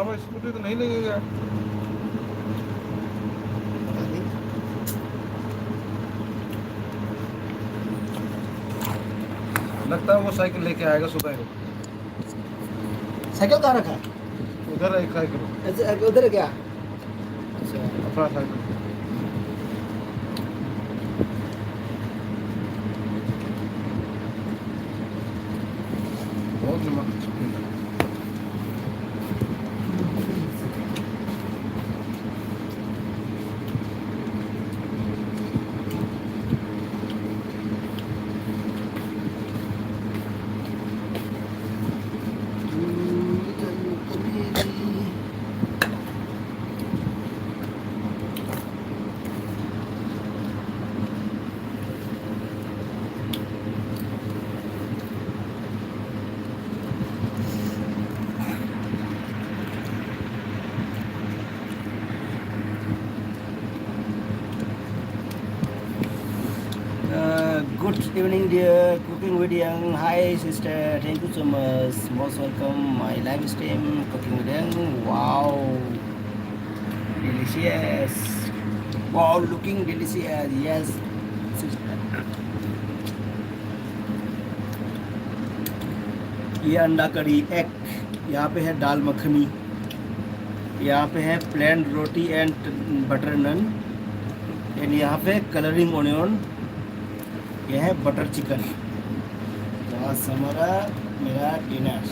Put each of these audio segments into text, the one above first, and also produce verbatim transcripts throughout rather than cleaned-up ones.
हमारी स्कूटी तो नहीं लेके गया। लगता है वो साइकिल लेके आएगा सुबह को। साइकिल कहाँ रखा है? उधर है साइकिल। अच्छा, उधर है क्या? अच्छा। अपना साइकिल। बहुत नमक। Uh, good evening, dear. Cooking with Yang. Hi, sister. Thank you so much. Most welcome my live stream. Cooking with Yang. Wow. Delicious. Wow, looking delicious. Yes, sister. ये अंडा करी, एग, यहाँ पे है दाल मखनी, यहाँ पे है plain roti and butter naan, and यहाँ पे कलरिंग ऑनियन, ये है बटर चिकन। तो आज हमारा, मेरा डिनर।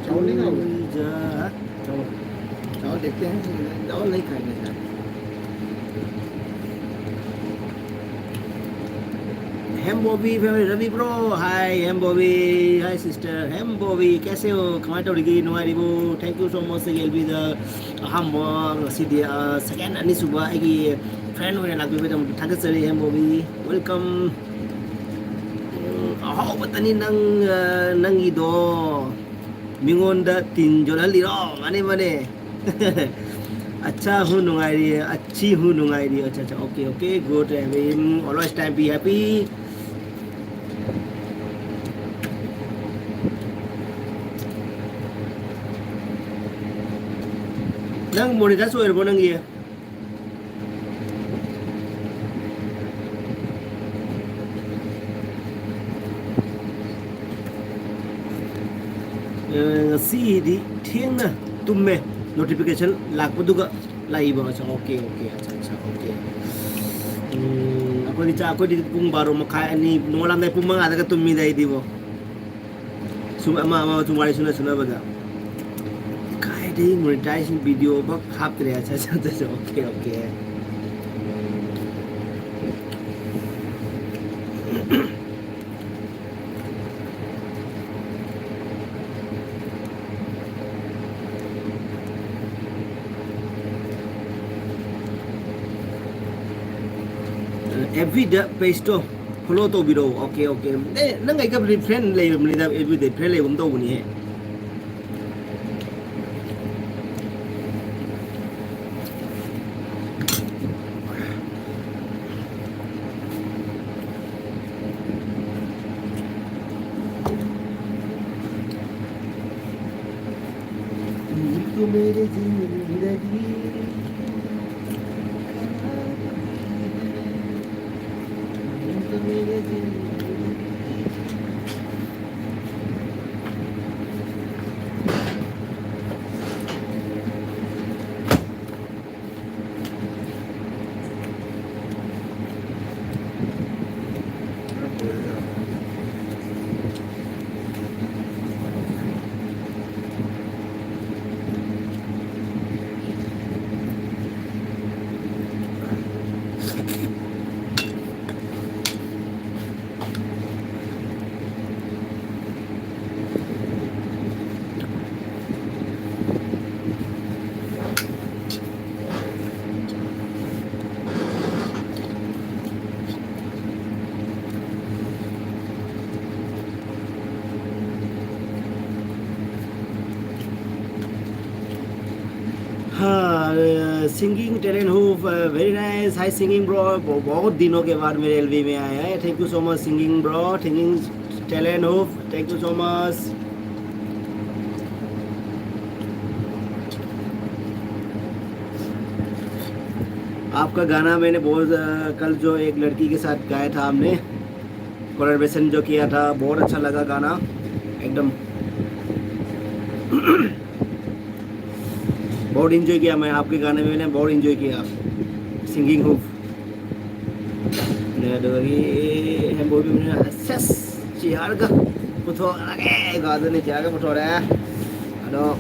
चावल नहीं खाओगे? जा, चावल, चावल देखते हैं, चावल नहीं खाएंगे शायद। Hem Bobby family, Ravi bro, hi, Hem Bobby, hi sister, Hem Bobby, कैसे हो? ꯀꯃꯥꯏꯅ ꯇꯧꯔꯤꯒꯦ? ꯅꯨꯡꯉꯥꯏꯔꯤꯕꯣ? Thank you so much, L ꯕꯤꯗ ꯑꯍꯥꯟꯕ ꯉꯁꯤꯗꯤ, ꯑ, second ꯑꯅꯤꯁꯨꯕ ꯑꯩꯒꯤ friend ꯑꯣꯏꯅ ꯂꯥꯛꯄꯤꯕꯒꯤꯗꯃꯛꯇ ꯊꯥꯒꯠꯆꯔꯤ, Hem Bobby, welcome. ꯎꯝ, ꯑꯍꯥꯎꯕꯇꯅꯤ ꯅꯪ, ꯑ, ꯅꯪꯒꯤꯗꯣ꯫ ꯃꯤꯉꯣꯟꯗ ꯇꯤꯟ ꯌꯣꯠꯍꯜꯂꯤꯔꯣ? ꯃꯥꯅꯦ, ꯃꯥꯅꯦ꯫ ꯑꯠꯆꯥ ꯍꯨ ꯅꯨꯡꯉꯥꯏꯔꯤ, ꯑꯠꯆꯤ ꯍꯨ ꯅꯨꯡꯉꯥꯏꯔꯤ꯫ ꯑꯠꯆꯥ, ꯑꯠꯆꯥ, okay, okay, good, always time be happy. ꯅꯪ ꯃꯣꯅꯤꯇꯥꯏꯖ ꯑꯣꯏꯔꯕꯣ ꯅꯪꯒꯤ? ꯑ, ꯉꯁꯤꯗꯤ ꯊꯦꯡꯅ ꯇꯨꯝꯃꯦ, ꯅꯣꯇꯤꯐꯤꯀꯦꯁꯟ ꯂꯥꯛꯄꯗꯨꯒ ꯂꯥꯛꯏꯕ꯫ ꯑꯠꯆꯥ, ꯑꯣꯀꯦ, ꯑꯣꯀꯦ, ꯑꯠꯆꯥ, ꯑꯠꯆꯥ, ꯑꯣꯀꯦ꯫ ꯎꯝ, ꯑꯩꯈꯣꯏꯗꯤ ꯆꯥ-, ꯑꯩꯈꯣꯏꯗꯤ ꯄꯨꯡ ꯕꯥꯔꯣ ꯃꯈꯥꯏ, ꯑꯅꯤ, ꯅꯣꯡꯉꯥꯜꯂꯝꯗꯥꯏ ꯄꯨꯡ ꯃꯉꯥꯗꯒ ꯇꯨꯝꯃꯤꯗ ꯑꯩꯗꯤꯕꯣ꯫ ꯁꯨꯝ ꯑꯃ ꯑꯃ ꯁꯨꯝ ꯋꯥꯔꯤ ꯁꯨꯅ ꯁꯨꯅꯕꯗ꯫ ꯀꯥꯏꯗꯩ ꯃꯣꯅꯤꯇꯥꯏꯖ ꯚꯤꯗꯤꯑꯣ ꯕꯛ ꯍꯥꯞꯇ꯭ꯔꯦ꯫ ꯑꯠꯆꯥ, ꯑꯠꯆꯥ, ꯑꯠꯆꯥ, ꯑꯣꯀꯦ, ꯑꯣꯀꯦ꯫ ꯑꯦꯐ ꯕꯤꯗ ꯄꯦꯖꯇꯣ ꯐꯣꯂꯣ ꯇꯧꯕꯤꯔꯛꯑꯣ꯫ Okay, okay. ꯑꯦ, ꯅꯪ ꯑꯩꯒ ꯐ꯭ꯔꯦꯟ ꯂꯩꯔꯕꯅꯤꯗ, ꯑꯦꯐ ꯕꯤꯗ ꯐ꯭ꯔꯦꯟ ꯂꯩꯕ ꯑꯃ ꯇꯧꯕꯅꯤꯍꯦ꯫ हाँ, अ, singing talent हो, अ, very nice। Hi singing bro, ब-, बहुत दिनों के बाद मेरे एलवी में आया है। Thank you so much singing bro, singing talent हो, thank you so much। आपका गाना मैंने बहुत, अ, कल जो एक लड़की के साथ गाया था हमने, कोलैबोरेशन जो किया था, बहुत अच्छा लगा गाना एकदम। बहुत एंजॉय किया मैं आपके गाने में, मैंने बहुत एंजॉय किया सिंगिंग रूप ने, ꯑꯗꯨꯗꯒꯤ ꯍꯦꯟꯕꯣꯏꯕꯤ ꯃꯤꯅ ꯁꯦꯁ ꯆꯤꯌꯔꯒ ꯄꯨꯊꯣꯛꯑꯒꯦ ꯀꯣ, ꯑꯗꯨꯅꯤ ꯆꯤꯌꯔꯒ ꯄꯨꯊꯣꯔꯛꯑꯦ꯫ ꯑꯗꯣ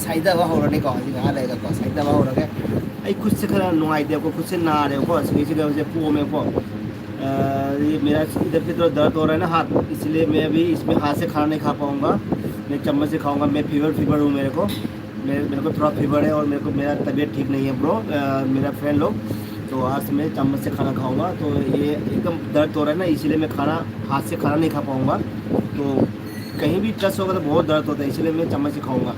ꯁꯥꯏꯗꯕ ꯍꯧꯔꯅꯤꯀꯣ, ꯍꯧꯖꯤꯛ ꯉꯥꯏꯍꯥꯛ ꯂꯩꯔꯒꯀꯣ ꯁꯥꯏꯗꯕ ꯍꯧꯔꯒꯦ꯫ ꯑꯩ ꯈꯨꯠꯁꯦ ꯈꯔ ꯅꯨꯡꯉꯥꯏꯇꯦꯕꯀꯣ, ꯈꯨꯠꯁꯦ ꯅꯥꯔꯦꯕꯀꯣ, ꯑꯁꯤꯒꯤꯁꯤꯗ ꯍꯧꯖꯤꯛ ꯄꯣꯝꯃꯦꯕꯀꯣ꯫ अ, ये मेरा इधर पे तो दर्द हो रहा है ना हाथ, इसलिए मैं अभी इसमें हाथ से खाना नहीं खा पाऊँगा, मैं चम्मच से खाऊँगा। मैं फीवर, फीवर हूँ मेरे को, मेरे, मेरे को थोड़ा फीवर है और मेरे को, मेरा तबीयत ठीक नहीं है ब्रो, अ, मेरा फ्रेंड लोग। तो आज मैं चम्मच से खाना खाऊँगा, तो ये एकदम दर्द हो रहा है ना, इसीलिए मैं खाना, हाथ से खाना नहीं खा पाऊँगा। तो कहीं भी टच होगा तो बहुत दर्द होता है, इसलिए मैं चम्मच से खाऊँगा।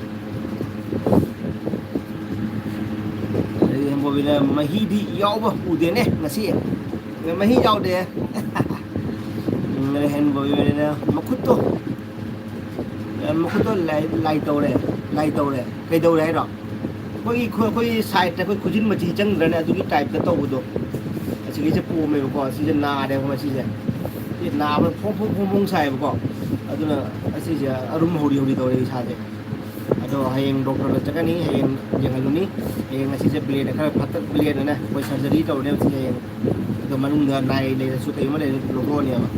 ꯑꯗꯒꯤ ꯍꯦꯟꯕꯣꯕꯤꯅ ꯃꯍꯤꯗꯤ ꯌꯥꯎꯕ ꯎꯗꯦꯅꯦ ꯉꯁꯤ꯫ ꯃꯍꯤ ꯌꯥꯎꯗꯦ꯫ ꯎꯝ, ꯍꯦꯟꯕꯣꯕꯤꯅ ꯃꯈꯨꯠꯇꯣ, ꯃꯈꯨꯠꯇꯣ ꯂꯥꯏ, ꯂꯥꯏ ꯇꯧꯔꯦ, ꯂꯥꯏ ꯇꯧꯔꯦ꯫ ꯀꯩꯗꯧꯔꯦ ꯍꯥꯏꯔꯣ? ꯑꯩꯈꯣꯏꯒꯤ ꯈꯨ-, ꯑꯩꯈꯣꯏꯒꯤ ꯁꯥꯏꯠꯇ ꯑꯩꯈꯣꯏ ꯈꯨꯖꯤꯟ ꯃꯆꯤ ꯆꯪꯗ꯭ꯔꯅꯦ, ꯑꯗꯨꯒꯤ ꯇꯥꯏꯞꯇ ꯇꯧꯕꯗꯣ꯫ ꯑꯁꯤꯒꯤꯁꯦ ꯄꯣꯝꯃꯦꯕꯀꯣ, ꯑꯁꯤꯁꯦ ꯅꯥꯔꯦꯕ ꯉꯁꯤꯁꯦ꯫ ꯁꯤ ꯅꯥꯕ ꯐꯣꯡ ꯐꯣꯡ ꯐꯣꯡ ꯐꯣꯡ ꯁꯥꯏꯌꯦꯕꯀꯣ꯫ ꯑꯗꯨꯅ ꯑꯁꯤꯁꯦ ꯑꯔꯨꯝ ꯍꯧꯔꯤ ꯍꯧꯔꯤ ꯇꯧꯔꯦ ꯏꯁꯥꯁꯦ꯫ ꯑꯗꯣ ꯍꯌꯦꯡ ꯗꯣꯛꯇꯔꯗ ꯆꯠꯀꯅꯤ, ꯍꯌꯦꯡ ꯌꯦꯡꯍꯜꯂꯨꯅꯤ꯫ ꯍꯌꯦꯡ ꯉꯁꯤꯁꯦ ꯕ꯭ꯂꯦꯗ ꯈꯔ ꯐꯠꯇ ꯕ꯭ꯂꯦꯗꯅꯦ ꯑꯩꯈꯣꯏ ꯁꯔꯖꯔꯤ ꯇꯧꯔꯅꯦꯕ ꯁꯤꯁꯦ ꯍꯌꯦꯡ꯫ ꯑꯗꯣ ꯃꯅꯨꯡꯗ ꯅꯥꯏ ꯂꯩꯔꯁꯨ ꯀꯩꯒꯨꯝꯕ ꯂꯩꯔꯁꯨ ꯂꯧꯊꯣꯛꯑꯅꯦꯕ꯫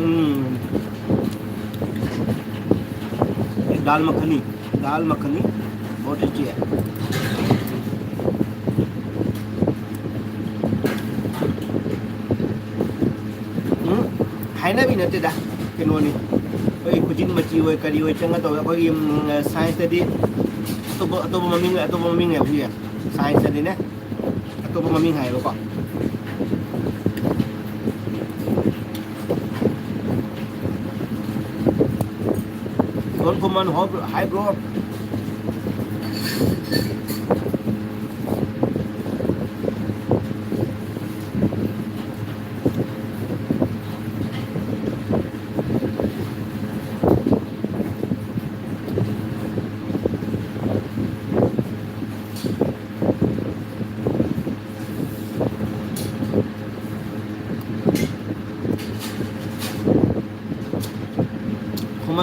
ꯎꯝ꯫ दाल मखनी, दाल मखनी बहुत टेस्टी है। ꯎꯝ, ꯍꯥꯏꯅꯕꯤ ꯅꯠꯇꯦꯗ, ꯀꯩꯅꯣꯅꯤ꯫ ꯑꯩꯈꯣꯏꯒꯤ ꯈꯨꯖꯤꯟ ꯃꯆꯤ ꯑꯣꯏ ꯀꯔꯤ ꯑꯣꯏ ꯆꯪꯉ ꯇꯧꯔꯒ ꯑꯩꯈꯣꯏꯒꯤ, ꯎꯝ, ꯁꯥꯏꯟꯁꯇꯗꯤ ꯑꯇꯣꯞꯄ, ꯑꯇꯣꯞꯄ ꯃꯃꯤꯡ, ꯑꯇꯣꯞꯄ ꯃꯃꯤꯡꯅꯦ ꯑꯩꯈꯣꯏꯒꯤ ꯁꯥꯏꯟꯁꯇꯗꯤꯅꯦ꯫ ꯑꯇꯣꯞꯄ ꯃꯃꯤꯡ ꯍꯥꯏꯌꯦꯕꯀꯣ꯫ ꯀꯣꯟ ꯀꯣꯃꯟ ꯍꯣ-, ꯍꯥꯏꯕ꯭ꯔꯣ?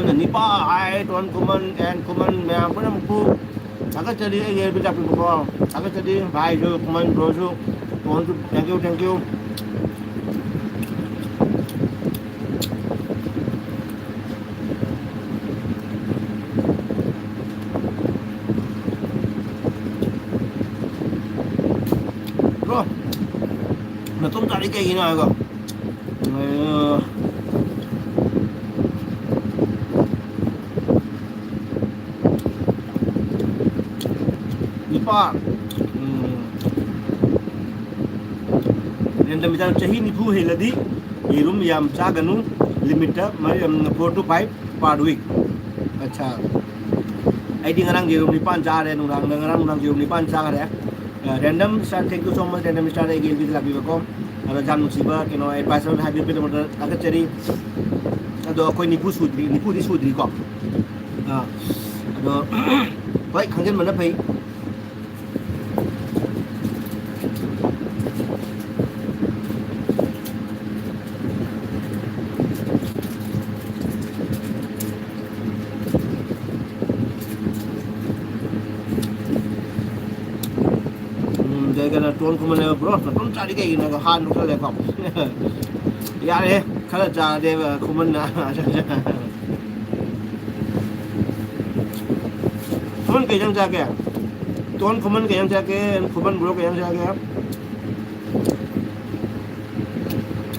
ꯑꯗꯨꯅ ꯅꯤꯄꯥ ꯍꯥꯏ, ꯇꯣꯟ ꯈꯨꯃꯟ, ꯑꯦꯟ ꯈꯨꯃꯟ ꯃꯌꯥꯝ ꯄꯨꯝꯅꯃꯛꯄꯨ ꯊꯥꯒꯠꯆꯔꯤ꯫ ꯑꯩꯒꯤ ꯑꯦꯜ ꯕꯤ ꯇꯥꯛꯄꯤꯕꯀꯣ, ꯊꯥꯒꯠꯆꯔꯤ꯫ ꯚꯥꯏꯁꯨ, ꯈꯨꯃꯟ ꯕ꯭ꯔꯣꯁꯨ, ꯇꯣꯟꯁꯨ, thank you, thank you꯫ Bro, ꯅꯇꯣꯝ ꯆꯥꯔꯤ ꯀꯩꯒꯤꯅꯣ ꯍꯥꯏꯀꯣ? ꯑ, ꯅꯤꯄꯥ, ꯎꯝ, ꯔꯦꯟꯗꯝ ꯃꯤꯇꯔ ꯆꯍꯤ ꯅꯤꯐꯨ ꯍꯦꯜꯂꯗꯤ ꯌꯦꯔꯨꯝ ꯌꯥꯝ ꯆꯥꯒꯅꯨ, ꯂꯤꯃꯤꯠꯇ ꯃꯔꯤ, ꯎꯝ, four to five per week꯫ ꯑꯠꯆꯥ꯫ ꯑꯩꯗꯤ ꯉꯔꯥꯡ ꯌꯦꯔꯨꯝ ꯅꯤꯄꯥꯟ ꯆꯥꯔꯦ ꯅꯨꯡꯗꯥꯡꯗ, ꯉꯔꯥꯡ ꯅꯨꯡꯗꯥꯡ ꯌꯦꯔꯨꯝ ꯅꯤꯄꯥꯟ ꯆꯥꯈ꯭ꯔꯦ꯫ Uh, random star, thank you so much, random ꯁ꯭ꯇꯥꯔꯗ ꯑꯩꯒꯤ ꯑꯦꯜ ꯕꯤꯗ ꯂꯥꯛꯄꯤꯕꯀꯣ꯫ ꯑꯗꯣ ꯌꯥꯝ ꯅꯨꯡꯁꯤꯕ ꯀꯩꯅꯣ ꯑꯦꯗꯚꯥꯏꯁ ꯑꯃ ꯍꯥꯏꯕꯤꯔꯛꯄꯒꯤꯗꯃꯛꯇ ꯊꯥꯒꯠꯆꯔꯤ꯫ ꯑꯗꯣ ꯑꯩꯈꯣꯏ ꯅꯤꯐꯨ ꯁꯨꯗ꯭ꯔꯤ, ꯅꯤꯐꯨꯗꯤ ꯁꯨꯗ꯭ꯔꯤꯀꯣ꯫ ꯑꯥ, ꯑꯗꯣ ꯍꯣꯏ, ꯈꯪꯖꯤꯟꯕꯅ ꯐꯩ꯫ ꯎꯝ, ꯀꯩ ꯀꯩꯅꯣ ꯇꯣꯟ ꯈꯨꯃꯟꯅꯦꯕ, "ꯕ꯭ꯔꯣ, ꯅꯇꯣꯝ ꯆꯥꯔꯤ ꯀꯩꯒꯤꯅꯣ?" ꯍꯥꯏꯕ ꯍꯥꯟꯅ ꯈꯜꯂꯦꯀꯣ꯫ ꯌꯥꯔꯦ, ꯈꯔ ꯆꯥꯗꯦꯕ ꯈꯨꯃꯟꯅ꯫ ꯈꯨꯃꯟ ꯀꯩ ꯏꯟꯖꯥꯡ ꯆꯥꯒꯦ? ꯇꯣꯟ ꯈꯨꯃꯟ ꯀꯩ ꯏꯟꯖꯥꯡ ꯆꯥꯒꯦ? ꯈꯨꯃꯟ ꯕ꯭ꯔꯣ ꯀꯩ ꯏꯟꯖꯥꯡ ꯆꯥꯒꯦ?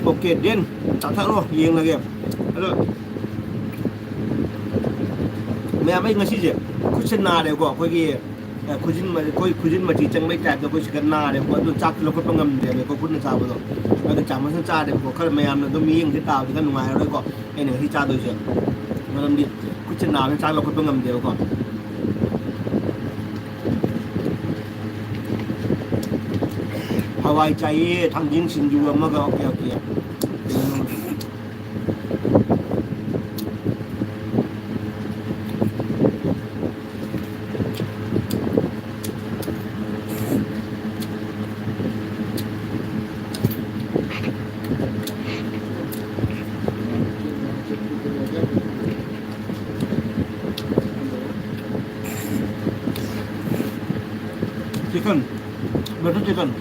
ꯑꯣꯀꯦ, ꯗꯦꯟ ꯆꯥꯊꯔꯣ, ꯌꯦꯡꯂꯒꯦ꯫ ꯑꯗꯣ ꯃꯌꯥꯝ, ꯑꯩ ꯉꯁꯤꯁꯦ ꯈꯨꯠꯁꯦ ꯅꯥꯔꯦꯀꯣ, ꯑꯩꯈꯣꯏꯒꯤ, ꯑ, ꯈꯨꯖꯤꯟ ꯃ-, ꯑꯩꯈꯣꯏ ꯈꯨꯖꯤꯟ ꯃꯆꯤ ꯆꯪꯕꯩ ꯇꯥꯏꯞꯇ ꯑꯩꯈꯣꯏ ꯁꯤꯗ ꯅꯥꯔꯦꯕꯀꯣ, ꯑꯗꯨ ꯆꯥꯛꯇꯤ ꯂꯧꯈꯠꯄ ꯉꯝꯗ꯭ꯔꯦꯕꯀꯣ, ꯈꯨꯠꯅ ꯆꯥꯕꯗꯣ꯫ ꯑꯗꯨ ꯆꯥꯃꯁꯅ ꯆꯥꯔꯦꯕꯀꯣ, ꯈꯔ ꯃꯌꯥꯝꯅ ꯑꯗꯨꯝ ꯃꯤꯠꯌꯦꯡꯁꯦ ꯇꯥꯕꯗꯤ ꯈꯔ ꯅꯨꯡꯉꯥꯏꯔꯔꯣꯏꯀꯣ꯫ ꯑꯩꯅ ꯉꯁꯤ ꯆꯥꯗꯣꯏꯁꯦ꯫ ꯃꯔꯝꯗꯤ ꯈꯨꯠꯁꯦ ꯅꯥꯕꯅꯤꯅ ꯆꯥꯛ ꯂꯧꯈꯠꯄ ꯉꯝꯗꯦꯕꯀꯣ꯫ ꯍꯋꯥꯏ ꯆꯥꯏꯌꯦ, ꯊꯥꯡꯖꯤꯡ ꯁꯤꯡꯖꯨ ꯑꯃꯒ꯫ Okay, okay. Um. Chicken, butter chicken.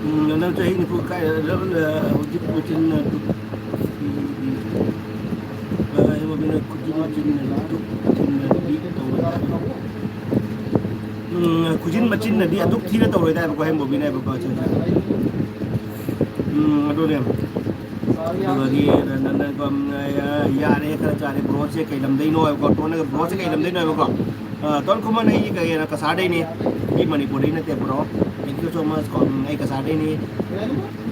Um, ꯅꯪ ꯆꯍꯤ ꯅꯤꯐꯨ ꯀꯥꯏ, ꯍꯧꯖꯤꯛ ꯃꯆꯤꯟ, ꯑ, ꯃꯆꯤꯟ, ꯑ, ꯈꯨꯖꯤꯟ ꯃꯆꯤꯟ, ꯑ, ꯈꯨꯖꯤꯟ ꯃꯆꯤꯟꯅꯗꯤ ꯇꯧꯔꯣꯏꯗ꯫ ꯎꯝ, ꯈꯨꯖꯤꯟ ꯃꯆꯤꯟꯅꯗꯤ ꯑꯗꯨꯛ ꯊꯤꯅ ꯇꯧꯔꯣꯏꯗ ꯍꯥꯏꯕꯀꯣ, ꯍꯦꯝꯕꯣꯝꯒꯤꯅꯦ ꯍꯥꯏꯕꯀꯣ, ꯑꯠꯆꯥ, ꯑꯠꯆꯥ꯫ ꯎꯝ, ꯑꯗꯨꯅꯦ꯫ ꯑꯗꯨꯗꯒꯤ ꯅ-, ꯅ-, ꯅ-, ꯀꯝ-, ꯌꯥꯔꯦ, ꯈꯔ ꯆꯥꯔꯦ꯫ Broꯁꯦ ꯀꯩ ꯂꯝꯗꯩꯅꯣ ꯍꯥꯏꯕꯀꯣ, ꯇꯣꯟꯅꯒ broꯁꯦ ꯀꯩ ꯂꯝꯗꯩꯅꯣ ꯍꯥꯏꯕꯀꯣ꯫ ꯑ, ꯇꯣꯟ ꯈꯨꯃꯟ, ꯑꯩ ꯀꯩꯅꯣ, ꯀꯁꯥꯔꯗꯩꯅꯦ꯫ ꯑꯩ ꯃꯅꯤꯄꯨꯔꯗꯩ ꯅꯠꯇꯦ, bro꯫ Thank you so much ꯀꯣ꯫ ꯎꯝ, ꯑꯩ ꯀꯁꯥꯔꯗꯩꯅꯦ꯫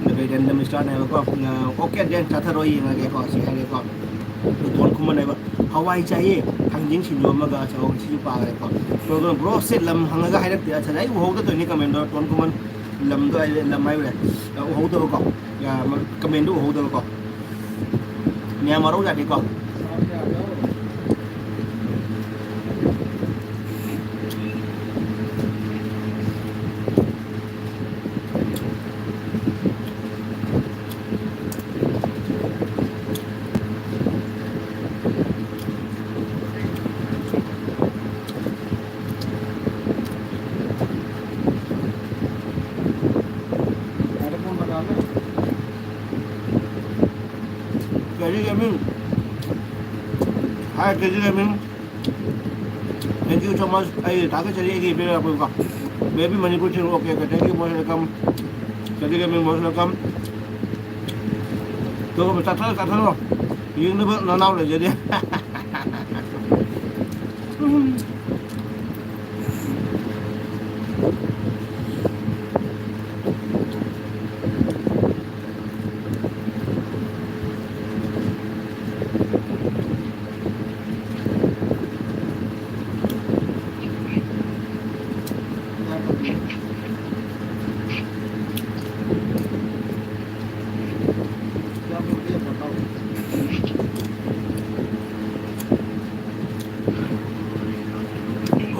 ꯑꯗꯨꯒ ꯔꯦꯟꯗꯝ ꯁ꯭ꯇꯥꯔꯅꯦ ꯍꯥꯏꯕꯀꯣ꯫ ꯑ, okay, then ꯆꯥꯊꯔꯣ, ꯌꯦꯡꯉꯒꯦꯀꯣ, ꯁꯤ ꯍꯥꯏꯔꯦꯀꯣ꯫ ꯑꯗꯨ ꯇꯣꯟ ꯈꯨꯃꯟ ꯍꯥꯏꯕ, "ꯍꯋꯥꯏ ꯆꯥꯏꯌꯦ, ꯊꯥꯡꯖꯤꯡ ꯁꯤꯡꯖꯨ ꯑꯃꯒ", ꯆꯥꯎ, ꯁꯤꯁꯨ ꯄꯥꯈ꯭ꯔꯦꯀꯣ꯫ ꯇꯣꯟ ꯈꯨꯃꯟ, broꯁꯦ ꯂꯝ ꯍꯪꯉꯒ ꯍꯥꯏꯔꯛꯇꯦ꯫ ꯑꯁ, ꯑꯩ ꯎꯍꯧꯗ ꯇꯧꯔꯤꯅꯤ comment ꯗꯣ, ꯇꯣꯟ ꯈꯨꯃꯟ꯫ ꯂꯝꯗꯣ ꯍꯥꯏꯗꯤ ꯂꯝ ꯍꯥꯏꯕ ꯌꯥꯏ꯫ ꯑ, ꯎꯍꯧꯗꯕꯀꯣ꯫ ꯌꯥ, ꯃ-, comment ꯗꯣ ꯎꯍꯧꯗꯕꯀꯣ꯫ ꯃꯌꯥꯝ ꯋꯥꯔꯧ ꯌꯥꯗꯦꯀꯣ꯫ K G Gaming. Hi, K G Gaming. Thank you so much. ꯑꯩ ꯊꯥꯒꯠꯆꯔꯤ ꯑꯩꯒꯤ ꯏꯕꯦꯝꯃ ꯑꯩꯈꯣꯏꯀꯣ꯫ Baby Manipur ꯁꯤꯡ, okay, okay. Thank you, most welcome. K G Gaming, most welcome. ꯇꯣ, ꯆꯠꯊꯔꯣ, ꯆꯠꯊꯔꯣ꯫ ꯌꯦꯡꯅꯕ ꯅꯅꯥꯎ ꯂꯩꯖꯗꯦ꯫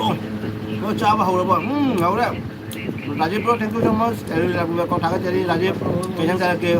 ꯑꯣ, ꯑꯣ, ꯆꯥꯕ ꯍꯧꯔꯕꯣ? ꯎꯝ, ꯍꯧꯔꯦ꯫ Rajiv bro, thank you so much꯫ Areal ꯂꯥꯛꯄꯤꯕ ꯀꯣ ꯊꯥꯒꯠꯆꯔꯤ꯫ ꯔꯥꯖꯤꯕ, ꯀꯩ ꯏꯟꯖꯥꯡ ꯆꯥꯔꯛꯀꯦ?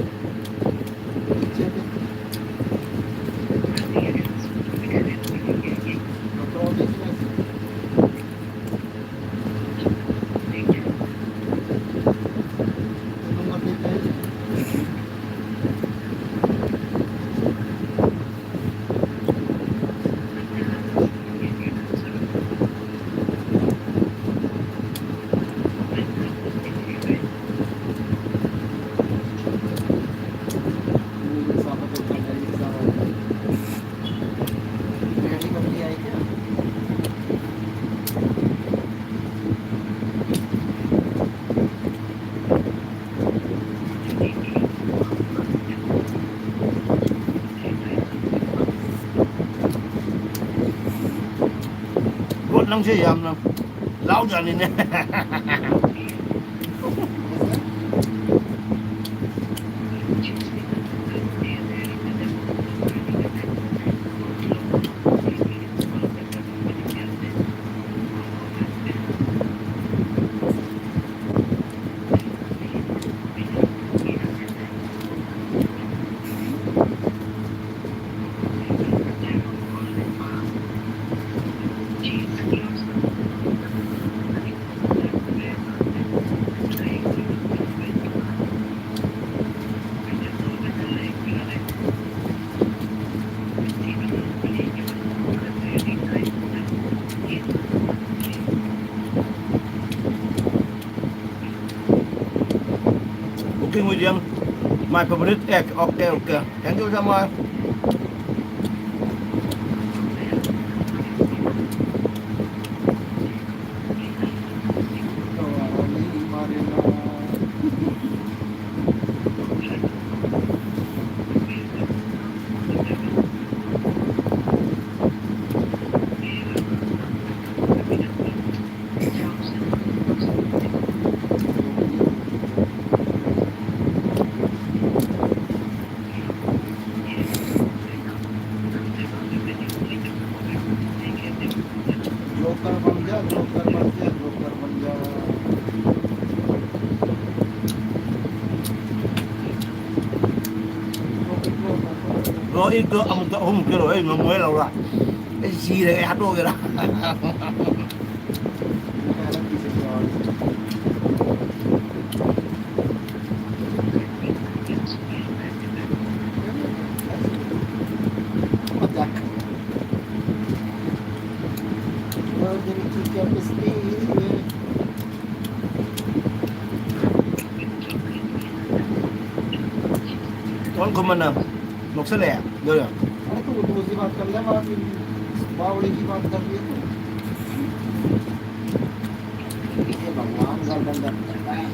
ꯕꯣꯠ, ꯅꯪꯁꯦ ꯌꯥꯝꯅ ꯂꯥꯎꯖꯥꯠꯅꯤꯅꯦ꯫ With you. My favorite egg. Okay, okay. Thank you so much. Joker बन जा, Joker बन जा, Joker बन जा। Bro, ito, ꯑꯃꯨꯛꯇ ꯑꯍꯨꯝ ꯀꯤꯂꯣ ꯑꯩ ꯉꯝꯃꯣꯏ ꯂꯧꯔ꯫ ꯑꯩ ꯁꯤꯔꯦ, ꯑꯩ ꯍꯥꯠꯇꯣꯛꯑꯒꯦꯔꯥ? ꯀꯣꯟ ꯈꯨꯝꯕꯅ ꯅꯣꯛꯁꯜꯂꯛꯑꯦ, ꯑꯗꯨꯅ꯫ अरे, तो उर्दू की बात कर ले, बात, बावड़ी की बात कर ले तू। ये भगवान गर्दन दर्द करता है।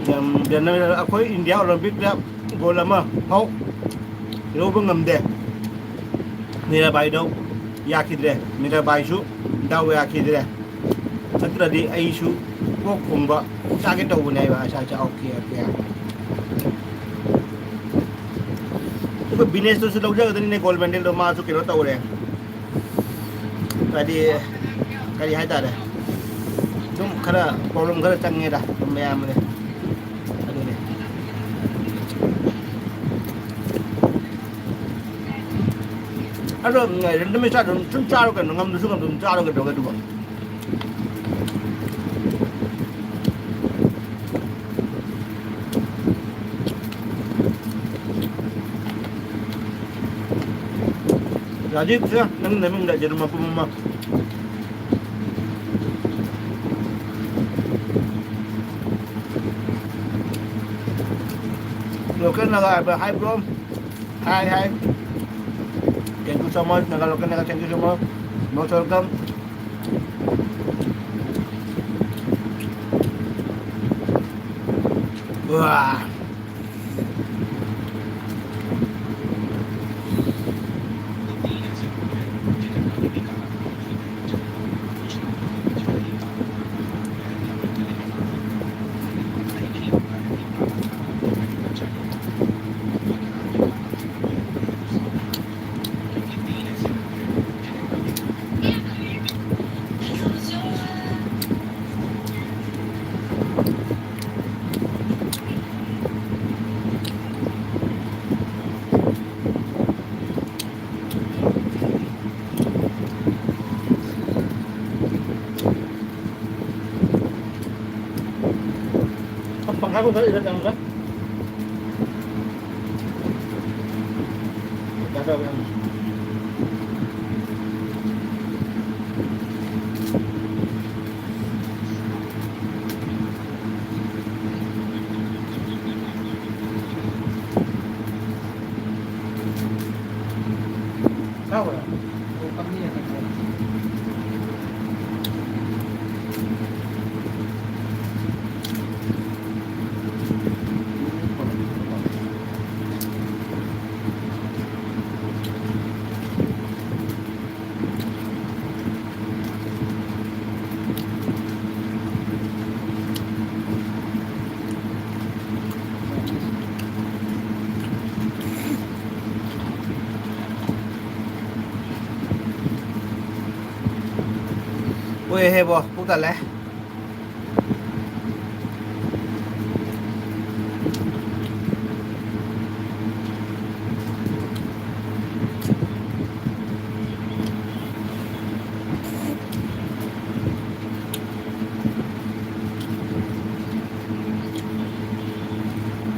ꯌꯥꯝ ꯗꯦꯅꯔ ꯑꯩꯈꯣꯏ ꯏꯟꯗꯤꯌꯥ ꯑꯣꯂꯦꯝꯄꯤꯛꯇ ꯒꯣꯜ ꯑꯃ ꯐꯥꯎ ꯂꯧꯕ ꯉꯝꯗꯦ꯫ ꯃꯤꯔꯥꯕꯥꯏꯗꯣ ꯌꯥꯈꯤꯗ꯭ꯔꯦ꯫ ꯃꯤꯔꯥꯕꯥꯏꯁꯨ ꯗꯥꯎ ꯌꯥꯈꯤꯗ꯭ꯔꯦ꯫ ꯅꯠꯇ꯭ꯔꯗꯤ ꯑꯩꯁꯨ ꯀꯣꯛ ꯈꯨꯝꯕ ꯆꯥꯒꯦ ꯇꯧꯕꯅꯦ ꯍꯥꯏꯕ꯫ ꯑꯆꯥ, ꯑꯆꯥ, ꯑꯣꯀꯦ, ꯑꯣꯀꯦ꯫ ꯑꯩꯈꯣꯏ ꯕꯤꯅꯦꯁꯇꯨꯁꯨ ꯂꯧꯖꯒꯗꯣꯏꯅꯤꯅꯦ gold medalꯗꯣ, ꯃꯥꯁꯨ ꯀꯩꯅꯣ ꯇꯧꯔꯦ꯫ ꯍꯥꯏꯗꯤ, ꯀꯔꯤ ꯍꯥꯏꯇꯥꯔꯦ, ꯑꯗꯨꯝ ꯈꯔ problem ꯈꯔ ꯆꯪꯉꯦꯗ ꯑꯗꯨꯝ ꯃꯌꯥꯝꯅ꯫ ꯑꯗꯨꯅꯦ꯫ ꯑꯗꯣ, ꯎꯝ, ꯔꯦꯟꯗꯝ ꯆꯥ ꯑꯗꯨꯝ ꯁꯨꯝ ꯆꯥꯔꯣ ꯀꯩꯅꯣ, ꯉꯝꯗ꯭ꯔꯁꯨ ꯉꯝꯗ꯭ꯔꯁꯨ ꯑꯗꯨꯝ ꯆꯥꯔꯣ ꯀꯩꯗꯧꯔꯒꯦ ꯑꯗꯨꯕꯣ? ꯔꯥꯖꯤꯕꯁꯦ ꯅꯪ ꯅꯃꯤꯡꯗ ꯌꯦꯔꯨꯝ ꯃꯄꯨꯝ ꯑꯃ꯫ Local Naga ꯍꯥꯏꯕ, hi bro. Hi, hi. Thank you so much, Naga, local Naga, thank you so much. Most welcome. ꯋꯥ꯫ ꯍꯦꯕꯣ ꯄꯨꯛ ꯊꯜꯂꯦ꯫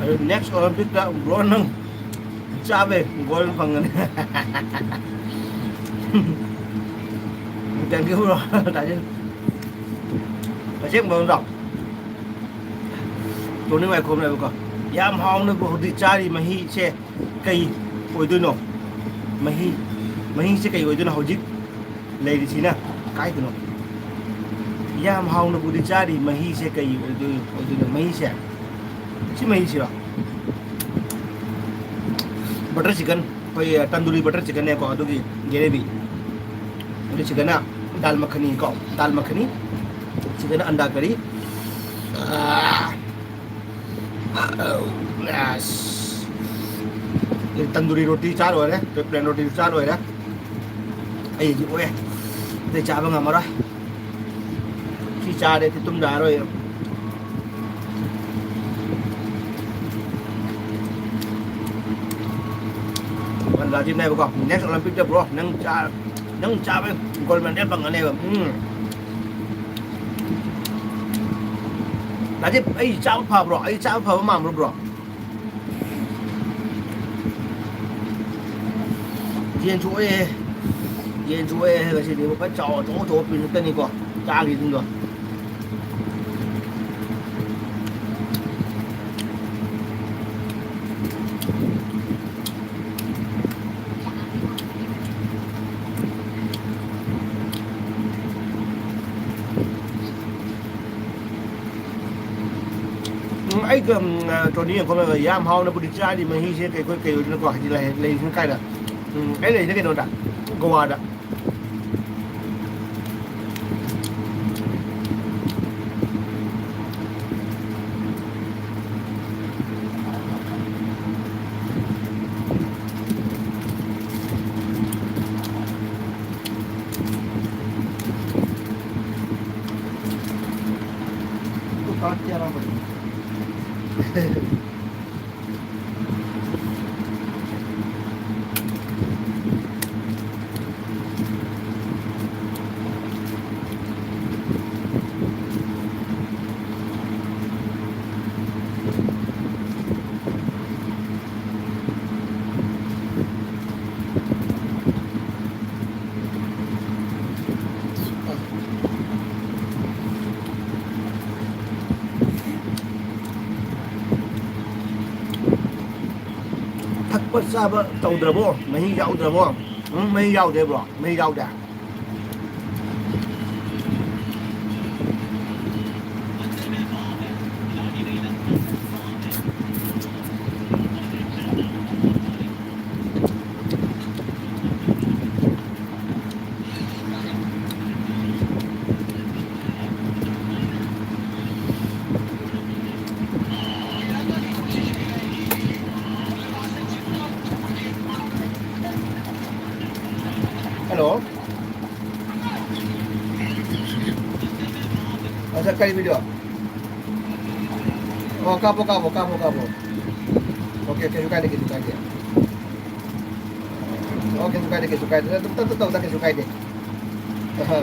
ꯑꯗꯨ next Olympic ꯇ bro ꯅꯪ ꯆꯥꯕꯩ gold ꯐꯪꯒꯅꯤ꯫ Thank you bro꯫ ꯇꯥꯖꯤꯟ꯫ ꯑꯁꯦꯡꯕ ꯅꯠꯇ꯭ꯔꯣ? ꯇꯣꯅꯤ ꯋꯥꯏꯈꯣꯝꯅꯦꯕꯀꯣ꯫ ꯌꯥꯝ ꯍꯥꯎꯅꯕꯨ ꯍꯧꯖꯤꯛ ꯆꯥꯔꯤ ꯃꯍꯤꯁꯦ ꯀꯩ ꯑꯣꯏꯗꯣꯏꯅꯣ? ꯃꯍꯤ, ꯃꯍꯤꯁꯦ ꯀꯩ ꯑꯣꯏꯗꯣꯏꯅꯣ ꯍꯧꯖꯤꯛ ꯂꯩꯔꯤꯁꯤꯅ? ꯀꯥꯏꯗꯅꯣ? ꯌꯥꯝ ꯍꯥꯎꯅꯕꯨꯗꯤ ꯆꯥꯔꯤ, ꯃꯍꯤꯁꯦ ꯀꯩ ꯑꯣꯏꯗꯣꯏ-, ꯑꯣꯏꯗꯣꯏꯅꯣ? ꯃꯍꯤꯁꯦ? ꯁꯤ ꯃꯍꯤꯁꯤꯔꯣ? Butter chicken, ꯑꯩꯈꯣꯏ tandoori butter chicken ꯅꯦꯀꯣ, ꯑꯗꯨꯒꯤ gravy꯫ ꯑꯗꯨ ꯁꯤꯗꯅ dal makhani ꯀꯣ, dal makhani꯫ ꯁꯤꯗꯅ anda curry꯫ ꯑꯥ꯫ ꯑꯁ꯫ Tandoori roti ꯆꯥ ꯂꯣꯏꯔꯦ, plain roti ꯆꯥ ꯂꯣꯏꯔꯦ꯫ ꯑꯩ ꯍꯧꯖꯤꯛ ꯑꯣꯛꯑꯦ꯫ ꯑꯇꯩ ꯆꯥꯕ ꯉꯝꯃꯔꯣꯏ꯫ ꯁꯤ ꯆꯥꯔꯗꯤ ꯇꯨꯝꯗ ꯌꯥꯔꯣꯏ꯫ ꯔꯥꯖꯤꯕꯅ ꯍꯥꯏꯕꯀꯣ, next Olympic ꯇ bro, ꯅꯪ ꯆꯥ-, ꯅꯪ ꯆꯥꯕ gold medal ꯐꯪꯒꯅꯦꯕ꯫ ꯎꯝ꯫ ꯔꯥꯖꯤꯕ, ꯑꯩ ꯆꯥꯕ ꯐꯕ꯭ꯔꯣ? ꯑꯩ ꯆꯥꯕ ꯐꯕ ꯃꯥꯟꯕ꯭ꯔꯣ, bro? ꯌꯦꯟ ꯊꯣꯛꯑꯦ, ꯌꯦꯟ ꯊꯣꯛꯑꯦ꯫ ꯉꯁꯤꯗꯤ ꯐꯖꯅ ꯆꯥꯎ, ꯑꯆꯧ ꯑꯆꯧꯕ piece ꯈꯛꯇꯅꯤꯀꯣ ꯆꯥꯈꯤꯁꯤꯡꯗꯣ꯫ ꯎꯝ, ꯑꯩꯒ, ꯎꯝ, ꯇꯣꯅꯤ ꯌꯦꯡꯈꯣꯠꯂꯒ ꯌꯥꯝ ꯍꯥꯎꯅꯕꯨꯗꯤ ꯆꯥꯔꯤ꯫ ꯃꯍꯤꯁꯦ ꯀꯩ, ꯑꯩꯈꯣꯏ ꯀꯩ ꯑꯣꯏꯗꯣꯏꯅꯣꯀꯣ? ꯍꯥꯏꯗꯤ ꯂꯩ-, ꯂꯩꯔꯤꯁꯤꯅ ꯀꯥꯏꯗ? ꯎꯝ, ꯑꯩ ꯂꯩꯔꯤꯁꯦ ꯀꯩꯅꯣꯗ, ꯒꯣꯋꯥꯗ꯫ ꯊꯛꯄ ꯆꯥꯕ ꯇꯧꯗ꯭ꯔꯕꯣ? ꯃꯍꯤ ꯌꯥꯎꯗ꯭ꯔꯕꯣ? ꯎꯝ, ꯃꯍꯤ ꯌꯥꯎꯗꯦ, ꯕ꯭ꯔꯣ, ꯃꯍꯤ ꯌꯥꯎꯗꯦ꯫ Hello. ꯑꯁ, ꯀꯔꯤ video? ꯑꯣ, ꯀꯥꯞꯄꯣ, ꯀꯥꯞꯄꯣ, ꯀꯥꯞꯄꯣ, ꯀꯥꯞꯄꯣ꯫ Okay, ꯀꯩꯁꯨ ꯀꯥꯏꯗꯦ, ꯀꯩꯁꯨ ꯀꯥꯏꯗꯦ꯫ ꯑꯣ, ꯀꯩꯁꯨ ꯀꯥꯏꯗꯦ, ꯀꯩꯁꯨ ꯀꯥꯏꯗꯦ꯫ ꯑꯗꯨꯝ ꯇꯞ ꯇꯞ ꯇꯧꯗ, ꯀꯩꯁꯨ ꯀꯥꯏꯗꯦ꯫ ꯑꯍ꯫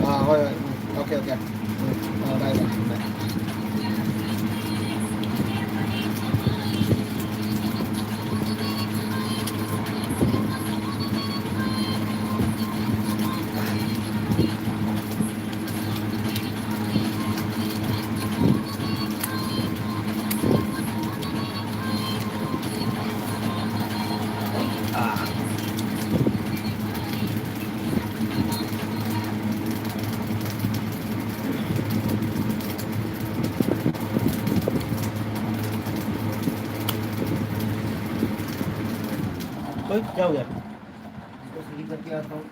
ꯑꯥ, ꯍꯣꯏ, ꯍꯣꯏ꯫ ꯎꯝ, okay, okay꯫ ꯎꯝ, ꯑꯥ, bye, bye, bye꯫ कोई क्या हो गया? इसको सही करके आता हूँ।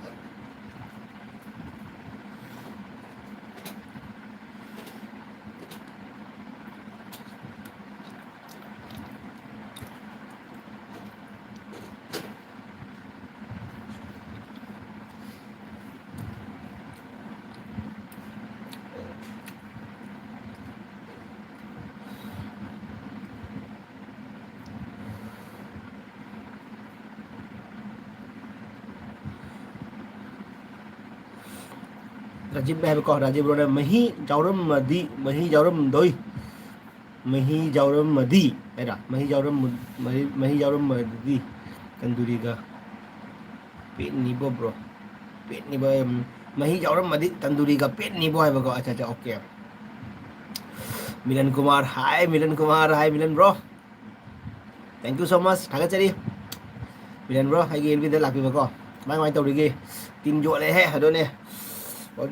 ꯔꯥꯖꯤꯕ ꯍꯥꯏꯕꯀꯣ, ꯔꯥꯖꯤꯕ ꯕ꯭ꯔꯣꯅ ꯃꯍꯤ ꯌꯥꯎꯔꯝꯃꯗꯤ, ꯃꯍꯤ ꯌꯥꯎꯔꯝꯗꯣꯏ, ꯃꯍꯤ ꯌꯥꯎꯔꯝꯃꯗꯤ ꯍꯥꯏꯔ, ꯃꯍꯤ ꯌꯥꯎꯔꯝ-, ꯃꯍꯤ, ꯃꯍꯤ ꯌꯥꯎꯔꯝꯃꯗꯤ ꯇꯟꯗꯨꯔꯤꯒ ꯄꯦꯠꯅꯤꯕꯣ ꯕ꯭ꯔꯣ, ꯄꯦꯠꯅꯤꯕꯣ, ꯎꯝ, ꯃꯍꯤ ꯌꯥꯎꯔꯝꯃꯗꯤ ꯇꯟꯗꯨꯔꯤꯒ ꯄꯦꯠꯅꯤꯕꯣ ꯍꯥꯏꯕꯀꯣ꯫ ꯑꯠꯆꯥ, ꯑꯠꯆꯥ, okay. Milan Kumar, hi Milan Kumar, hi Milan bro. Thank you so much, ꯊꯥꯒꯠꯆꯔꯤ꯫ ꯃꯤꯂꯟ ꯕ꯭ꯔꯣ, ꯑꯩꯒꯤ ꯑꯦꯜ ꯕꯤꯗ ꯂꯥꯛꯄꯤꯕꯀꯣ꯫ ꯀꯃꯥꯏ, ꯀꯃꯥꯏ ꯇꯧꯔꯤꯒꯦ? ꯇꯤꯟ ꯌꯣꯠꯂꯦꯍꯦ, ꯑꯗꯨꯅꯦ꯫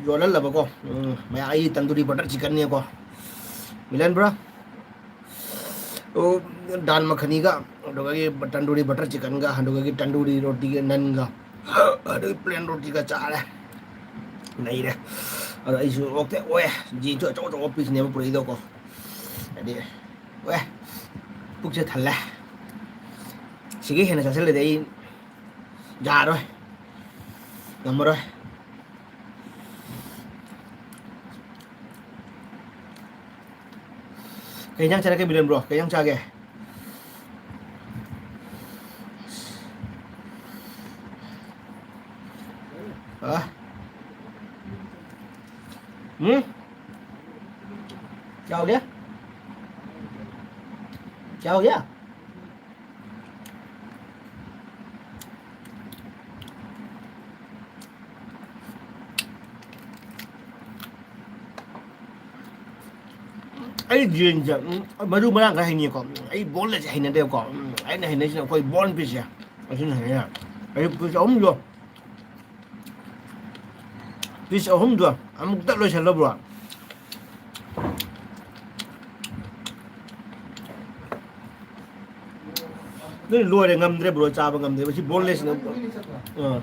ꯌꯣꯠꯍꯜꯂꯕꯀꯣ꯫ ꯎꯝ, ꯃꯌꯥꯝ ꯑꯩ ꯇꯟꯗꯨꯔꯤ ꯕꯇꯔ ꯆꯤꯀꯟꯅꯦꯀꯣ꯫ ꯃꯤꯂꯟ ꯕ꯭ꯔꯣ, ꯑꯣ, ꯗꯥꯜ ꯃꯈꯅꯤꯒ, ꯑꯗꯨꯒꯒꯤ ꯇꯟꯗꯨꯔꯤ ꯕꯇꯔ ꯆꯤꯀꯟꯒ, ꯑꯗꯨꯒꯒꯤ ꯇꯟꯗꯨꯔꯤ ꯔꯣꯇꯤꯒ ꯅꯟꯒ, ꯑꯗꯨꯒꯤ ꯄ꯭ꯂꯦꯟ ꯔꯣꯇꯤꯒ ꯆꯥꯔꯦ꯫ ꯅꯩꯔꯦ꯫ ꯑꯗꯣ ꯑꯩꯁꯨ ꯑꯣꯛꯇꯦ ꯑꯣꯛꯑꯦ꯫ ꯖꯦꯟꯁꯨ ꯑꯆꯧ ꯑꯆꯧꯕ ꯄꯤꯁꯅꯦꯕ ꯄꯨꯔꯛꯏꯗꯣꯀꯣ꯫ ꯍꯥꯏꯗꯤ, ꯑꯣꯛꯑꯦ꯫ ꯄꯨꯛꯁꯦ ꯊꯜꯂꯦ꯫ ꯁꯤꯒꯤ ꯍꯦꯟꯅ ꯆꯥꯁꯤꯜꯂꯗꯤ ꯑꯩ ꯌꯥꯔꯣꯏ꯫ ꯉꯝꯃꯔꯣꯏ꯫ ꯀꯩ ꯏꯟꯖꯥꯡ ꯆꯥꯔꯛꯀꯦ, ꯃꯤꯂꯟ ꯕ꯭ꯔꯣ? ꯀꯩ ꯏꯟꯖꯥꯡ ꯆꯥꯒꯦ? ꯍꯥ? ꯎꯝ? क्या हो गया? क्या हो गया? ꯑꯩ ꯖꯦꯟꯁꯦ, ꯎꯝ, ꯃꯔꯨ ꯃꯔꯥꯡ ꯈꯔ ꯍꯩꯅꯤꯡꯉꯦꯀꯣ꯫ ꯑꯩ ꯕꯣꯟꯂꯦꯁꯁꯦ ꯍꯩꯅꯗꯦꯕꯀꯣ꯫ ꯎꯝ, ꯑꯩꯅ ꯍꯩꯅꯔꯤꯁꯤꯅ ꯑꯩꯈꯣꯏ ꯕꯣꯟ ꯄꯤꯁꯁꯦ꯫ ꯑꯁꯤꯅ ꯍꯩꯅꯩ꯫ ꯑꯩ ꯄꯤꯁ ꯑꯍꯨꯝꯗꯣ, ꯄꯤꯁ ꯑꯍꯨꯝꯗꯣ ꯑꯃꯨꯛꯇ ꯂꯣꯏꯁꯜꯂꯣ, ꯕ꯭ꯔꯣ꯫ ꯅꯣꯏ ꯂꯣꯏꯔꯦ, ꯉꯝꯗ꯭ꯔꯦ, ꯕ꯭ꯔꯣ, ꯆꯥꯕ ꯉꯝꯗ꯭ꯔꯦ꯫ ꯃꯁꯤ ꯕꯣꯟꯂꯦꯁꯅ꯫ ꯑꯥ꯫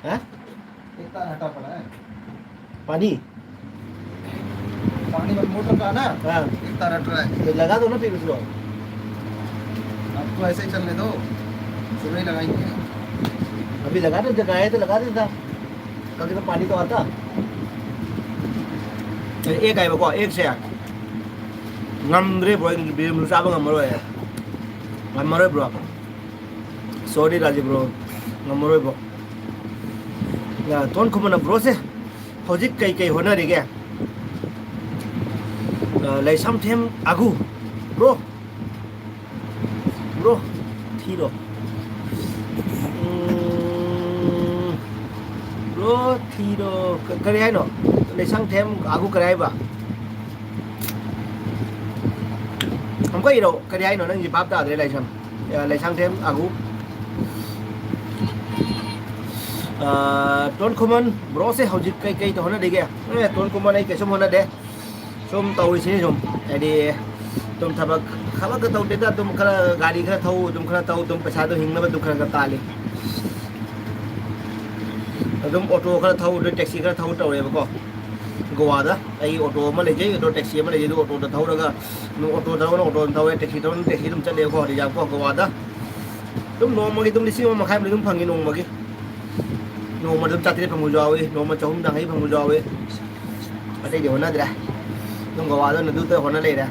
ꯍꯥ? पानी? पानी में मोटर का ना? हाँ। एक तार हट रहा है। तो लगा दो ना फिर उसको। अब तो ऐसे ही चलने दो, सुबह ही लगाएंगे। अभी लगा दो, जब आए तो लगा देता, कम से कम पानी तो आता। एक आए बको, एक से। ꯉꯝꯗ꯭ꯔꯦ ꯕ꯭ꯔꯣ, ꯑꯩ ꯕꯤꯔꯦꯝꯁꯨ ꯆꯥꯕ ꯉꯝꯃꯔꯣꯏ꯫ ꯉꯝꯃꯔꯣꯏ ꯕ꯭ꯔꯣ꯫ Sorry ꯔꯥꯖꯤꯕ ꯕ꯭ꯔꯣ, ꯉꯝꯃꯔꯣꯏ ꯕ꯭ꯔꯣ꯫ ꯑ, ꯇꯣꯟ ꯈꯨꯃꯟꯅ ꯕ꯭ꯔꯣꯁꯦ ꯍꯧꯖꯤꯛ ꯀꯩ ꯀꯩ ꯍꯣꯠꯅꯔꯤꯒꯦ? ꯑ, ꯂꯩꯁꯥꯝꯊꯦꯝ ꯑꯒꯨ꯫ ꯕ꯭ꯔꯣ, ꯕ꯭ꯔꯣ, ꯊꯤꯔꯣ꯫ ꯎꯝ, ꯕ꯭ꯔꯣ, ꯊꯤꯔꯣ꯫ ꯀ-, ꯀꯔꯤ ꯍꯥꯏꯅꯣ? ꯂꯩꯁꯥꯝꯊꯦꯝ ꯑꯒꯨ ꯀꯔꯤ ꯍꯥꯏꯕ? ꯑꯃꯨꯛꯀ ꯏꯔꯣ꯫ ꯀꯔꯤ ꯍꯥꯏꯅꯣ? ꯅꯪꯒꯤ ꯚꯥꯞ ꯇꯥꯗ꯭ꯔꯦ, ꯂꯥꯏꯁ꯭ꯔꯝ꯫ ꯑ, ꯂꯩꯁꯥꯡꯊꯦꯝ ꯑꯒꯨ꯫ ꯑ, ꯇꯣꯟ ꯈꯨꯃꯟ, ꯕ꯭ꯔꯣꯁꯦ ꯍꯧꯖꯤꯛ ꯀꯩ ꯀꯩ ꯍꯣꯠꯅꯔꯤꯒꯦ? ꯑꯦ, ꯇꯣꯟ ꯈꯨꯃꯟ, ꯑꯩ ꯀꯩꯁꯨꯝ ꯍꯣꯠꯅꯗꯦ꯫ ꯁꯨꯝ ꯇꯧꯔꯤꯁꯤꯅꯤ ꯁꯨꯝ꯫ ꯍꯥꯏꯗꯤ, ꯑꯗꯨꯝ ꯊꯕꯛ, ꯊꯕꯛꯀ ꯇꯧꯗꯦꯗ, ꯑꯗꯨꯝ ꯈꯔ ꯒꯥꯔꯤ ꯈꯔ ꯊꯧ, ꯑꯗꯨꯝ ꯈꯔ ꯇꯧ, ꯑꯗꯨꯝ ꯄꯩꯁꯥꯗꯣ ꯍꯤꯡꯅꯕ ꯑꯗꯨꯝ ꯈꯔ ꯈꯔ ꯇꯥꯜꯂꯤ꯫ ꯑꯗꯨꯝ ꯑꯣꯇꯣ ꯈꯔ ꯊꯧ, ꯑꯗꯨ ꯇꯦꯛꯁꯤ ꯈꯔ ꯊꯧ ꯇꯧꯔꯦꯕꯀꯣ꯫ ꯒꯣꯋꯥꯗ ꯑꯩ ꯑꯣꯇꯣ ꯑꯃ ꯂꯩꯖꯩ, ꯑꯗꯣ ꯇꯦꯛꯁꯤ ꯑꯃ ꯂꯩꯖꯩ, ꯑꯗꯨ ꯑꯣꯇꯣꯗ ꯊꯧꯔꯒ, ꯑꯗꯨꯝ ꯑꯣꯇꯣ ꯊꯧꯔꯒꯅ ꯑꯣꯇꯣ ꯑꯗꯨꯝ ꯊꯧꯋꯦ, ꯇꯦꯛꯁꯤ ꯊꯧꯔꯒꯅ ꯇꯦꯛꯁꯤ ꯑꯗꯨꯝ ꯆꯠꯂꯦꯕꯀꯣ, ꯔꯤꯖꯥꯕꯀꯣ, ꯒꯣꯋꯥꯗ꯫ ꯑꯗꯨꯝ ꯅꯣꯡꯃꯒꯤ ꯑꯗꯨꯝ ꯂꯤꯁꯤꯡ ꯑꯃ ꯃꯈꯥꯏꯃꯨꯛ ꯑꯗꯨꯝ ꯐꯪꯉꯤ ꯅꯣꯡꯃꯒꯤ꯫ ꯅꯣꯡꯃ ꯑꯗꯨꯝ ꯆꯥꯇ꯭ꯔꯦꯠ ꯐꯪꯕꯁꯨ ꯌꯥꯎꯏ, ꯅꯣꯡꯃ ꯆꯍꯨꯝ ꯌꯥꯡꯈꯩ ꯐꯪꯕꯁꯨ ꯌꯥꯎꯏ꯫ ꯑꯇꯩꯗꯤ ꯍꯣꯠꯅꯗ꯭ꯔꯦ꯫ ꯑꯗꯨꯝ ꯒꯣꯋꯥꯗ ꯑꯣꯏꯅ ꯑꯗꯨꯗ ꯍꯣꯠꯅ ꯂꯩꯔꯦ꯫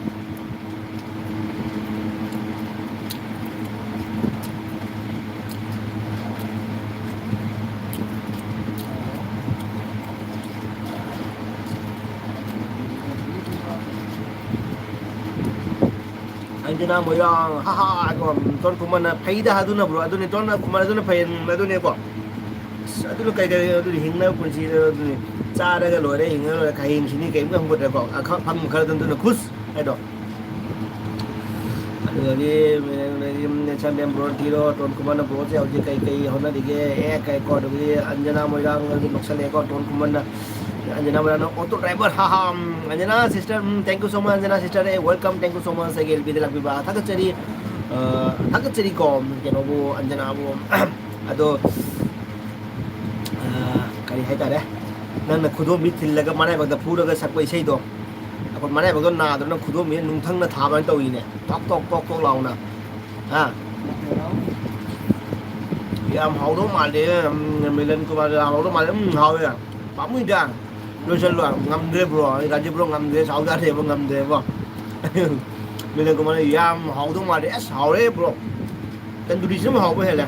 ꯑꯟꯖꯅꯥ ꯃꯣꯏꯔꯥꯡ, ꯍꯥ ꯍꯥ, ꯀꯣ, ꯇꯣꯟ ꯈꯨꯃꯟꯅ ꯐꯩꯗ ꯑꯗꯨꯅ, ꯕ꯭ꯔꯣ, ꯑꯗꯨꯅꯤ, ꯇꯣꯟ ꯈꯨꯃꯟ ꯑꯗꯨꯅ ꯐꯩ, ꯑꯗꯨꯅꯤꯀꯣ꯫ ꯑꯁ, ꯑꯗꯨꯅ ꯀꯩꯗꯧꯔꯤ? ꯑꯗꯨꯅꯤ ꯍꯤꯡꯅꯕ ꯄꯨꯟꯁꯤꯗ ꯑꯗꯨꯅꯤ, ꯆꯥꯔꯒ ꯂꯣꯏꯔꯦ, ꯍꯤꯡꯉ ꯂꯣꯏꯔꯦ, ꯍꯌꯦꯡ ꯁꯤꯅꯤ ꯀꯔꯤꯝꯇ ꯈꯪꯄꯣꯠꯇ꯭ꯔꯦꯀꯣ꯫ ꯑꯈ-, ꯑꯐꯪꯕ ꯈꯔꯗꯨꯅ ꯑꯗꯨꯅ ꯈꯨꯁ ꯍꯥꯏꯗꯣ꯫ ꯑꯗꯨꯗꯒꯤ ꯁꯟꯗꯦꯝ ꯕ꯭ꯔꯣ ꯊꯤꯔꯣ, ꯇꯣꯟ ꯈꯨꯃꯟꯅ ꯕ꯭ꯔꯣꯁꯦ ꯍꯧꯖꯤꯛ ꯀꯩ ꯀꯩ ꯍꯣꯠꯅꯔꯤꯒꯦ? ꯑꯦ, ꯀꯩ ꯀꯣ, ꯑꯗꯨꯗꯒꯤ ꯑꯟꯖꯅꯥ ꯃꯣꯏꯔꯥꯡ ꯍꯥꯏꯗꯤ ꯅꯣꯛꯁꯜꯂꯛꯑꯦꯀꯣ, ꯇꯣꯟ ꯈꯨꯃꯟꯅ꯫ ꯑꯟꯖꯅꯥ ꯃꯣꯏꯔꯥꯡꯅ ꯑꯣꯇꯣ ꯗ꯭ꯔꯥꯏꯚꯔ, ꯍꯥ ꯍꯥ, ꯎꯝ, ꯑꯟꯖꯅꯥ sister, um, thank you so much, ꯑꯟꯖꯅꯥ sister, A, welcome, thank you so much, ꯑꯩꯒꯤ L B ꯗ ꯂꯥꯛꯄꯤꯕ, ꯊꯥꯒꯠꯆꯔꯤ꯫ ꯑ, ꯊꯥꯒꯠꯆꯔꯤꯀꯣ, ꯀꯩꯅꯣꯕꯨ, ꯑꯟꯖꯅꯥꯕꯨ꯫ ꯑꯗꯣ, ꯑ, ꯀꯔꯤ ꯍꯥꯏꯇꯥꯔꯦ, ꯅꯪꯅ ꯈꯨꯗꯣꯝꯕꯤ ꯊꯤꯜꯂꯒ ꯃꯔꯥꯏꯕꯛꯇ ꯐꯨꯔꯒ ꯁꯛꯄ ꯏꯁꯩꯗꯣ, ꯑꯩꯈꯣꯏ ꯃꯔꯥꯏꯕꯛꯇꯣ ꯅꯥꯗ꯭ꯔꯅ ꯈꯨꯗꯣꯝꯕꯤꯅ ꯅꯨꯡꯊꯪꯅ ꯊꯥꯕ ꯍꯥꯏꯅ ꯇꯧꯔꯤꯅꯦ, ꯇꯣꯛ ꯇꯣꯛ ꯇꯣꯛ ꯇꯣꯛ ꯂꯥꯎꯅ꯫ ꯍꯥ? ꯌꯥꯝ ꯍꯥꯎꯗꯧ ꯃꯥꯜꯂꯦ, ꯎꯝ, ꯃꯤꯂꯟ ꯀꯨꯃꯥꯔ, ꯌꯥꯝ ꯍꯥꯎꯗꯧ ꯃꯥꯜꯂꯦ꯫ ꯎꯝ, ꯍꯥꯎꯋꯦ꯫ ꯄꯥꯝꯃꯨꯏꯗ꯫ ꯂꯣꯏꯁꯜꯂꯣ꯫ ꯉꯝꯗ꯭ꯔꯦ ꯕ꯭ꯔꯣ, ꯑꯩ ꯔꯥꯖꯤꯕ ꯕ꯭ꯔꯣ ꯉꯝꯗ꯭ꯔꯦ, ꯁꯥꯎꯗ ꯌꯥꯗ꯭ꯔꯦꯕ, ꯉꯝꯗ꯭ꯔꯦꯕꯣ꯫ ꯃꯤꯂꯟ ꯀꯨꯃꯥꯔ, ꯌꯥꯝ ꯍꯥꯎꯗꯧ ꯃꯥꯜꯂꯦ꯫ ꯑꯁ, ꯍꯥꯎꯔꯦ ꯕ꯭ꯔꯣ꯫ ꯇꯟꯗꯨꯔꯤꯁꯤꯅ ꯍꯥꯎꯕ ꯍꯦꯜꯂꯦ꯫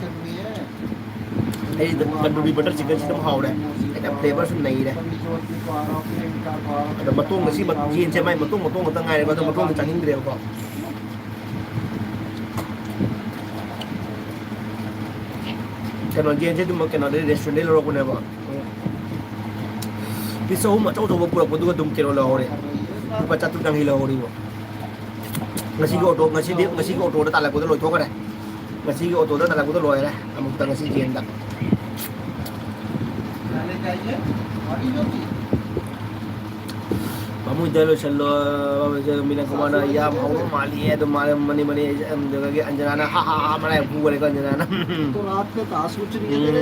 ꯑꯩ ꯇꯟꯗꯨꯔꯤ ꯕꯇꯔ ꯆꯤꯛꯀꯟꯁꯤ ꯑꯗꯨꯝ ꯍꯥꯎꯔꯦ꯫ ꯍꯦꯛꯇ ꯐ꯭ꯂꯦꯕꯔꯁꯨ ꯅꯩꯔꯦ꯫ ꯑꯗꯣ ꯃꯇꯣꯡ ꯉꯁꯤ ꯃ-, ꯌꯦꯟꯁꯦ ꯃꯥꯏ ꯃꯇꯣꯡ, ꯃꯇꯣꯡ ꯈꯛꯇ ꯉꯥꯏꯔꯦꯕ, ꯑꯗꯣ ꯃꯇꯣꯡꯗꯤ ꯆꯥꯅꯤꯡꯗ꯭ꯔꯦꯕꯀꯣ꯫ ꯀꯩꯅꯣ, ꯌꯦꯟꯁꯦ ꯑꯗꯨꯝ ꯀꯩꯅꯣꯗꯩ, ꯔꯦꯁꯇꯨꯔꯦꯟꯗꯩ ꯂꯧꯔꯛꯄꯅꯦꯕ꯫ ꯄꯤꯁ ꯑꯍꯨꯝ ꯑꯆꯧ ꯑꯆꯧꯕ ꯄꯨꯔꯛꯄꯗꯨꯒ ꯑꯗꯨꯝ ꯀꯩꯅꯣ ꯂꯧꯍꯧꯔꯦ, ꯂꯨꯄꯥ ꯆꯥꯇ꯭ꯔꯨꯛ ꯌꯥꯡꯈꯩ ꯂꯧꯍꯧꯔꯤꯕꯣ꯫ ꯉꯁꯤꯒꯤ ꯑꯣꯇꯣ, ꯉꯁꯤꯗꯤ, ꯉꯁꯤꯒꯤ ꯑꯣꯇꯣꯗ ꯇꯥꯜꯂꯛꯄꯗ ꯂꯣꯏꯊꯣꯛꯈ꯭ꯔꯦ꯫ ꯉꯁꯤꯒꯤ ꯑꯣꯇꯣꯗ ꯇꯥꯜꯂꯛꯄꯗ ꯂꯣꯏꯔꯦ꯫ ꯑꯃꯨꯛꯇ ꯉꯁꯤ ꯌꯦꯟꯗ꯫ ꯃꯃꯨꯗ ꯂꯣꯏꯁꯜꯂꯣ꯫ ꯃꯤꯅ ꯀꯃꯥꯏꯅ ꯌꯥꯝ ꯍꯧꯕ ꯃꯥꯜꯂꯤ꯫ ꯑꯗꯨ ꯃꯥꯜꯂꯦ, ꯃꯅꯤ, ꯃꯅꯤ, ꯑꯗꯨꯗꯒꯤ ꯑꯟꯖꯅꯥꯅ ꯍꯥ, ꯍꯥ, ꯍꯥ, ꯃꯔꯥꯏ ꯐꯨꯒꯔꯦꯀꯣ ꯑꯟꯖꯅꯥꯅ꯫ ꯎꯝ,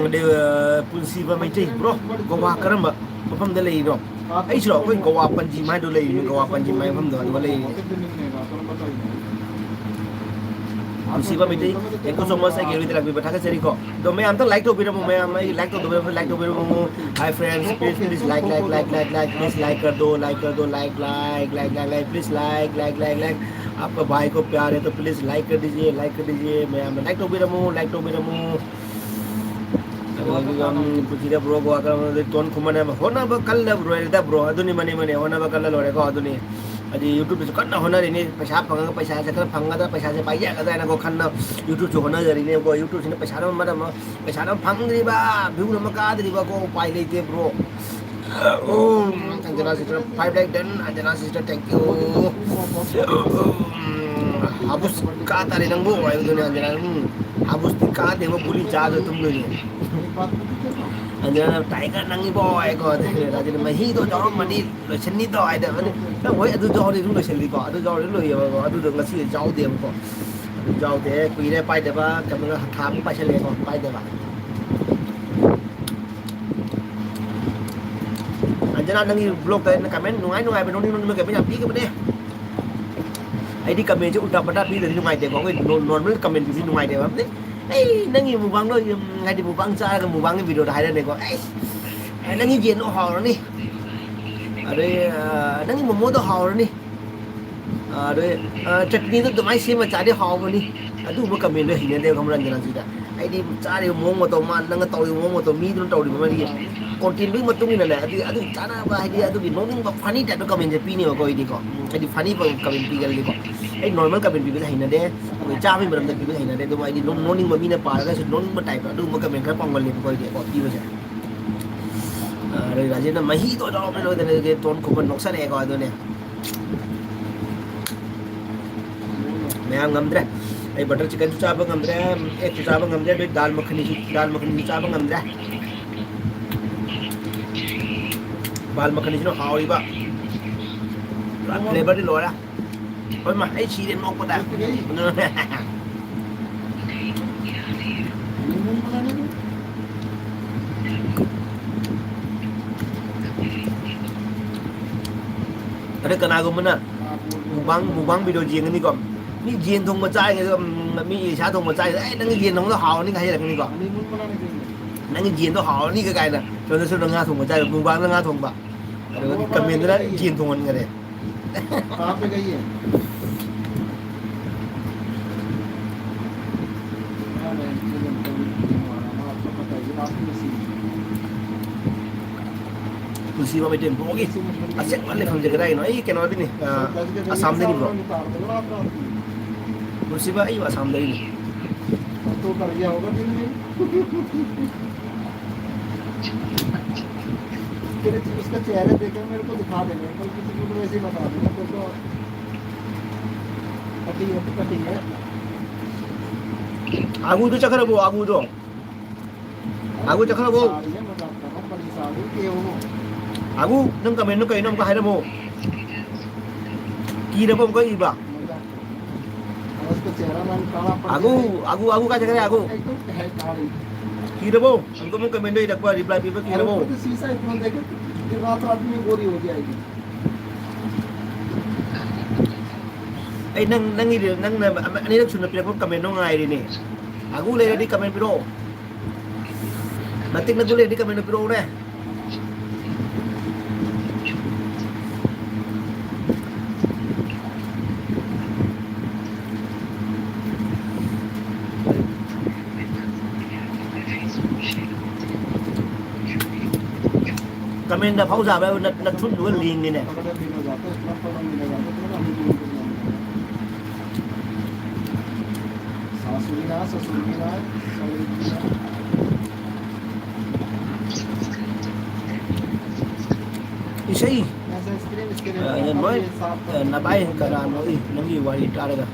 ꯑꯗꯨꯒ ꯄꯨꯟꯁꯤꯕ ꯃꯩꯇꯩ, ꯕ꯭ꯔꯣ, ꯒꯣꯋꯥ ꯀꯔꯝꯕ ꯃꯐꯝꯗ ꯂꯩꯔꯤꯅꯣ? ꯑꯩꯁꯨ ꯑꯩꯈꯣꯏ ꯒꯣꯋꯥ ꯄꯟꯖꯤꯝ ꯍꯥꯏꯗꯣ ꯂꯩꯔꯤꯅꯤ, ꯒꯣꯋꯥ ꯄꯟꯖꯤꯝ ꯍꯥꯏ ꯃꯐꯝꯗꯣ ꯑꯗꯨꯒ ꯂꯩꯔꯤꯅꯤ꯫ ꯅꯨꯡꯁꯤꯕ Meitei, thank you so much, ꯑꯩꯒꯤ ꯍꯦꯔꯣꯏꯗ ꯂꯥꯛꯄꯤꯕ ꯊꯥꯒꯠꯆꯔꯤꯀꯣ꯫ ꯑꯗꯣ ꯃꯌꯥꯝ ꯑꯝꯇ like ꯇꯧꯕꯤꯔꯝꯃꯣ, ꯃꯌꯥꯝ ꯑꯩꯒꯤ like ꯇꯧꯗꯕ ꯌꯥꯎꯔꯗꯤ like ꯇꯧꯕꯤꯔꯝꯃꯣ꯫ Hi friends, please, please like, like, like, like, like, please like कर दो, like कर दो, like, like, like, like, like, please like, like, like, like, आपका भाई को प्यार है तो please like कर दीजिए, like कर दीजिए, ꯃꯌꯥꯝꯅ like ꯇꯧꯕꯤꯔꯝꯃꯣ, like ꯇꯧꯕꯤꯔꯝꯃꯣ꯫ ꯑꯗꯨꯒ, ꯎꯝ, ꯄꯨꯟꯁꯤꯗ ꯕ꯭ꯔꯣ ꯒꯣꯋꯥ ꯀꯔꯝꯕ ꯇꯣꯟ ꯈꯨꯃꯟ ꯍꯥꯏꯕ ꯍꯣꯠꯅꯕ ꯀꯜꯂꯕ ꯂꯣꯏꯔꯦꯗ ꯕ꯭ꯔꯣ꯫ ꯑꯗꯨꯅꯤ, ꯃꯅꯤ, ꯃꯅꯤ, ꯍꯣꯠꯅꯕ ꯀꯜꯂ ꯂꯣꯏꯔꯦꯀꯣ꯫ ꯑꯗꯨꯅꯤ ꯍꯥꯏꯗꯤ YouTubeꯇꯁꯨ ꯀꯟꯅ ꯍꯣꯠꯅꯔꯤꯅꯤ꯫ ꯄꯩꯁꯥ ꯐꯪꯉꯒ ꯄꯩꯁꯥꯁꯦ ꯈꯔ ꯐꯪꯒꯗ꯭ꯔꯥ, ꯄꯩꯁꯥꯁꯦ ꯄꯥꯏꯖꯒꯗ꯭ꯔꯥ ꯍꯥꯏꯅꯀꯣ ꯈꯟꯅ YouTubeꯁꯨ ꯍꯣꯠꯅꯖꯔꯤꯅꯦꯕꯀꯣ꯫ YouTubeꯁꯤꯅ ꯄꯩꯁꯥꯅ ꯃꯔꯝ ꯑꯃ, ꯄꯩꯁꯥꯅ ꯐꯪꯗ꯭ꯔꯤꯕ, viewꯅ ꯑꯃ ꯀꯥꯗ꯭ꯔꯤꯕꯀꯣ, ꯎꯄꯥꯏ ꯂꯩꯇꯦ bro. Um, Anjana sister, five lakh done, Anjana sister, thank you. ꯎꯝ, ꯍꯥꯕꯨꯁ ꯀꯥ ꯇꯥꯔꯦ ꯅꯪꯕꯨ ꯍꯥꯏꯕꯗꯨꯅꯦ ꯑꯟꯖꯅꯥ꯫ ꯎꯝ, ꯍꯥꯕꯨꯁꯇꯤ ꯀꯥꯗꯦꯕ, ꯒꯨꯂꯤ ꯆꯥꯗ ꯇꯨꯝꯗꯣꯏꯅꯦ꯫ ꯑꯟꯖꯅꯥ, "ꯇꯥꯏꯒꯔ ꯅꯪ ꯏꯕꯣ" ꯍꯥꯏꯀꯣ꯫ ꯑꯗꯨꯅꯦ ꯃꯍꯤꯗꯣ ꯌꯥꯎꯔꯝꯃꯗꯤ ꯂꯣꯏꯁꯟꯅꯤꯗꯣ ꯍꯥꯏꯗꯕꯅꯤ꯫ ꯅꯪ ꯍꯣꯏ ꯑꯗꯨ ꯌꯥꯎꯔꯗꯤ ꯑꯗꯨꯝ ꯂꯣꯏꯁꯜꯂꯤꯀꯣ꯫ ꯑꯗꯨ ꯌꯥꯎꯔꯗꯤ ꯂꯣꯏꯌꯦꯕꯀꯣ꯫ ꯑꯗꯨꯗꯣ ꯉꯁꯤ ꯌꯥꯎꯗꯦꯕꯀꯣ꯫ ꯑꯗꯨ ꯌꯥꯎꯗꯦ꯫ ꯀꯨꯏꯔꯦ ꯄꯥꯏꯗꯕ꯫ ꯀꯩꯅꯣ ꯊꯥ ꯑꯃꯨꯛ ꯄꯥꯏꯁꯜꯂꯛꯑꯦꯀꯣ ꯄꯥꯏꯗꯕ꯫ ꯑꯟꯖꯅꯥ, ꯅꯪꯒꯤ vlogꯇ ꯑꯩꯅ comment ꯅꯨꯡꯉꯥꯏ ꯅꯨꯡꯉꯥꯏꯕ, ꯅꯣꯛꯅꯤꯡ ꯅꯣꯛꯅꯤꯡꯕ comment ꯌꯥꯝ ꯄꯤꯈꯤꯕꯅꯦ꯫ ꯑꯩꯗꯤ commentꯁꯦ ꯎꯜꯇꯥ ꯄꯜꯇꯥ ꯄꯤꯗ꯭ꯔꯗꯤ ꯅꯨꯡꯉꯥꯏꯇꯦꯀꯣ꯫ ꯑꯩꯈꯣꯏ ꯅꯣ-, normal comment ꯄꯤꯕꯁꯤ ꯅꯨꯡꯉꯥꯏꯇꯦꯕ꯫ ꯑꯗꯩ, "ꯑꯩ ꯅꯪꯒꯤ mukbangꯗꯣ, ꯎꯝ, ꯍꯥꯏꯗꯤ mukbang ꯆꯥꯔꯒ mukbangꯒꯤ videoꯗ ꯍꯥꯏꯔꯅꯤꯀꯣ꯫ ꯑꯩꯁ, ꯑꯦ, ꯅꯪꯒꯤ ꯌꯦꯟꯗꯣ ꯍꯥꯎꯔꯅꯤ꯫ ꯑꯗꯩ, ꯑ, ꯅꯪꯒꯤ momoꯗꯣ ꯍꯥꯎꯔꯅꯤ꯫ ꯑ, ꯑꯗꯩ, ꯑ, chutneyꯗꯣ ꯑꯗꯨꯃꯥꯏꯅ ꯁꯦꯝꯃ ꯆꯥꯗꯤ ꯍꯥꯎꯕꯅꯤ꯫ ꯑꯗꯨꯒꯨꯝꯕ ꯀꯃꯦꯟꯗꯣ ꯍꯩꯅꯗꯦꯕ, ꯈꯪꯕ꯭ꯔꯥ, ꯔꯟꯖꯅꯥꯁꯤꯗ? ꯍꯥꯏꯗꯤ ꯆꯥꯔꯤꯕ ꯃꯑꯣꯡ ꯃꯇꯧ, ꯃꯥ, ꯅꯪꯅ ꯇꯧꯔꯤꯕ ꯃꯑꯣꯡ ꯃꯇꯧ, ꯃꯤꯗꯨꯅ ꯇꯧꯔꯤꯕ ꯃꯥꯒꯤ ꯀꯣꯟꯇꯦꯟꯗꯨꯒꯤ ꯃꯇꯨꯡ ꯏꯟꯅꯅꯦ, ꯑꯗꯨ, ꯑꯗꯨ ꯆꯥꯅꯕ, ꯍꯥꯏꯗꯤ ꯑꯗꯨꯒꯤ ꯅꯣꯛꯅꯤꯡꯕ funny type ꯇ ꯀꯃꯦꯟꯁꯦ ꯄꯤꯅꯦꯕꯀꯣ ꯑꯩꯗꯤꯀꯣ꯫ ꯍꯥꯏꯗꯤ funny ꯀꯃꯦꯟ ꯄꯤꯒꯜꯂꯤꯀꯣ꯫ ꯑꯩ normal ꯀꯃꯦꯟ ꯄꯤꯕꯁꯦ ꯍꯩꯅꯗꯦ, ꯑꯩꯈꯣꯏ ꯆꯥꯕꯒꯤ ꯃꯔꯝꯗ ꯄꯤꯕꯁꯦ ꯍꯩꯅꯗꯦ꯫ ꯑꯗꯨꯕꯨ ꯑꯩꯗꯤ ꯑꯗꯨꯝ ꯅꯣꯛꯅꯤꯡꯕ, ꯃꯤꯅ ꯄꯥꯔꯒꯁꯨ ꯅꯣꯛꯅꯤꯡꯕ type ꯇ ꯑꯗꯨꯒꯨꯝꯕ ꯀꯃꯦꯟ ꯈꯔ ꯄꯥꯝꯒꯜꯂꯦꯕꯀꯣ ꯑꯩꯗꯤ, ꯀꯣ, ꯄꯤꯕꯁꯦ꯫ ꯑ, ꯔꯣꯍꯤꯠ ꯔꯥꯖꯦꯟꯅ ꯃꯍꯤꯗꯣ ꯂꯧꯔꯝꯃꯦ, ꯂꯣꯏꯗꯅ ꯇꯣꯟ ꯈꯨꯝꯕ ꯅꯣꯛꯁꯜꯂꯛꯑꯦꯀꯣ꯫ ꯑꯗꯨꯅꯦ꯫ ꯃꯌꯥꯝ ꯉꯝꯗ꯭ꯔꯦ꯫ ꯑꯩ butter chicken ꯁꯨ ꯆꯥꯕ ꯉꯝꯗ꯭ꯔꯦ, egg ꯁꯨ ꯆꯥꯕ ꯉꯝꯗ꯭ꯔꯦ, ꯑꯗꯨ ꯗꯥꯜ ꯃꯈꯅꯤꯁꯨ, ꯗꯥꯜ ꯃꯈꯅꯤꯁꯨ ꯆꯥꯕ ꯉꯝꯗ꯭ꯔꯦ꯫ ꯗꯥꯜ ꯃꯈꯅꯤꯁꯤꯅ ꯍꯥꯎꯔꯤꯕ꯫ ꯄꯨꯔꯥ flavour ꯗꯤ ꯂꯣꯏꯔꯦ꯫ ꯍꯣꯏ ꯃꯥ, ꯑꯩ ꯁꯤꯔꯦ ꯅꯣꯛꯄꯗ꯫ ꯑꯗ ꯀꯅꯥꯒꯨꯝꯕꯅ mukbang, mukbang video ꯌꯦꯡꯒꯅꯤꯀꯣ, ꯃꯤ ꯌꯦꯟ ꯊꯣꯡꯕ ꯆꯥꯔꯤꯉꯩꯗ, ꯎꯝ, ꯃꯤ ꯁꯥ ꯊꯣꯡꯕ ꯆꯥꯔꯤꯉꯩꯗ, "ꯑꯦ, ꯅꯪꯒꯤ ꯌꯦꯟ ꯊꯣꯡꯕꯗꯣ ꯍꯥꯎꯔꯅꯤꯒ" ꯍꯥꯏꯔꯛꯀꯅꯤꯀꯣ, "ꯅꯪꯒꯤ ꯌꯦꯟꯗꯣ ꯍꯥꯎꯔꯅꯤꯒ" ꯀꯥꯏꯅ꯫ ꯁꯣꯝꯗ, ꯁꯣꯝꯗ ꯉꯥ ꯊꯣꯡꯕ ꯆꯥꯔꯤꯕ, mukbang ꯗ ꯉꯥ ꯊꯣꯡꯕ, ꯑꯗꯨꯒ comment ꯗꯅ ꯌꯦꯟ ꯊꯣꯡꯍꯟꯈꯔꯦ꯫ ꯅꯨꯡꯁꯤꯕ ꯃꯩꯇꯩ ꯕ꯭ꯔꯣꯒꯤ ꯑꯁꯦꯡꯕ ꯂꯩꯐꯝꯁꯦ ꯀꯗꯥꯏꯒꯤꯅꯣ? ꯑꯩ ꯀꯩꯅꯣꯗꯤꯅꯤ, ꯑ, ꯑꯁꯥꯝꯗꯒꯤ ꯕ꯭ꯔꯣ꯫ ꯅꯨꯡꯁꯤꯕ, ꯑꯩ ꯑꯁꯥꯝꯗꯒꯤꯅꯤ꯫ तो कर गया होगा दिल में। तेरे, उसका चेहरा देख के मेरे को दिखा देगा, कल किसी को तो वैसे ही बता दूंगा, तेरे को कटिंग है, कटिंग है। आगू तो चक्कर वो, आगू तो। आगू ꯆꯠꯈ꯭ꯔꯕꯣ? ꯁꯥꯔꯤꯁꯦ ꯃꯖꯥꯛ ꯇꯧꯔ ꯄꯔꯦꯁꯥꯟ ꯀꯩ ꯍꯣ? ꯑꯥꯒꯨ, ꯅꯪ comment ꯗꯣ ꯀꯩꯅꯣ ꯑꯝꯇ ꯍꯥꯏꯔꯝꯃꯣ꯫ ꯀꯤꯔꯕꯣ ꯑꯃꯨꯛꯀ ꯏꯕ? ꯃꯖꯥꯛ ꯇꯧꯔ꯫ ꯑꯁ, ꯀꯣ ꯆꯦꯍꯔꯥ ꯅꯪ ꯀꯥꯂꯥ ꯄꯔ ꯑꯥꯒꯨ, ꯒꯌꯥ꯫ ꯑꯥꯒꯨ, ꯑꯥꯒꯨ ꯀꯥꯏ ꯆꯠꯈ꯭ꯔꯦ, ꯑꯥꯒꯨ? ꯑꯩ ꯇꯣ ꯀꯩ ꯍꯥꯏ ꯇꯥꯔꯦ꯫ ꯀꯤꯔꯕꯣ? ꯑꯃꯨꯛꯀ ꯑꯃꯨꯛ comment ꯗꯣ ꯏꯔꯛꯄ, reply ꯄꯤꯕ ꯑꯔꯦ, ꯀꯤꯔꯕꯣ? ꯎꯄꯔ ꯁꯦ ꯁꯤꯁꯥ ꯏꯇꯅꯥ ꯗꯦꯈꯣ, ꯗꯤꯟ ꯔꯥꯠ ꯑꯥꯗꯃꯤ ꯕꯣꯔꯤ ꯍꯣ ꯖꯥꯌꯦꯒꯤ꯫ ꯑꯩ ꯅꯪ, ꯅꯪꯒꯤ, ꯅꯪꯅ ꯑꯃ, ꯑꯅꯤꯔꯛ ꯁꯨꯅ ꯄꯤꯔꯛꯄ comment ꯗꯣ ꯉꯥꯏꯔꯤꯅꯦ꯫ ꯑꯥꯒꯨ ꯂꯩꯔꯗꯤ comment ꯄꯤꯔꯛꯑꯣ꯫ ꯅꯇꯤꯛ ꯅꯇꯨ ꯂꯩꯔꯗꯤ comment ꯗꯣ ꯄꯤꯔꯛꯎꯅꯦ꯫ ꯀꯃꯦꯟꯗ ꯐꯥꯎ ꯁꯥꯕ ꯍꯥꯏꯕ ꯅꯠ-, ꯅꯠꯊꯨꯟꯗꯨꯒ ꯂꯦꯡꯉꯤꯅꯦ꯫ ꯏꯁꯩ, ꯑ, ꯅꯣꯏ, ꯑ, ꯅꯚꯥꯏ ꯀꯅꯥꯅꯣ? ꯏ, ꯅꯪꯒꯤ ꯋꯥꯔꯤ ꯇꯥꯔꯒ꯫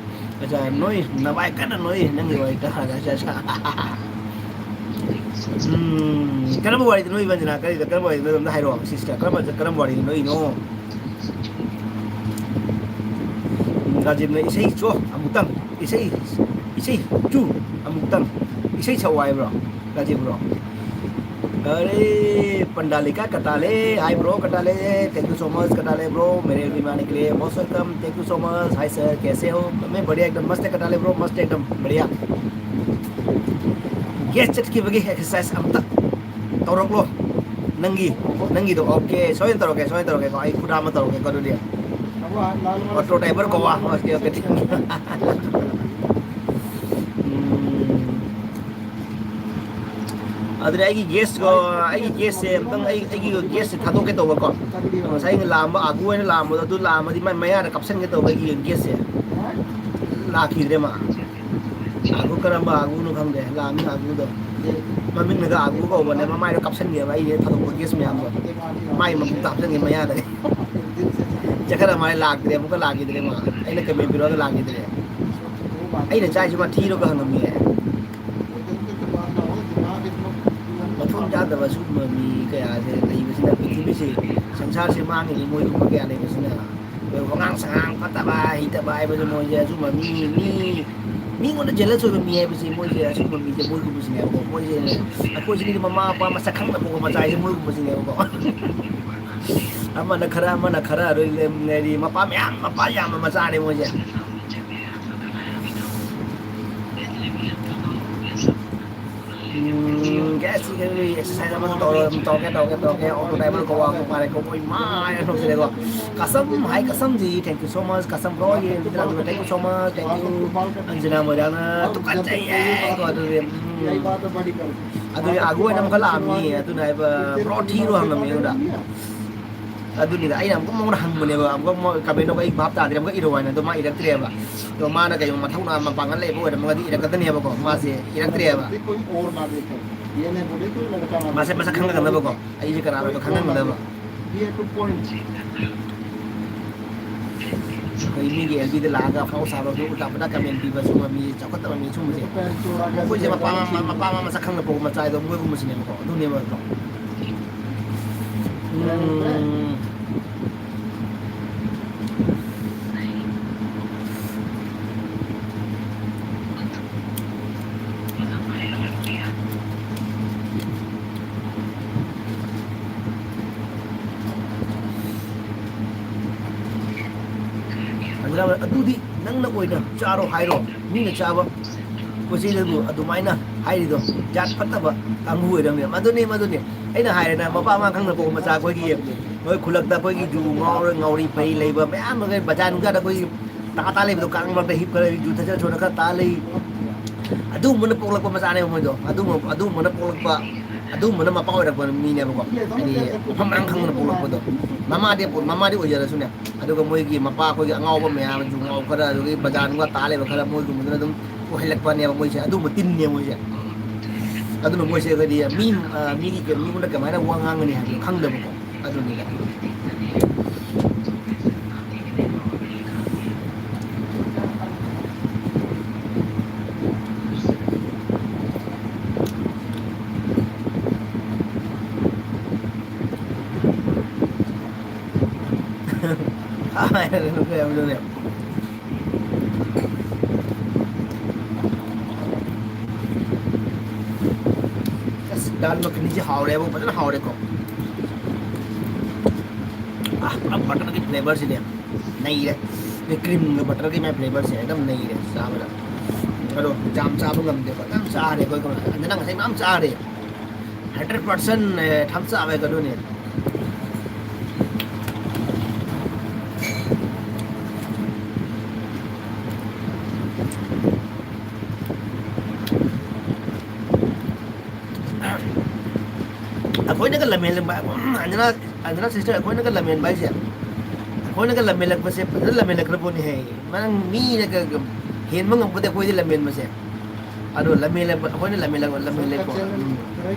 ꯑꯆꯥ, ꯅꯣꯏ, ꯅꯚꯥꯏ ꯀꯟꯅ ꯅꯣꯏ, ꯅꯪꯒꯤ ꯋꯥꯔꯤ ꯇꯥꯔꯒ꯫ ꯑꯆꯥ, ꯑꯆꯥ꯫ ꯎꯝ, ꯀꯔꯝꯕ ꯋꯥꯔꯤꯗ ꯅꯣꯏꯕ, ꯑꯟꯖꯅꯥ? ꯀꯔꯤꯗ, ꯀꯔꯝꯕ ꯋꯥꯔꯤꯗ ꯑꯝꯇ ꯍꯥꯏꯔꯛꯑꯣ, sister? ꯀꯔꯝꯕ, ꯀꯔꯝꯕ ꯋꯥꯔꯤꯗ ꯅꯣꯏꯅꯣ? ꯎꯝ, ꯔꯥꯖꯤꯕꯅ ꯏꯁꯩ ꯆꯣ ꯑꯃꯨꯛꯇꯪ, ꯏꯁꯩ, ꯏꯁꯩ ꯆꯨ ꯑꯃꯨꯛꯇꯪ, ꯏꯁꯩ ꯁꯛꯑꯣ ꯍꯥꯏꯕ꯭ꯔꯣ, ꯔꯥꯖꯤꯕ꯭ꯔꯣ? अरे पंडालिका Katale, hi bro Katale, thank you so much Katale bro, मेरे भी आने के लिए most welcome, thank you so much, hi sir, कैसे हो? मैं बढ़िया, एकदम मस्त है कटाले ब्रो, मस्त है एकदम बढ़िया। Guest ꯆꯠꯈꯤꯕꯒꯤ exercise ꯑꯝꯇ ꯇꯧꯔꯛꯂꯣ꯫ ꯅꯪꯒꯤ, ꯅꯪꯒꯤꯗꯣ꯫ Okay, ꯁꯣꯏꯗꯅ ꯇꯧꯔꯛꯀꯦ, ꯁꯣꯏꯗꯅ ꯇꯧꯔꯛꯀꯦꯀꯣ꯫ ꯑꯩ ꯈꯨꯗꯥ ꯑꯃ ꯇꯧꯔꯛꯀꯦꯀꯣ ꯑꯗꯨꯗꯤ꯫ Auto driver Goa. Okay, okay, thank you. ꯎꯝ꯫ ꯑꯗꯨꯅꯦ ꯑꯩꯒꯤ guest ꯀꯣ, ꯑꯩꯒꯤ guest ꯁꯦ ꯑꯝꯇꯪ ꯑꯩ, ꯑꯩꯒꯤ guest ꯁꯦ ꯊꯥꯗꯣꯛꯀꯦ ꯇꯧꯕꯀꯣ꯫ ꯉꯁꯥꯏ ꯑꯩꯅ ꯂꯥꯛꯑꯝꯕ, ꯑꯥꯒꯨ ꯑꯣꯏꯅ ꯂꯥꯛꯑꯝꯕꯗꯣ, ꯑꯗꯨ ꯂꯥꯛꯑꯝꯃꯗꯤ ꯃꯥꯏ ꯃꯌꯥꯗ ꯀꯥꯞꯁꯟꯒꯦ ꯇꯧꯕ ꯑꯩꯒꯤ guest ꯁꯦ꯫ ꯂꯥꯛꯈꯤꯗ꯭ꯔꯦ ꯃꯥ꯫ ꯑꯥꯒꯨ ꯀꯔꯝꯕ ꯑꯥꯒꯨꯅꯣ ꯈꯪꯗꯦ, ꯂꯥꯛꯑꯝꯃꯤ ꯑꯥꯒꯨꯗꯣ꯫ ꯃꯃꯤꯡꯅꯒ ꯑꯥꯒꯨ ꯀꯧꯕꯅꯦ, ꯃꯃꯥꯏꯗ ꯀꯥꯞꯁꯟꯒꯦꯕ ꯑꯩꯅ ꯊꯥꯗꯣꯛꯄ guest ꯃꯌꯥꯝꯗꯣ꯫ ꯃꯥꯏ ꯃꯕꯨꯛꯇ ꯍꯥꯞꯆꯟꯒꯦ ꯃꯌꯥꯗꯒ꯫ ꯆꯠꯈ꯭ꯔ ꯃꯥꯜꯂꯦ, ꯂꯥꯛꯇ꯭ꯔꯦ, ꯑꯃꯨꯛꯀ ꯂꯥꯛꯈꯤꯗ꯭ꯔꯦ ꯃꯥ꯫ ꯑꯩꯅ comment ꯄꯤꯔꯛꯑꯒ ꯂꯥꯛꯈꯤꯗ꯭ꯔꯦ꯫ ꯑꯩꯅ ꯆꯥꯏꯁꯤ ꯃꯥ ꯊꯤꯔꯣꯒ ꯍꯪꯉꯝꯃꯤꯌꯦ꯫ ꯃꯊꯣꯡ ꯆꯥꯗꯕ ꯁꯤꯒꯨꯝꯕ ꯃꯤ ꯀꯌꯥꯁꯦ ꯂꯩꯕꯁꯤꯅ ꯄ꯭ꯔꯤꯊꯤꯕꯤꯁꯤ, ꯁꯪꯁꯥꯔꯁꯤ ꯃꯥꯡꯉꯤꯅꯤ ꯃꯣꯏꯒꯨꯝꯕ ꯀꯌꯥ ꯂꯩꯕꯁꯤꯅ꯫ ꯑꯩꯈꯣꯏ ꯋꯥꯉꯥꯡ ꯁꯉꯥꯡ ꯐꯠꯇꯕ, ꯍꯩꯇꯕ ꯍꯥꯏꯕꯁꯦ ꯃꯣꯏꯁꯦ ꯑꯁꯨꯝꯕ ꯃꯤ, ꯃꯤ, ꯃꯤꯉꯣꯟꯗ jealous ꯑꯣꯏꯕ ꯃꯤ ꯍꯥꯏꯕꯁꯦ ꯃꯣꯏꯁꯦ ꯑꯁꯨꯝꯕ ꯃꯤꯁꯦ ꯃꯣꯏꯒꯨꯝꯕꯁꯤꯅꯦꯕꯀꯣ꯫ ꯃꯣꯏꯁꯦ ꯑꯩꯈꯣꯏꯁꯤꯒꯤꯗꯤ ꯃꯃꯥ ꯃꯄꯥ ꯃꯁꯛ ꯈꯪꯗꯕ ꯃꯆꯥ ꯍꯥꯏꯁꯦ ꯃꯣꯏꯒꯨꯝꯕꯁꯤꯅꯦꯕꯀꯣ꯫ ꯑꯃꯅ ꯈꯔ, ꯑꯃꯅ ꯈꯔ, ꯑꯗꯨ ꯍꯥꯏꯗꯤ ꯃꯄꯥ ꯃꯌꯥꯝ, ꯃꯄꯥ ꯌꯥꯝꯕ ꯃꯆꯥꯅꯦ ꯃꯣꯏꯁꯦ꯫ ꯎꯝ, guest ꯁꯤ exercise ꯑꯃꯁꯨ ꯇꯧꯔ-, ꯇꯧꯔꯛꯀꯦ, ꯇꯧꯔꯛꯀꯦ, ꯇꯧꯔꯛꯀꯦ꯫ Auto driver ꯒꯣꯋꯥ ꯑꯃꯨꯛ ꯐꯥꯔꯦꯀꯣ꯫ ꯃꯣꯏ ꯃꯥ ꯍꯥꯏꯅ ꯊꯣꯛꯆꯜꯂꯦꯀꯣ꯫ Kasam, hi Kasam ji, thank you so much, Kasam bro, ꯌꯦꯡꯕꯤꯗꯅ, thank you so much, thank you꯫ ꯑꯟꯖꯅꯥ ꯃꯣꯏꯔꯥꯡꯅ ꯇꯨꯀꯠꯆꯩꯌꯦ ꯀꯣ, ꯑꯗꯨꯗꯤ, ꯎꯝ꯫ ꯑꯗꯨꯅꯤ, ꯑꯥꯒꯨ ꯍꯥꯏꯅ ꯑꯃꯈꯛ ꯂꯥꯛꯑꯝꯃꯤ, ꯑꯗꯨꯅ ꯍꯥꯏꯕ ꯄꯨꯔꯥ ꯊꯤꯔꯣ ꯍꯪꯉꯝꯃꯤ ꯑꯩꯉꯣꯟꯗ꯫ ꯑꯗꯨꯅꯤꯗ ꯑꯩꯅ ꯑꯃꯨꯛꯀ ꯃꯉꯣꯟꯗ ꯍꯪꯕꯅꯦꯕ, ꯑꯃꯨꯛꯀ ꯃꯣꯏ ꯀꯃꯦꯟꯗꯣ ꯑꯩ ꯚꯥꯞ ꯇꯥꯗ꯭ꯔꯦ, ꯑꯃꯨꯛꯀ ꯏꯔꯣ ꯍꯥꯏꯅ, ꯑꯗꯣ ꯃꯥ ꯏꯔꯛꯇ꯭ꯔꯦꯕ꯫ ꯑꯗꯣ ꯃꯥꯅ ꯀꯩꯒꯨꯝꯕ ꯃꯊꯧꯅꯥ ꯃꯄꯥꯡꯒꯜ ꯂꯩꯕ ꯑꯣꯏꯔꯝꯃꯒꯗꯤ ꯏꯔꯛꯀꯗꯕꯅꯦꯕꯀꯣ, ꯃꯥꯁꯦ ꯏꯔꯛꯇ꯭ꯔꯦꯕ꯫ ꯃꯥꯁꯦ ꯃꯁꯛ ꯈꯪꯉꯛꯀꯗꯕꯀꯣ, ꯑꯩꯁꯦ ꯀꯅꯥꯅꯣꯗꯣ ꯈꯪꯍꯟꯒꯗꯕ꯫ ꯑꯩꯈꯣꯏ ꯃꯤꯒꯤ ꯑꯦꯜ ꯕꯤꯗ ꯂꯥꯛꯑꯒ ꯑꯐꯥꯎ ꯁꯥꯕ, ꯑꯗꯨ ꯎꯜꯇꯥ ꯄꯨꯜꯇꯥ ꯀꯃꯦꯟ ꯄꯤꯕ, ꯁꯨꯝꯕ ꯃꯤ ꯆꯥꯎꯈꯠꯇꯕ ꯃꯤ ꯁꯨꯝꯕꯁꯦ꯫ ꯑꯩꯈꯣꯏꯁꯦ ꯃꯄꯥ ꯃꯃꯥ, ꯃꯄꯥ ꯃꯃꯥ ꯃꯁꯛ ꯈꯪꯅ ꯄꯣꯛꯄ ꯃꯆꯥ ꯍꯥꯏꯗꯣ ꯃꯣꯏꯒꯨꯝꯕꯁꯤꯅꯦꯕꯀꯣ, ꯑꯗꯨꯅꯦꯕ꯫ ꯎꯝ꯫ ꯑꯗꯨꯗꯤ ꯅꯪꯅ ꯑꯣꯏꯅ ꯆꯥꯔꯣ ꯍꯥꯏꯔꯣ, ꯃꯤꯅ ꯆꯥꯕ ꯄꯣꯠ ꯆꯩꯗꯕꯨ ꯑꯗꯨꯃꯥꯏꯅ ꯍꯥꯏꯔꯤꯗꯣ, ꯖꯥꯠ ꯐꯠꯇꯕ ꯀꯥꯡꯕꯨ ꯑꯣꯏꯔꯝꯃꯦ꯫ ꯃꯗꯨꯅꯤ, ꯃꯗꯨꯅꯤ ꯑꯩꯅ ꯍꯥꯏꯔꯦꯅ, ꯃꯄꯥ ꯃꯃꯥ ꯈꯪꯗꯕ ꯄꯣꯛꯄ ꯃꯆꯥ ꯑꯩꯈꯣꯏꯒꯤ, ꯃꯣꯏ ꯈꯨꯜꯂꯛꯇ ꯑꯩꯈꯣꯏꯒꯤ ꯖꯨ ꯉꯥꯎꯔ ꯉꯥꯎꯔꯤ ꯐꯩ ꯂꯩꯕ ꯃꯌꯥꯝ ꯑꯃ ꯕꯖꯥꯔ ꯅꯨꯡꯖꯥꯗ ꯑꯩꯈꯣꯏꯒꯤ ꯇꯥ ꯇꯥ ꯂꯩꯕꯗꯣ, ꯀꯥꯡ ꯃꯔꯛꯇ ꯍꯤꯞ ꯈꯔ ꯖꯨ ꯊꯛꯆ ꯁꯣꯟꯅ ꯈꯔ ꯇꯥ ꯂꯩ꯫ ꯑꯗꯨꯒꯨꯝꯕꯅ ꯄꯣꯛꯂꯛꯄ ꯃꯆꯥꯅꯦꯕ ꯃꯣꯏꯗꯣ꯫ ꯑꯗꯨꯒꯨꯝꯕ, ꯑꯗꯨꯒꯨꯝꯕꯅ ꯄꯣꯛꯂꯛꯄ, ꯑꯗꯨꯒꯨꯝꯕꯅ ꯃꯄꯥ ꯑꯣꯏꯔꯛꯄ ꯃꯤꯅꯦꯕꯀꯣ꯫ ꯍꯥꯏꯗꯤ ꯃꯐꯝ ꯃꯔꯥꯡ ꯈꯪꯗꯅ ꯄꯣꯛꯂꯛꯄꯗꯣ꯫ ꯃꯃꯥꯗꯤ, ꯃꯃꯥꯗꯤ ꯑꯣꯏꯖꯔꯁꯨꯅꯦ, ꯑꯗꯨꯒ ꯃꯣꯏꯒꯤ ꯃꯄꯥ ꯑꯩꯈꯣꯏꯒꯤ ꯑꯉꯥꯎꯕ ꯃꯌꯥꯝ, ꯖꯨ ꯉꯥꯎ ꯈꯔ, ꯑꯗꯨꯗꯒꯤ ꯕꯖꯥꯔ ꯅꯨꯡꯖꯥ ꯇꯥ ꯂꯩꯕ ꯈꯔ, ꯃꯣꯏꯒꯨꯝꯕꯗꯨꯅ ꯑꯗꯨꯝ ꯑꯣꯏꯍꯜꯂꯛꯄꯅꯦꯕ ꯃꯣꯏꯁꯦ꯫ ꯑꯗꯨꯒꯨꯝꯕ ꯇꯤꯟꯅꯦꯕ ꯃꯣꯏꯁꯦ꯫ ꯑꯗꯨꯅ ꯃꯣꯏꯁꯦ ꯑꯩꯈꯣꯏꯗꯤ ꯃꯤ, ꯑ, ꯃꯤꯒꯤ ꯀꯩ-, ꯃꯤꯉꯣꯟꯗ ꯀꯃꯥꯏꯅ ꯋꯥ ꯉꯥꯡꯒꯅꯤ ꯍꯥꯏꯕꯗꯣ ꯈꯪꯗꯕꯀꯣ꯫ ꯑꯗꯨꯅꯤꯗ꯫ ꯑꯁ, ꯗꯥꯜ ꯃꯈꯅꯤꯁꯦ ꯍꯥꯎꯔꯦꯕ, ꯐꯖꯅ ꯍꯥꯎꯔꯦꯀꯣ꯫ ꯑꯥ, ꯄꯨꯔꯥ ꯕꯇꯔꯒꯤ ꯐ꯭ꯂꯦꯕꯔꯁꯤꯅꯦ ꯅꯩꯔꯦ꯫ ꯀ꯭ꯔꯤꯝꯒ ꯕꯇꯔꯒꯤ ꯃꯥꯏ ꯐ꯭ꯂꯦꯕꯔꯁꯦ ꯑꯦꯛꯗꯝ ꯅꯩꯔꯦ ꯆꯥꯕꯗ꯫ ꯑꯗꯣ ꯌꯥꯝ ꯆꯥꯕ ꯉꯝꯗꯦ, ꯐꯖꯅ ꯆꯥꯔꯦ ꯑꯩꯈꯣꯏ꯫ ꯑꯟꯖꯅꯥ ꯉꯁꯥꯏ ꯃꯌꯥꯝ ꯆꯥꯔꯦ꯫ ꯍꯟꯗ꯭ꯔꯦꯠ ꯄꯥꯔꯁꯦꯟ ꯊꯝꯆꯥ ꯑꯣꯏꯒꯗꯣꯏꯅꯦ꯫ ꯑꯩꯈꯣꯏꯅꯒ ꯂꯝꯍꯦꯟꯕ, ꯑꯟꯖꯅꯥ, ꯑꯟꯖꯅꯥ ꯁꯤꯁꯇꯔ, ꯑꯩꯈꯣꯏꯅꯒ ꯂꯝꯍꯦꯟꯕ ꯍꯥꯏꯁꯦ, ꯑꯩꯈꯣꯏꯅꯒ ꯂꯝꯍꯦꯜꯂꯛꯄꯁꯦ ꯐꯖꯅ ꯂꯝꯍꯦꯜꯂꯛꯈ꯭ꯔ ꯄꯣꯠꯅꯤꯍꯦ꯫ ꯅꯪ ꯃꯤꯅꯒ ꯍꯦꯟꯕ ꯉꯝꯄꯣꯠꯇꯦ ꯑꯩꯈꯣꯏꯗꯤ ꯂꯝꯍꯦꯟꯕꯁꯦ꯫ ꯑꯗꯣ ꯂꯝꯍꯦꯜꯂꯛꯄ, ꯑꯩꯈꯣꯏꯅ ꯂꯝꯍꯦꯜꯂꯛꯄ, ꯂꯝꯍꯦꯜꯂꯦꯀꯣ꯫ ꯎꯝ꯫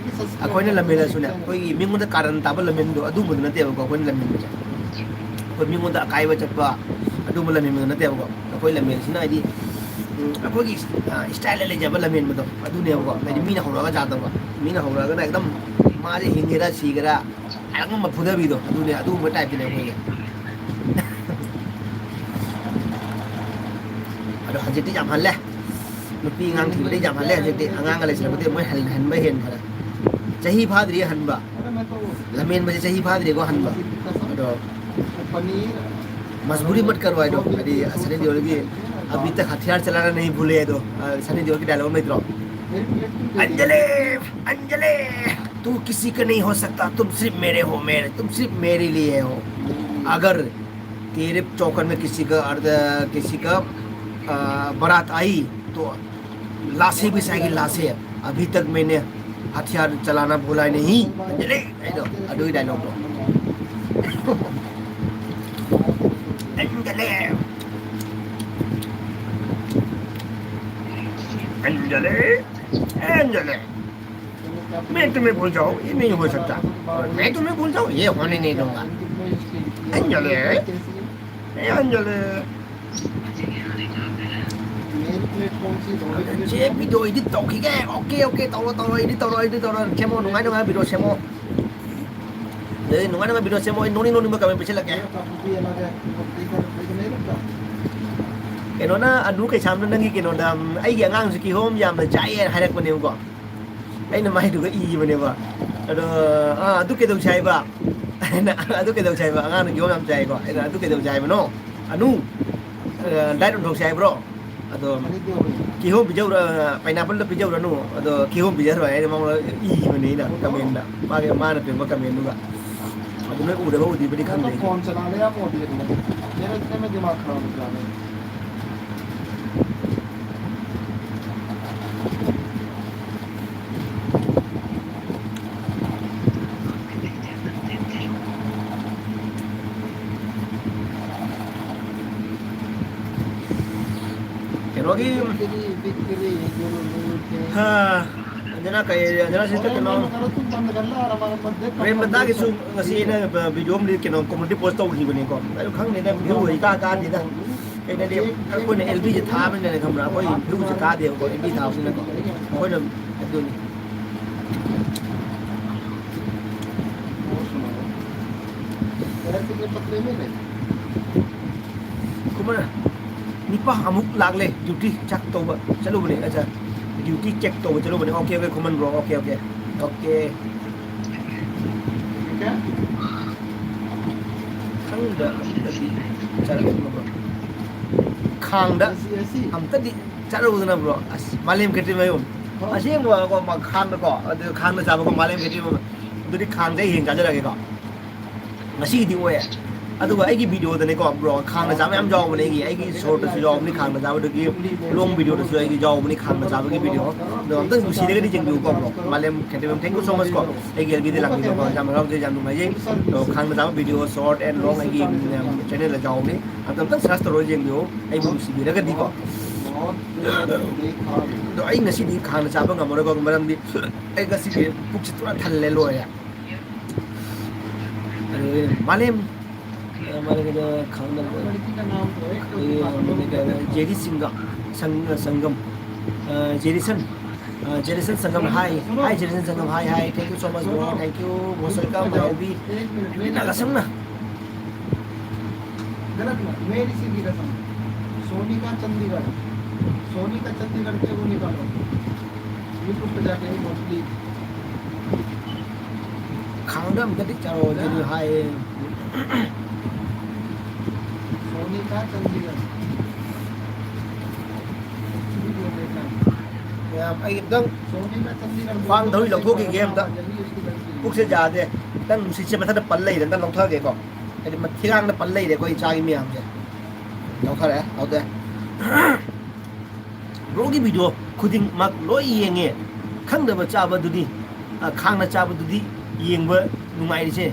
ꯑꯩꯈꯣꯏꯅ ꯂꯝꯍꯦꯜꯂꯁꯨꯅꯦ, ꯑꯩꯈꯣꯏꯒꯤ ꯃꯤꯉꯣꯟꯗ ꯀꯥꯔꯟ ꯇꯥꯕ ꯂꯝꯍꯦꯟꯕꯗꯣ, ꯑꯗꯨꯝꯕꯗꯨ ꯅꯠꯇꯦꯕꯀꯣ ꯑꯩꯈꯣꯏꯅ ꯂꯝꯍꯦꯟꯕꯁꯦ꯫ ꯑꯩꯈꯣꯏ ꯃꯤꯉꯣꯟꯗ ꯑꯀꯥꯏꯕ ꯆꯠꯄ, ꯑꯗꯨꯝꯕ ꯂꯝꯍꯦꯟꯕꯗꯨ ꯅꯠꯇꯦꯕꯀꯣ꯫ ꯑꯩꯈꯣꯏ ꯂꯝꯍꯦꯜꯂꯤꯁꯤꯅ ꯍꯥꯏꯗꯤ, ꯎꯝ, ꯑꯩꯈꯣꯏꯒꯤ, ꯑ, ꯏꯁꯇꯥꯏꯜꯗ ꯂꯩꯖꯕ ꯂꯝꯍꯦꯟꯕꯗꯣ, ꯑꯗꯨꯅꯦꯕꯀꯣ꯫ ꯍꯥꯏꯗꯤ ꯃꯤꯅ ꯍꯧꯔꯛꯑꯒ ꯌꯥꯗꯕ, ꯃꯤꯅ ꯍꯧꯔꯛꯑꯒꯅ ꯑꯦꯛꯗꯝ ꯃꯥꯁꯦ ꯍꯤꯡꯒꯦꯔꯥ ꯁꯤꯒꯦꯔꯥ ꯑꯉꯝꯕ ꯐꯨꯗꯕꯤꯗꯣ, ꯑꯗꯨꯅꯦ, ꯑꯗꯨꯒꯨꯝꯕ ꯇꯥꯏꯞꯇꯅꯦ ꯑꯩꯈꯣꯏꯁꯦ꯫ ꯑꯗꯣ ꯍꯧꯖꯤꯛꯇꯤ ꯌꯥꯝ ꯍꯜꯂꯦ꯫ ꯅꯨꯄꯤ ꯑꯉꯥꯡ ꯊꯤꯕꯗꯤ ꯌꯥꯝ ꯍꯜꯂꯦ ꯍꯧꯖꯤꯛꯇꯤ꯫ ꯑꯉꯥꯡꯒ ꯂꯩꯁꯜꯂꯛꯄꯗꯤ ꯃꯣꯏ ꯍꯟ-, ꯍꯟꯕ ꯍꯦꯟꯈ꯭ꯔꯦ꯫ ꯆꯍꯤ ꯐꯥꯗ꯭ꯔꯤ ꯍꯟꯕ꯫ ꯂꯝꯍꯦꯟꯕꯁꯦ ꯆꯍꯤ ꯐꯥꯗ꯭ꯔꯤꯀꯣ ꯍꯟꯕ꯫ ꯑꯗꯣ ꯃꯖꯕꯨꯔꯤ ꯃꯠ ꯀꯔꯣ ꯍꯥꯏꯗꯣ, ꯍꯥꯏꯗꯤ ꯁꯅꯤ ꯗꯤꯑꯣꯜꯒꯤ "ꯑꯚꯤ ꯇꯛ ꯍꯊꯤꯌꯥꯔ ꯆꯂꯥꯅꯥ ꯅꯍꯤ ꯚꯨꯂꯦ" ꯍꯥꯏꯗꯣ, ꯑ, ꯁꯅꯤ ꯗꯤꯑꯣꯜꯒꯤ ꯗꯥꯏꯂꯣꯛ ꯑꯃ ꯂꯩꯇ꯭ꯔꯣ? "अंजलि, अंजलि, तू किसी का नहीं हो सकता, तुम सिर्फ मेरे हो, मेरे, तुम सिर्फ मेरे लिए हो। अगर तेरे चौकर में किसी का अर्ध, किसी का, अ, बारात आई तो लाशें बिछाएगी, लाशें। अभी तक मैंने हथियार चलाना भूला नहीं, अंजलि।" ꯍꯥꯏꯗꯣ, ꯑꯗꯨꯒꯤ ꯗꯥꯏꯂꯣꯛꯇꯣ꯫ "अंजलि, अंजलि, अंजलि, मैं तुम्हें भूल जाऊं, ये नहीं हो सकता। और मैं तुम्हें भूल जाऊं, ये होने नहीं दूंगा। अंजलि, ए अंजलि।" ꯆꯦ, video edit ꯇꯧꯈꯤꯒꯦ꯫ OK, OK, ꯇꯧꯔꯣ, ꯇꯧꯔꯣ, edit ꯇꯧꯔꯣ, edit ꯇꯧꯔꯣ꯫ ꯁꯦꯝꯃꯣ, ꯅꯨꯡꯉꯥꯏ ꯅꯨꯡꯉꯥꯏ video ꯁꯦꯝꯃꯣ꯫ ꯑꯦ, ꯅꯨꯡꯉꯥꯏ ꯅꯨꯡꯉꯥꯏ video ꯁꯦꯝꯃꯣ꯫ ꯑꯩ ꯅꯣꯡꯅꯤꯡ ꯅꯣꯡꯅꯤꯡꯕ comment ꯄꯤꯁꯤꯜꯂꯛꯀꯦ꯫ ꯀꯩꯅꯣꯅ, ꯑꯅꯨ ꯀꯩꯁꯥꯝꯅ ꯅꯪꯒꯤ ꯀꯩꯅꯣꯗ, ꯎꯝ, "ꯑꯩꯒꯤ ꯑꯉꯥꯡꯁꯨ ꯀꯤꯍꯣꯝ ꯌꯥꯝꯅ ꯆꯥꯏꯌꯦ" ꯍꯥꯏꯔꯛꯄꯅꯦꯕꯀꯣ꯫ ꯑꯩꯅ ꯃꯥꯏꯗꯨꯒ ꯏꯕꯅꯦꯕ꯫ ꯑꯗꯣ, "ꯑꯥ, ꯑꯗꯨ ꯀꯩꯗꯧꯁꯦ ꯍꯥꯏꯕ?" ꯑꯩꯅ, "ꯑꯗꯨ ꯀꯩꯗꯧꯁꯦ ꯍꯥꯏꯕ? ꯑꯉꯥꯡꯅ ꯀꯤꯍꯣꯝ ꯌꯥꯝ ꯆꯥꯏꯀꯣ?" ꯑꯩꯅ, "ꯑꯗꯨ ꯀꯩꯗꯧꯁꯦ ꯍꯥꯏꯕꯅꯣ? ꯑꯅꯨ, ꯑ, diet ꯍꯨꯟꯗꯣꯛꯁꯦ ꯍꯥꯏꯕ꯭ꯔꯣ? ꯑꯗꯣ ꯀꯤꯍꯣꯝ ꯄꯤꯖꯧꯔ, pineapple ꯗꯣ ꯄꯤꯖꯧꯔꯅꯨ, ꯑꯗꯣ ꯀꯤꯍꯣꯝ ꯄꯤꯖꯔꯣ" ꯍꯥꯏꯅ ꯃꯉꯣꯟꯗ ꯏꯕꯅꯦ ꯑꯩꯅ comment ꯗ꯫ ꯃꯥꯒꯤ, ꯃꯥꯅ ꯄꯤꯔꯝꯕ comment ꯗꯨꯒ꯫ ꯑꯗꯨ ꯅꯣꯏ ꯎꯔꯕ ꯎꯗ꯭ꯔꯤꯕꯗꯤ ꯈꯪꯗꯦ꯫ फोन चला ले आप मोदी अपना। मेरे इतने में दिमाग खराब हो जा रहा है। ꯀꯩꯅꯣꯒꯤ, ꯍꯥ, ꯑꯟꯖꯅꯥ ꯀꯩ, ꯑꯟꯖꯅꯥ ꯁꯤ ꯀꯩꯅꯣ, ꯄ꯭ꯔꯦꯝꯂꯇꯥꯒꯤꯁꯨ ꯉꯁꯤ ꯑꯩꯅ ꯚꯤꯗꯤꯑꯣ ꯑꯃꯗꯤ ꯀꯩꯅꯣ ꯀꯣꯃꯦꯟꯇ꯭ꯔꯤ ꯄꯣꯁ ꯇꯧꯈꯤꯕꯅꯤꯀꯣ꯫ ꯑꯗꯨ ꯈꯪꯗꯦꯗ, ꯚ꯭ꯌꯨ ꯏꯀꯥ ꯀꯥꯗꯦꯗ꯫ ꯀꯩꯅꯣꯗꯤ ꯑꯩꯈꯣꯏꯅ ꯑꯦꯜ ꯕꯤꯁꯦ ꯊꯥꯕꯅꯤꯅ ꯈꯪꯕ꯭ꯔꯥ? ꯑꯩꯈꯣꯏ ꯚ꯭ꯌꯨꯁꯦ ꯀꯥꯗꯦꯕꯀꯣ, ꯑꯦꯜ ꯕꯤ ꯊꯥꯕꯅꯤꯅꯀꯣ꯫ ꯑꯩꯈꯣꯏꯅ ꯑꯗꯨꯅꯤ꯫ ꯈꯨꯃꯟ, ꯅꯤꯄꯥ ꯑꯃꯨꯛ ꯂꯥꯛꯂꯦ, ꯗ꯭ꯌꯨꯇꯤ ꯆꯦꯛ ꯇꯧꯕ ꯆꯠꯂꯨꯕꯅꯦ, ꯑꯠꯆꯥ, ꯗ꯭ꯌꯨꯇꯤ ꯆꯦꯛ ꯇꯧꯕ ꯆꯠꯂꯨꯕꯅꯦ꯫ ꯑꯣꯀꯦ, ꯑꯣꯀꯦ, ꯈꯨꯃꯟ ꯕ꯭ꯔꯣ, ꯑꯣꯀꯦ, ꯑꯣꯀꯦ, ꯑꯣꯀꯦ꯫ ꯈꯪꯗ ꯑꯝꯇꯗꯤ ꯆꯠꯂꯛꯎꯗꯅ ꯕ꯭ꯔꯣ꯫ ꯈꯥꯡꯗ ꯑꯝꯇꯗꯤ ꯆꯠꯂꯨꯗꯅ ꯕ꯭ꯔꯣ꯫ ꯑꯁ, ꯃꯥꯂꯦꯝ ꯀꯩꯊꯦꯜ ꯃꯌꯣꯝ꯫ ꯑꯁꯦꯡꯕꯀꯣ, ꯃ-, ꯈꯥꯡꯗꯀꯣ, ꯑꯗꯨ ꯈꯥꯡꯗ ꯆꯥꯕꯀꯣ, ꯃꯥꯂꯦꯝ ꯀꯩꯊꯦꯜ ꯃꯌꯣꯝ꯫ ꯑꯗꯨꯗꯤ ꯈꯥꯡꯗ ꯑꯩ ꯍꯦꯟꯅ ꯆꯥꯖꯔꯒꯦꯀꯣ꯫ ꯉꯁꯤꯒꯤꯗꯤ ꯑꯣꯏ꯫ ꯑꯗꯨꯒ ꯑꯩꯒꯤ ꯚꯤꯗꯤꯑꯣꯗꯅꯦꯀꯣ, ꯕ꯭ꯔꯣ, ꯈꯥꯡꯅ ꯆꯥꯕ ꯌꯥꯝ ꯌꯥꯎꯕꯅꯦ꯫ ꯑꯩꯒꯤ, ꯑꯩꯒꯤ ꯁꯣꯔꯠꯇꯁꯨ ꯌꯥꯎꯕꯅꯤ ꯈꯥꯡꯅ ꯆꯥꯕꯗꯨꯒꯤ꯫ ꯂꯣꯡ ꯚꯤꯗꯤꯑꯣꯗꯁꯨ ꯑꯩꯒꯤ ꯌꯥꯎꯕꯅꯤ ꯈꯥꯡꯅ ꯆꯥꯕꯒꯤ ꯚꯤꯗꯤꯑꯣ꯫ ꯑꯗꯣ ꯑꯝꯇꯪ ꯅꯨꯡꯁꯤꯔꯒꯗꯤ ꯌꯦꯡꯕꯤꯌꯨꯀꯣ, ꯕ꯭ꯔꯣ꯫ ꯃꯥꯂꯦꯝ ꯈꯦꯇ꯭ꯔꯤꯕꯝ, thank you so much ꯀꯣ꯫ ꯑꯩꯒꯤ ꯑꯦꯜ ꯕꯤꯗ ꯂꯥꯛꯄꯤꯕꯀꯣ, ꯌꯥꯝ ꯍꯔꯥꯎꯖꯩ, ꯌꯥꯝ ꯅꯨꯡꯉꯥꯏꯖꯩ꯫ ꯑꯗꯣ ꯈꯥꯡꯅ ꯆꯥꯕ ꯚꯤꯗꯤꯑꯣ ꯁꯣꯔꯠ ꯑꯦꯟ ꯂꯣꯡ ꯑꯩꯒꯤ, ꯎꯝ, ꯆꯦꯅꯦꯜꯗ ꯌꯥꯎꯕꯅꯤ꯫ ꯑꯝꯇꯪ ꯁꯔꯆ ꯇꯧꯔꯒ ꯌꯦꯡꯕꯤꯌꯨ, ꯑꯩꯕꯨ ꯅꯨꯡꯁꯤꯕꯤꯔꯒꯗꯤꯀꯣ꯫ ꯑꯗꯣ ꯑꯩ ꯉꯁꯤꯗꯤ ꯈꯥꯡꯅ ꯆꯥꯕ ꯉꯝꯃꯔꯣꯏꯀꯣ, ꯃꯔꯝꯗꯤ ꯑꯩ ꯉꯁꯤꯗꯤ ꯄꯨꯛꯁꯤ ꯄꯨꯔꯥ ꯊꯜꯂꯦ, ꯂꯣꯏꯔꯦ꯫ ꯑꯗꯨꯒ ꯃꯥꯂꯦꯝ, ꯑ, ꯃꯥꯂꯦꯝꯒꯤꯗ ꯈꯪꯗꯕ, ꯑꯗꯒꯤ, ꯑ, ꯖꯦꯔꯤ ꯁꯤꯡꯒ, ꯁꯪ-, ꯁꯪꯒꯝ, ꯑ, ꯖꯦꯔꯤꯁꯟ, ꯑ, ꯖꯦꯔꯤꯁꯟ ꯁꯪꯒꯝ, hi, hi, ꯖꯦꯔꯤꯁꯟ ꯁꯪꯒꯝ, hi, hi, thank you so much, bro, thank you, most welcome, ꯃꯥꯏ ꯑꯦꯜ ꯕꯤ, ꯅꯥꯒꯥꯁꯝꯅ꯫ गलत ना, मेरी सीधी कसम। सोनी का चंडीगढ़, सोनी का चंडीगढ़ के वो निकालो। YouTube पे जाके ही मत, प्लीज। ꯈꯥꯡꯗ ꯑꯝꯇꯗꯤ ꯆꯥꯔꯣ ꯑꯗꯨꯗꯤ ꯍꯥꯏꯌꯦ꯫ सोनी का चंडीगढ़। ꯃꯌꯥꯝ, ꯑꯩ ꯑꯝꯇꯪ सोनी का चंडीगढ़ ꯈ꯭ꯋꯥꯡ ꯊꯧꯔꯤ ꯂꯧꯊꯣꯛꯈꯤꯒꯦ ꯑꯝꯇ꯫ ꯄꯨꯛꯁꯦ ꯌꯥꯗꯦ꯫ ꯈꯤꯇꯪ ꯅꯨꯡꯁꯤꯠꯁꯦ ꯃꯊꯛꯇ ꯄꯜ ꯂꯩꯔꯦ, ꯑꯝꯇ ꯂꯧꯊꯒꯦꯀꯣ꯫ ꯍꯥꯏꯗꯤ ꯃ-, ꯊꯤꯒꯥꯡꯗ ꯄꯜ ꯂꯩꯔꯦ ꯑꯩꯈꯣꯏ ꯆꯥꯒꯤ ꯃꯌꯥꯝꯁꯦ꯫ ꯂꯧꯊꯔꯦ, ꯂꯧꯊꯔꯦ꯫ ꯕ꯭ꯔꯣꯒꯤ ꯚꯤꯗꯤꯑꯣ ꯈꯨꯗꯤꯡꯃꯛ ꯂꯣꯏ ꯌꯦꯡꯉꯦ꯫ ꯈꯪꯗꯕ ꯆꯥꯕꯗꯨꯗꯤ, ꯑ, ꯈꯥꯡꯅ ꯆꯥꯕꯗꯨꯗꯤ ꯌꯦꯡꯕ ꯅꯨꯡꯉꯥꯏꯔꯤꯁꯦ꯫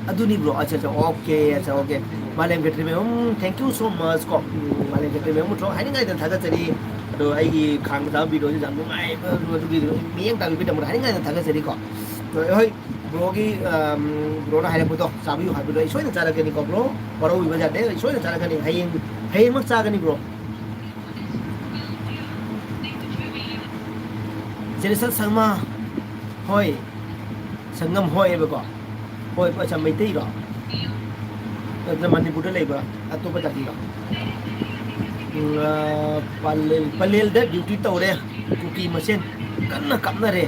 ꯑꯗꯨꯅꯤ ꯕ꯭ꯔꯣ꯫ ꯑꯠꯆꯥ, ꯑꯠꯆꯥ, ꯑꯣꯀꯦ, ꯑꯠꯆꯥ, ꯑꯣꯀꯦ꯫ ꯃꯥꯂꯦꯝ ꯈꯦꯇ꯭ꯔꯤꯃꯌꯨꯝ, thank you so much ꯀꯣ꯫ ꯎꯝ, ꯃꯥꯂꯦꯝ ꯈꯦꯇ꯭ꯔꯤꯃꯌꯨꯝ ꯊꯣꯡ ꯍꯥꯏꯅꯤꯡꯉꯥꯏꯗ ꯊꯥꯒꯠꯆꯔꯤ꯫ ꯑꯗꯣ ꯑꯩꯒꯤ ꯈꯥꯡ ꯃꯆꯥ ꯚꯤꯗꯤꯑꯣꯁꯤ ꯌꯥꯝ ꯅꯨꯡꯉꯥꯏꯕ, ꯑꯗꯨꯒꯤ ꯃꯤꯠꯌꯦꯡ ꯇꯥꯕꯤꯕꯒꯤꯗꯃꯛꯇ ꯍꯥꯏꯅꯤꯡꯉꯥꯏꯗ ꯊꯥꯒꯠꯆꯔꯤꯀꯣ꯫ ꯑꯗꯣ ꯍꯣꯏ, ꯕ꯭ꯔꯣꯒꯤ, ꯑꯝ, ꯕ꯭ꯔꯣꯅ ꯍꯥꯏꯔꯛꯄꯗꯣ ꯆꯥꯕꯤꯌꯨ ꯍꯥꯏꯕꯗꯣ ꯑꯩ ꯁꯣꯏꯗꯅ ꯆꯥꯔꯛꯀꯅꯤꯀꯣ ꯕ꯭ꯔꯣ꯫ ꯋꯥꯔꯧꯕꯤꯕ ꯌꯥꯗꯦ, ꯑꯩ ꯁꯣꯏꯗꯅ ꯆꯥꯔꯛꯀꯅꯤ꯫ ꯍꯌꯦꯡ, ꯍꯌꯦꯡꯃꯛ ꯆꯥꯒꯅꯤ ꯕ꯭ꯔꯣ꯫ ꯖꯦꯔꯤꯁꯟ ꯁꯪꯃꯥ, ꯍꯣꯏ, ꯁꯪꯉꯝ ꯍꯣꯏ ꯍꯥꯏꯕꯀꯣ꯫ ꯍꯣꯏ, ꯑꯠꯆꯥ, ꯃꯩꯇꯩꯔꯣ? ꯅꯠꯇ꯭ꯔ ꯃꯅꯤꯄꯨꯔꯗ ꯂꯩꯕ ꯑꯇꯣꯞꯄ ꯖꯥꯇꯤꯔꯣ? ꯎꯝ, ꯑ, ꯄꯂꯦꯜ, ꯄꯂꯦꯜꯗ ꯗ꯭ꯌꯨꯇꯤ ꯇꯧꯔꯦ꯫ ꯀꯨꯀꯤ ꯃꯁꯦꯟ ꯀꯟꯅ ꯀꯥꯞꯅꯔꯦ꯫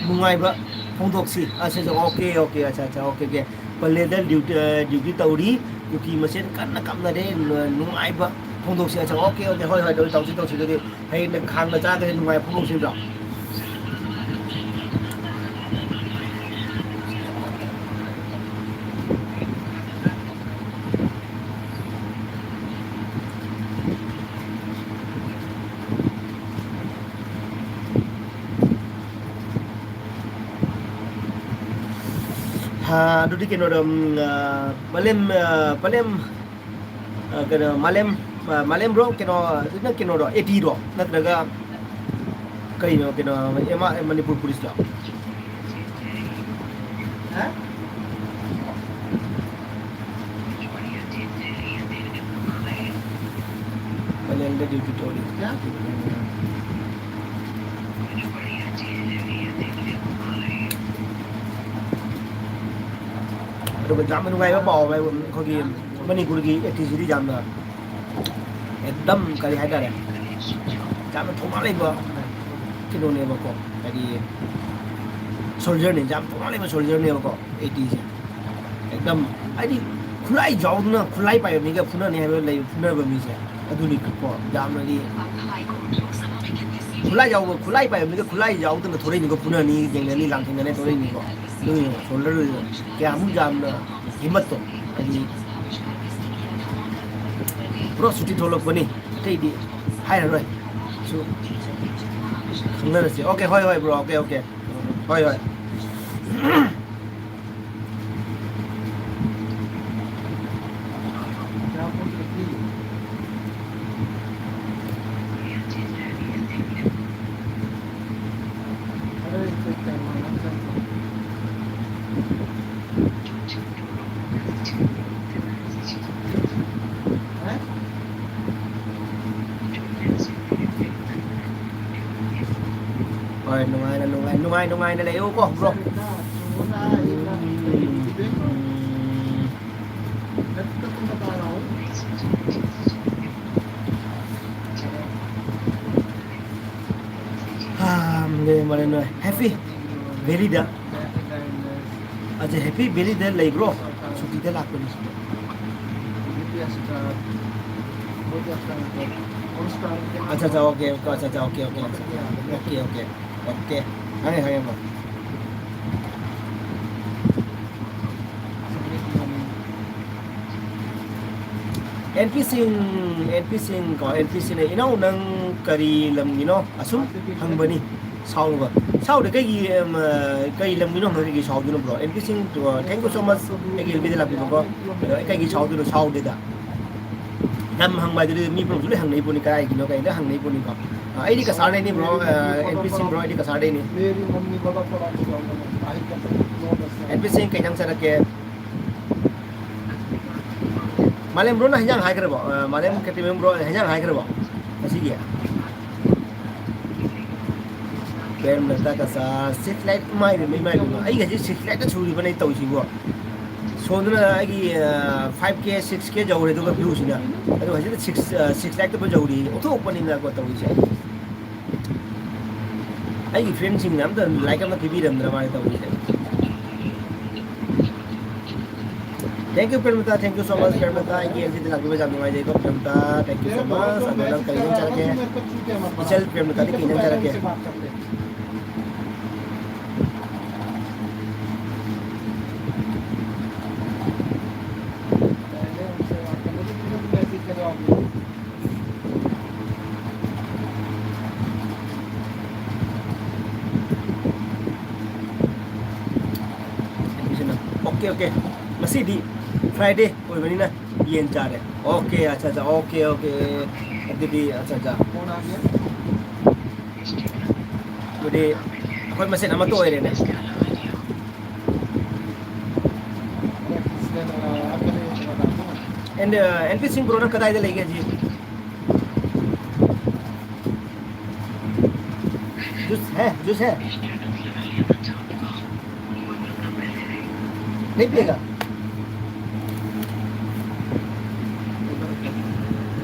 ꯅꯨꯡꯉꯥꯏꯕ ꯐꯣꯡꯗꯣꯛꯁꯤ꯫ ꯑꯁ, ꯑꯁ, ꯑꯣꯀꯦ, ꯑꯣꯀꯦ, ꯑꯠꯆꯥ, ꯑꯠꯆꯥ, ꯑꯣꯀꯦ, ꯑꯣꯀꯦ꯫ ꯄꯂꯦꯜꯗ ꯗ꯭ꯌꯨꯇꯤ, ꯑ, ꯗ꯭ꯌꯨꯇꯤ ꯇꯧꯔꯤ꯫ ꯀꯨꯀꯤ ꯃꯁꯦꯟ ꯀꯟꯅ ꯀꯥꯞꯅꯔꯦ꯫ ꯅꯨ-, ꯅꯨꯡꯉꯥꯏꯕ ꯐꯣꯡꯗꯣꯛꯁꯤ꯫ ꯑꯠꯆꯥ, ꯑꯣꯀꯦ, ꯑꯣꯀꯦ, ꯍꯣꯏ, ꯍꯣꯏ, ꯇꯧꯁꯤ, ꯇꯧꯁꯤ, ꯇꯧꯁꯤ꯫ ꯑꯗꯨꯗꯤ ꯍꯌꯦꯡꯅ ꯈꯥꯡꯅ ꯆꯥꯗ꯭ꯔꯦ, ꯅꯨꯡꯉꯥꯏ ꯐꯣꯡꯗꯣꯛꯁꯤꯗ꯭ꯔꯣ? ꯍꯥ, ꯑꯗꯨꯗꯤ ꯀꯩꯅꯣꯗ, ꯎꯝ, ꯑ, ꯃꯥꯂꯦꯝ, ꯑ, ꯃꯥꯂꯦꯝ, ꯑ, ꯀꯩꯅꯣ, ꯃꯥꯂꯦꯝ, ꯑ, ꯃꯥꯂꯦꯝꯔꯣ? ꯀꯩꯅꯣ, ꯅꯪ ꯀꯩꯅꯣꯔꯣ? ꯑꯦ ꯇꯤꯔꯣ? ꯅꯠꯇ꯭ꯔꯒ ꯀꯩꯅꯣ, ꯀꯩꯅꯣ, ꯑꯦꯝ ꯑꯥꯔ, ꯃꯅꯤꯄꯨꯔ ꯄꯨꯂꯤꯁꯂꯣ? ꯍꯥ? ꯃꯥꯂꯦꯝꯗ ꯗ꯭ꯌꯨꯇꯤ ꯇꯧꯔꯤ꯫ ꯑꯗꯨꯒ ꯌꯥꯝꯅ ꯅꯨꯡꯉꯥꯏꯕ ꯄꯥꯎ ꯑꯃ, ꯑꯩꯈꯣꯏꯒꯤ ꯃꯅꯤꯄꯨꯔꯒꯤ ꯑꯦ ꯇꯤꯁꯤꯗꯤ ꯌꯥꯝꯅ ꯑꯦꯛꯗꯝ ꯀꯔꯤ ꯍꯥꯏꯇꯥꯔꯦ, ꯌꯥꯝꯅ ꯊꯧꯅꯥ ꯂꯩꯕ ꯀꯩꯅꯣꯅꯦꯕꯀꯣ, ꯍꯥꯏꯗꯤ ꯁꯣꯜꯖꯔꯅꯦ, ꯌꯥꯝ ꯊꯧꯅꯥ ꯂꯩꯕ ꯁꯣꯜꯖꯔꯅꯦꯕꯀꯣ ꯑꯦ ꯇꯤꯁꯦ꯫ ꯑꯦꯛꯗꯝ ꯍꯥꯏꯗꯤ ꯈꯨꯠꯂꯥꯏ ꯌꯥꯎꯗꯅ ꯈꯨꯠꯂꯥꯏ ꯄꯥꯏꯕ ꯃꯤꯒ ꯐꯨꯅꯅꯤ ꯍꯥꯏꯕ ꯂꯩ, ꯐꯨꯅꯕ ꯃꯤꯁꯦ ꯑꯗꯨꯅꯤꯀꯣ ꯌꯥꯝꯅꯗꯤ ꯈꯨꯠꯂꯥꯏ ꯌꯥꯎꯕ, ꯈꯨꯠꯂꯥꯏ ꯄꯥꯏꯕ ꯃꯤꯒ ꯈꯨꯠꯂꯥꯏ ꯌꯥꯎꯗꯅ ꯊꯣꯔꯛꯏꯅꯤꯀꯣ ꯐꯨꯅꯅꯤ, ꯌꯦꯡꯅꯅꯤ, ꯂꯥꯟꯊꯦꯡꯅꯅꯤ ꯊꯣꯔꯛꯏꯅꯤꯀꯣ꯫ ꯑꯗꯨ ꯌꯦꯡꯉꯣ, ꯁꯣꯜꯗꯔ ꯀꯌꯥꯃꯨꯛ ꯌꯥꯝꯅ ꯍꯤꯝꯃꯠꯇꯣ ꯍꯥꯏꯗꯤ ꯄꯨꯔꯥ ꯁꯨꯇꯤ ꯊꯣꯛꯂꯛꯄꯅꯤ꯫ ꯑꯇꯩꯗꯤ ꯍꯥꯏꯔꯔꯣꯏ꯫ ꯁꯨ ꯈꯪꯅꯔꯁꯤ꯫ ꯑꯣꯀꯦ, ꯍꯣꯏ, ꯍꯣꯏ, ꯕ꯭ꯔꯣ, ꯑꯣꯀꯦ, ꯑꯣꯀꯦ, ꯍꯣꯏ, ꯍꯣꯏ꯫ ꯅꯨꯡꯉꯥꯏꯅ ꯅꯨꯡꯉꯥꯏ ꯅꯨꯡꯉꯥꯏ ꯅꯨꯡꯉꯥꯏꯅ ꯂꯩꯌꯨꯀꯣ ꯕ꯭ꯔꯣ꯫ ꯍꯥ, ꯃꯔꯦꯟ ꯅꯣꯏ ꯍꯦꯄꯤ ꯚꯦꯂꯤꯗ꯫ ꯑꯠꯆꯥ, ꯍꯦꯄꯤ ꯚꯦꯂꯤꯗ ꯂꯩꯕ꯭ꯔꯣ? ꯁꯨꯇꯤꯗ ꯂꯥꯛꯄꯅꯤ꯫ ꯑꯠꯆꯥ ꯑꯠꯆꯥ, ꯑꯣꯀꯦ ꯑꯣꯀꯦ, ꯑꯠꯆꯥ ꯑꯠꯆꯥ, ꯑꯣꯀꯦ ꯑꯣꯀꯦ, ꯑꯠꯆꯥ ꯑꯠꯆꯥ, ꯑꯣꯀꯦ ꯑꯣꯀꯦ, ꯑꯣꯀꯦ, ꯈꯪꯉꯦ ꯈꯪꯉꯦ ꯕ꯭ꯔꯣ꯫ ꯑꯦꯟ ꯄꯤ ꯁꯤꯡ, ꯑꯦꯟ ꯄꯤ ꯁꯤꯡ ꯀꯣ, ꯑꯦꯟ ꯄꯤ ꯁꯤꯅ, "ꯏꯅꯥꯎ, ꯅꯪ ꯀꯔꯤ ꯂꯝꯒꯤꯅꯣ?" ꯑꯁꯨꯝ ꯍꯪꯕꯅꯤ꯫ ꯁꯥꯎꯔꯨꯕ꯫ ꯁꯥꯎꯗ ꯀꯩꯒꯤ, ꯑꯝ, ꯀꯩ ꯂꯝꯒꯤꯅꯣ ꯍꯪꯉꯒ ꯀꯩꯒꯤ ꯁꯥꯎꯗꯣꯏꯅꯣ ꯕ꯭ꯔꯣ? ꯑꯦꯟ ꯄꯤ ꯁꯤꯡ, thank you so much꯫ ꯑꯩꯒꯤ ꯑꯦꯜ ꯕꯤꯗ ꯂꯥꯛꯄꯤꯕꯀꯣ꯫ ꯑꯗꯣ ꯑꯩ ꯀꯩꯒꯤ ꯁꯥꯎꯗꯣꯏꯅꯣ? ꯁꯥꯎꯗꯦꯗ꯫ ꯂꯝ ꯍꯪꯕ ꯍꯥꯏꯗꯨꯗꯤ ꯃꯤ ꯄꯨꯂꯞꯁꯨ ꯂꯣꯏ ꯍꯪꯅꯩ ꯄꯣꯠꯅꯤ, ꯀꯗꯥꯏꯒꯤꯅꯣ ꯀꯩꯗ ꯍꯪꯅꯩ ꯄꯣꯠꯅꯤꯀꯣ꯫ ꯑ, ꯑꯩꯗꯤ ꯀꯁꯥꯔꯗꯩꯅꯤ ꯕ꯭ꯔꯣ, ꯑ, ꯑꯦꯟ ꯄꯤ ꯁꯤꯡ ꯕ꯭ꯔꯣ, ꯑꯩꯗꯤ ꯀꯁꯥꯔꯗꯩꯅꯤ꯫ ꯑꯦꯟ ꯄꯤ ꯁꯤꯡ ꯀꯩ ꯏꯟꯖꯥꯡ ꯆꯥꯔꯛꯀꯦ? ꯃꯥꯂꯦꯝ ꯕ꯭ꯔꯣꯅ ꯍꯤꯟꯖꯥꯡ ꯍꯥꯏꯈ꯭ꯔꯕꯣ? ꯑ, ꯃꯥꯂꯦꯝ ꯀꯦꯇꯤꯃꯦꯝ ꯕ꯭ꯔꯣ ꯍꯤꯟꯖꯥꯡ ꯍꯥꯏꯈ꯭ꯔꯕꯣ ꯉꯁꯤꯒꯤ? ꯄ꯭ꯔꯦꯝꯂꯇꯥ ꯀꯆꯥ, ꯁꯤꯛꯁ ꯂꯥꯏꯛ, ꯏꯃꯥꯏ ꯄꯦꯝꯃ, ꯏꯃꯥꯏ ꯄꯦꯝꯃ꯫ ꯑꯩ ꯉꯁꯤ ꯁꯤꯛꯁ ꯂꯥꯏꯛꯇ ꯁꯨꯔꯤꯕꯅꯦ ꯑꯩ ꯇꯧꯔꯤꯁꯤꯕꯣ꯫ ꯁꯣꯝꯗꯅ ꯑꯩꯒꯤ, ꯑ, ꯐꯥꯏꯚ ꯀꯦ, ꯁꯤꯛꯁ ꯀꯦ ꯌꯧꯔꯦ ꯑꯗꯨꯒ ꯚ꯭ꯌꯨꯁꯤꯅ꯫ ꯑꯗꯨꯒ ꯍꯧꯖꯤꯛꯇ ꯁꯤꯛꯁ, ꯑ, ꯁꯤꯛꯁ ꯂꯥꯏꯛꯇ ꯐꯥꯎ ꯌꯧꯔꯤ꯫ ꯑꯣꯟꯊꯣꯛꯄꯅꯤꯅꯀꯣ ꯇꯧꯔꯤꯁꯦ꯫ ꯑꯩꯒꯤ ꯐ꯭ꯔꯦꯟꯁꯤꯡꯅ ꯑꯝꯇ ꯂꯥꯏꯛ ꯑꯃ ꯄꯤꯕꯤꯔꯝꯗ꯭ꯔ ꯃꯥꯅ ꯇꯧꯔꯤꯁꯦ꯫ Thank you, ꯄ꯭ꯔꯦꯃꯂꯇꯥ, thank you so much, ꯄ꯭ꯔꯦꯃꯂꯇꯥ꯫ ꯑꯩꯒꯤ ꯑꯦꯜ ꯁꯤꯗ ꯂꯥꯛꯄꯤꯕ ꯌꯥꯝ ꯅꯨꯡꯉꯥꯏꯖꯩꯀꯣ, ꯄ꯭ꯔꯦꯃꯂꯇꯥ, thank you so much꯫ ꯑꯗꯣ ꯅꯪ ꯀꯔꯤ ꯏꯟꯖꯥꯡ ꯆꯥꯔꯛꯀꯦ? ꯏꯆꯜ ꯄ꯭ꯔꯦꯃꯂꯇꯥꯗꯤ ꯀꯔꯤ ꯏꯟꯖꯥꯡ ꯆꯥꯔꯛꯀꯦ? Okay, okay. ꯉꯁꯤꯗꯤ ꯐ꯭ꯔꯥꯏꯗꯦ ꯑꯣꯏꯕꯅꯤꯅ ꯌꯦꯟ ꯆꯥꯔꯦ꯫ ꯑꯣꯀꯦ, ꯑꯠꯆꯥ, ꯑꯠꯆꯥ, ꯑꯣꯀꯦ, ꯑꯣꯀꯦ꯫ ꯑꯗꯨꯗꯤ, ꯑꯠꯆꯥ, ꯑꯠꯆꯥ꯫ ꯑꯗꯨꯗꯤ ꯑꯩꯈꯣꯏ ꯃꯁꯦꯟ ꯑꯃꯠꯇ ꯑꯣꯏꯔꯦꯅꯦ꯫ ꯑꯦꯟ, ꯑ, ꯑꯦꯟ ꯄꯤ ꯁꯤꯡ ꯕ꯭ꯔꯣꯅ ꯀꯗꯥꯏꯗ ꯂꯩꯒꯦ ꯍꯧꯖꯤꯛ? जूस है, जूस है। नहीं पिएगा?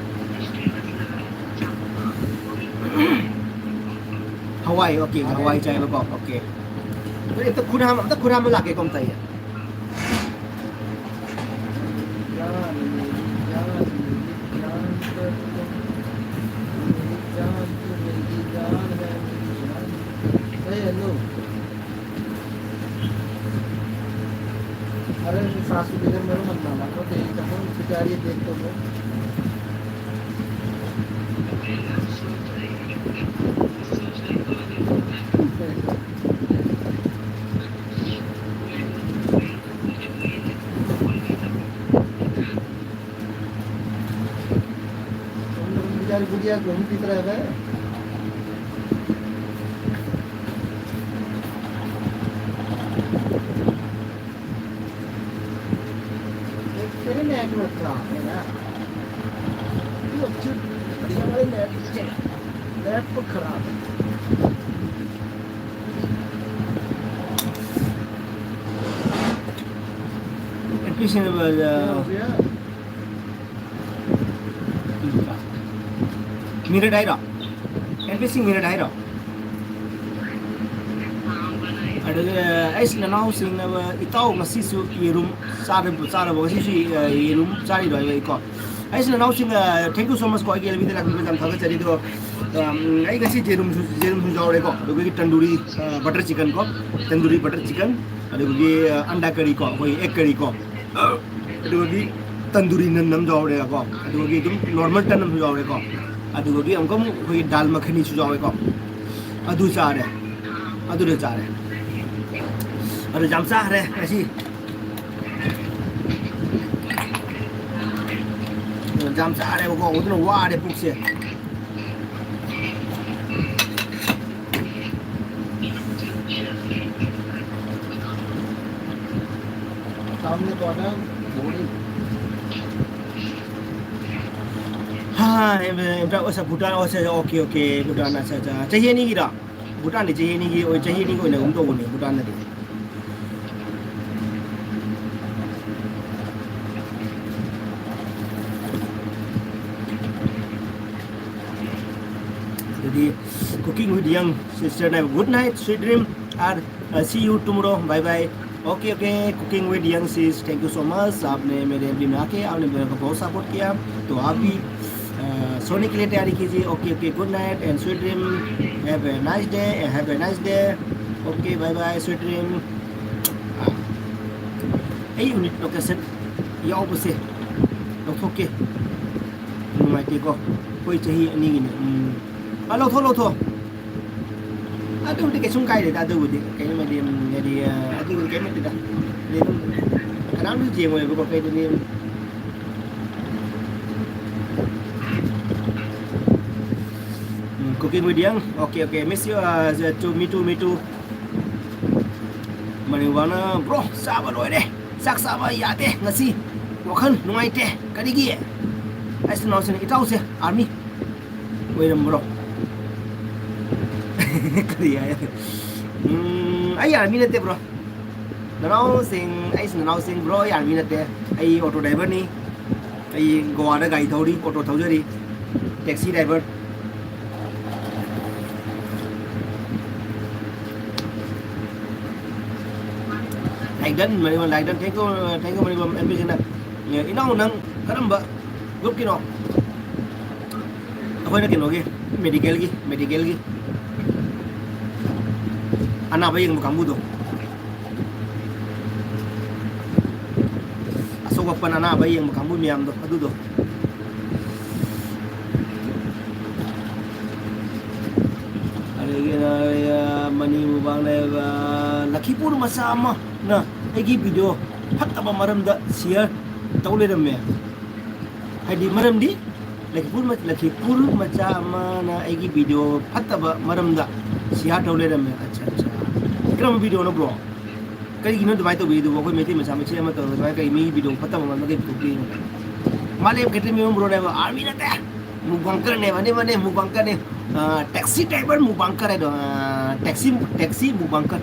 हवाई, ओके, हवाई चाय में कॉक, ओके। तो ये तो खुद हम, तो खुद हम लाके कौन चाहिए? जान, मेरी जान, मेरी जान, मेरी जान, तू मेरी जान, तू मेरी जान है, मेरी जान। ए, हेलो। अरे, सासू के घर मेरे मत ना मारो, तेरी कसम, बेचारी देख तो लो। बेचारी बुढ़िया घूम फिर रहा है। तेरे नेटवर्क खराब है ना? ये अच्छे, अच्छा वाले नेट, नेटवर्क खराब है। एटलीस्ट क्या हो गया? मिनट आइरा। NPC minute आइरा। ꯑꯗꯨꯒ ꯑꯩꯁꯤ ꯅꯅꯥꯎꯁꯤꯡꯅꯕ ꯏꯇꯥꯎ ꯉꯁꯤꯁꯨ ꯌꯦꯔꯨꯝ ꯆꯥꯔꯕ, ꯆꯥꯔꯕ ꯉꯁꯤꯁꯨ, ꯑ, ꯌꯦꯔꯨꯝ ꯆꯥꯔꯤꯔꯣ ꯍꯥꯏꯕ ꯑꯩꯀꯣ꯫ ꯑꯩꯁꯤ ꯅꯅꯥꯎꯁꯤꯡ, ꯑ, thank you so much ꯀꯣ, ꯑꯩꯒꯤ ꯑꯦꯜ ꯕꯤꯗ ꯂꯥꯛꯄꯤꯕ ꯌꯥꯝ ꯊꯥꯒꯠꯆꯔꯤ꯫ ꯑꯗꯣ, ꯑꯝ, ꯑꯩ ꯉꯁꯤ ꯌꯦꯔꯨꯝꯁꯨ, ꯌꯦꯔꯨꯝꯁꯨ ꯌꯥꯎꯔꯦꯀꯣ꯫ ꯑꯗꯨꯒ ꯇꯟꯗꯨꯔꯤ, ꯑ, butter chicken ꯀꯣ, ꯇꯟꯗꯨꯔꯤ butter chicken, ꯑꯗꯨꯒꯤ, ꯑ, ꯑꯟꯗꯥ ꯀꯔꯤ ꯀꯣ, ꯑꯩꯈꯣꯏ egg curry ꯀꯣ꯫ ꯑꯗꯨꯒꯤ ꯇꯟꯗꯨꯔꯤ ꯅꯟ ꯑꯃ ꯌꯥꯎꯔꯦꯀꯣ, ꯑꯗꯨꯒꯤ ꯑꯗꯨꯝ normal ꯇꯟ ꯑꯃꯁꯨ ꯌꯥꯎꯔꯦꯀꯣ, ꯑꯗꯨꯒꯤ ꯑꯃꯨꯛꯀ ꯑꯃꯨꯛ ꯑꯩꯈꯣꯏꯒꯤ ꯗꯥꯜ ꯃꯈꯅꯤꯁꯨ ꯌꯥꯎꯔꯦꯀꯣ, ꯑꯗꯨ ꯆꯥꯔꯦ, ꯑꯗꯨꯗ ꯆꯥꯔꯦ꯫ ꯑꯗꯨ ꯌꯥꯝ ꯆꯥꯈ꯭ꯔꯦ ꯉꯁꯤ, ꯌꯥꯝ ꯆꯥꯔꯦꯕꯀꯣ, ꯑꯗꯨꯅ ꯋꯥꯔꯦ ꯄꯨꯛꯁꯦ꯫ ꯁꯥꯝꯅ ꯀꯣꯟꯅ ꯕꯣꯔꯤꯡ꯫ ꯍꯥ, ꯑꯦꯝ-, ꯑꯦꯝ-, ꯑꯣ, ꯁꯥ, ꯚꯨꯇꯥꯟ, ꯑꯣ, ꯁꯥ, ꯑꯣꯀꯦ, ꯑꯣꯀꯦ, ꯚꯨꯇꯥꯟ, ꯑꯠꯆꯥ, ꯑꯠꯆꯥ꯫ ꯆꯍꯤ ꯑꯅꯤꯒꯤꯔꯣ? ꯚꯨꯇꯥꯟꯗꯤ ꯆꯍꯤ ꯑꯅꯤꯒꯤ ꯑꯣꯏ, ꯆꯍꯤ ꯑꯅꯤꯒꯤ ꯑꯣꯏꯅꯒꯨꯝ ꯇꯧꯕꯅꯤ ꯚꯨꯇꯥꯟꯗꯗꯤ꯫ ꯑꯗꯨꯗꯤ Cooking with Young sister ꯅ, "Good night, sweet dream, or, uh, see you tomorrow, bye bye." Okay, okay, Cooking with Young sis, thank you so much, आपने मेरे ड्रीम में आके आपने मेरे को बहुत सपोर्ट किया, तो आप भी सोने के लिए तैयारी कीजिए। Okay, okay, good night and sweet dream, have a nice day, have a nice day, okay, bye bye, sweet dream. ꯑꯩ ꯌꯨꯅꯤꯠ ꯂꯣꯀꯦꯁꯟ ꯌꯥꯎꯕꯁꯦ ꯂꯧꯊꯣꯛꯀꯦ꯫ ꯅꯨꯡꯉꯥꯏꯇꯦꯀꯣ, ꯑꯩꯈꯣꯏ ꯆꯍꯤ ꯑꯅꯤꯒꯤꯅꯦ꯫ ꯎꯝ꯫ ꯑ, ꯂꯧꯊꯣꯛ, ꯂꯧꯊꯣꯛ꯫ ꯑꯗꯨꯕꯨꯗꯤ ꯀꯩꯁꯨꯝ ꯀꯥꯏꯗꯦꯗ, ꯑꯗꯨꯕꯨꯗꯤ ꯀꯩꯅꯣꯃꯗꯤ, ꯎꯝ, ꯍꯥꯏꯗꯤ, ꯑ, ꯑꯗꯨꯕꯨꯗꯤ ꯀꯩꯝ ꯅꯠꯇꯦꯗ꯫ ꯑꯗꯨꯝ ꯀꯅꯥꯝꯁꯨ ꯌꯦꯡꯉꯣꯏꯕꯀꯣ, ꯀꯩꯗꯅꯤ꯫ ꯎꯝ, Cooking with Young, okay, okay, miss you, uh, to, me too, me too. ꯃꯅꯤꯕꯥꯅ, "Bro, ꯆꯥꯕ ꯂꯣꯏꯔꯦ, ꯆꯥꯛ ꯆꯥꯕ ꯌꯥꯗꯦ ꯉꯁꯤ, ꯋꯥꯈꯜ ꯅꯨꯡꯉꯥꯏꯇꯦ, ꯀꯔꯤꯒꯤ?" ꯑꯩꯁ ꯅꯥꯎꯁꯤꯅ, "ꯏꯇꯥꯎꯁꯦ ꯑꯥꯔꯃꯤ ꯑꯣꯏꯔꯝꯕ꯭ꯔꯣ?" ꯀꯔꯤ ꯍꯥꯏ? ꯎꯝ, ꯑꯩ ꯑꯥꯔꯃꯤ ꯅꯠꯇꯦ, ꯕ꯭ꯔꯣ꯫ ꯅꯅꯥꯎꯁꯤꯡ, ꯑꯩꯁꯨ ꯅꯅꯥꯎꯁꯤꯡ, ꯕ꯭ꯔꯣ, ꯑꯩ ꯑꯥꯔꯃꯤ ꯅꯠꯇꯦ꯫ ꯑꯩ ꯑꯣꯇꯣ ꯗ꯭ꯔꯥꯏꯚꯔꯅꯤ꯫ ꯑꯩ ꯒꯣꯋꯥꯗ ꯒꯥꯔꯤ ꯊꯧꯔꯤ, ꯑꯣꯇꯣ ꯊꯧꯖꯔꯤ, ꯇꯦꯛꯁꯤ ꯗ꯭ꯔꯥꯏꯚꯔ꯫ ꯂꯥꯏꯗꯟ, ꯃꯅꯤꯕꯝ, ꯂꯥꯏꯗꯟ, thank you, thank you, ꯃꯅꯤꯕꯝ, ꯑꯦꯝ ꯕꯤ ꯁꯤꯅ꯫ ꯏꯅꯥꯎ, ꯅꯪ ꯀꯔꯝꯕ ꯒ꯭ꯔꯨꯞꯀꯤꯅꯣ? ꯑꯩꯈꯣꯏꯅ ꯀꯩꯅꯣꯒꯤ, ꯃꯦꯗꯤꯀꯦꯜꯒꯤ, ꯃꯦꯗꯤꯀꯦꯜꯒꯤ ꯑꯅꯥꯕ ꯌꯦꯡꯕ ꯀꯥꯡꯕꯨꯗꯣ, ꯑꯁꯣꯛ ꯑꯄꯟ ꯑꯅꯥꯕ ꯌꯦꯡꯕ ꯀꯥꯡꯕꯨ ꯃꯌꯥꯝꯗꯣ, ꯑꯗꯨꯗꯣ꯫ ꯑꯗꯒꯤ ꯃꯅꯤ ꯃꯨꯕꯥꯡꯅ ꯂꯈꯤꯄꯨꯔ ꯃꯆꯥ ꯑꯃꯅ ꯑꯩꯒꯤ ꯚꯤꯗꯤꯑꯣ ꯐꯠꯇꯕ ꯃꯔꯝꯗ ꯁꯤꯌꯔ ꯇꯧ ꯂꯩꯔꯝꯃꯦ꯫ ꯍꯥꯏꯗꯤ ꯃꯔꯝꯗꯤ ꯂꯈꯤꯄꯨꯔ ꯃ-, ꯂꯈꯤꯄꯨꯔ ꯃꯆꯥ ꯑꯃꯅ ꯑꯩꯒꯤ ꯚꯤꯗꯤꯑꯣ ꯐꯠꯇꯕ ꯃꯔꯝꯗ ꯁꯤꯌꯥꯔ ꯇꯧ ꯂꯩꯔꯝꯃꯦ꯫ ꯑꯠꯆꯥ, ꯑꯠꯆꯥ꯫ ꯀꯔꯝꯕ ꯚꯤꯗꯤꯑꯣꯅꯣ, ꯕ꯭ꯔꯣ? ꯀꯔꯤꯒꯤꯅꯣ ꯑꯗꯨꯃꯥꯏꯅ ꯇꯧꯕꯤꯔꯤꯗꯨꯕꯣ? ꯑꯩꯈꯣꯏ ꯃꯩꯇꯩ ꯃꯆꯥ ꯃꯆꯦ ꯑꯃ ꯇꯧꯔꯒ ꯑꯗꯨꯃꯥꯏꯅ ꯀꯔꯤ ꯃꯤꯒꯤ ꯚꯤꯗꯤꯑꯣ ꯐꯠꯇꯕ ꯃꯔꯝꯗ ꯀꯔꯤ ꯄꯨꯊꯣꯛꯄꯤꯔꯤꯅꯣ? ꯃꯥꯂꯦꯝ ꯈꯦꯇ꯭ꯔꯤꯃꯌꯨꯝ ꯕ꯭ꯔꯣꯅꯦꯕ, ꯑꯥꯔꯃꯤ ꯅꯠꯇꯦ꯫ Mukbangkerꯅꯦꯕ, ꯑꯅꯤꯃꯛꯅꯦ, mukbangkerꯅꯦ꯫ ꯑ, taxi driver mukbangker ꯍꯥꯏꯗꯣ, ꯑ, taxi, taxi mukbangker꯫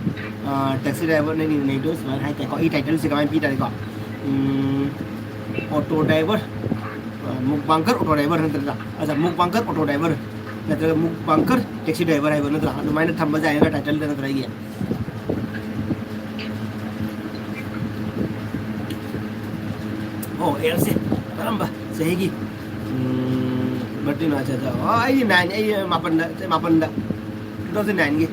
ꯑ, taxi driverꯅꯦ, ꯅꯤꯅꯩꯗꯣ ꯁꯨꯃꯥꯏꯅ ꯍꯥꯏꯇꯥꯔꯦꯀꯣ꯫ ꯑꯩ titleꯁꯦ ꯀꯃꯥꯏꯅ ꯄꯤ ꯇꯥꯔꯦꯀꯣ? ꯎꯝ, auto driver, ꯑ, mukbangker auto driver ꯅꯠꯇ꯭ꯔꯥ? ꯑꯗ mukbangker auto driver ꯅꯠꯇ꯭ꯔꯒ mukbangker taxi driver ꯍꯥꯏꯕ ꯅꯠꯇ꯭ꯔꯥ? ꯑꯗꯨꯃꯥꯏꯅ ꯊꯝꯕ ꯌꯥꯏꯅ titleꯗ ꯅꯠꯇ꯭ꯔꯥ ꯑꯩꯒꯤ? ꯑꯣ, yearꯁꯦ ꯀꯔꯝꯕ ꯆꯍꯤꯒꯤ? ꯎꯝ, birthdayꯅꯣ? ꯑꯠꯆꯥ, ꯑꯠꯆꯥ꯫ ꯑꯣ, ꯑꯩꯗꯤ nineꯅꯦ, ꯑꯩ ꯃꯥꯄꯟꯗ, ꯃꯥꯄꯟꯗ, two thousand nineꯒꯤ꯫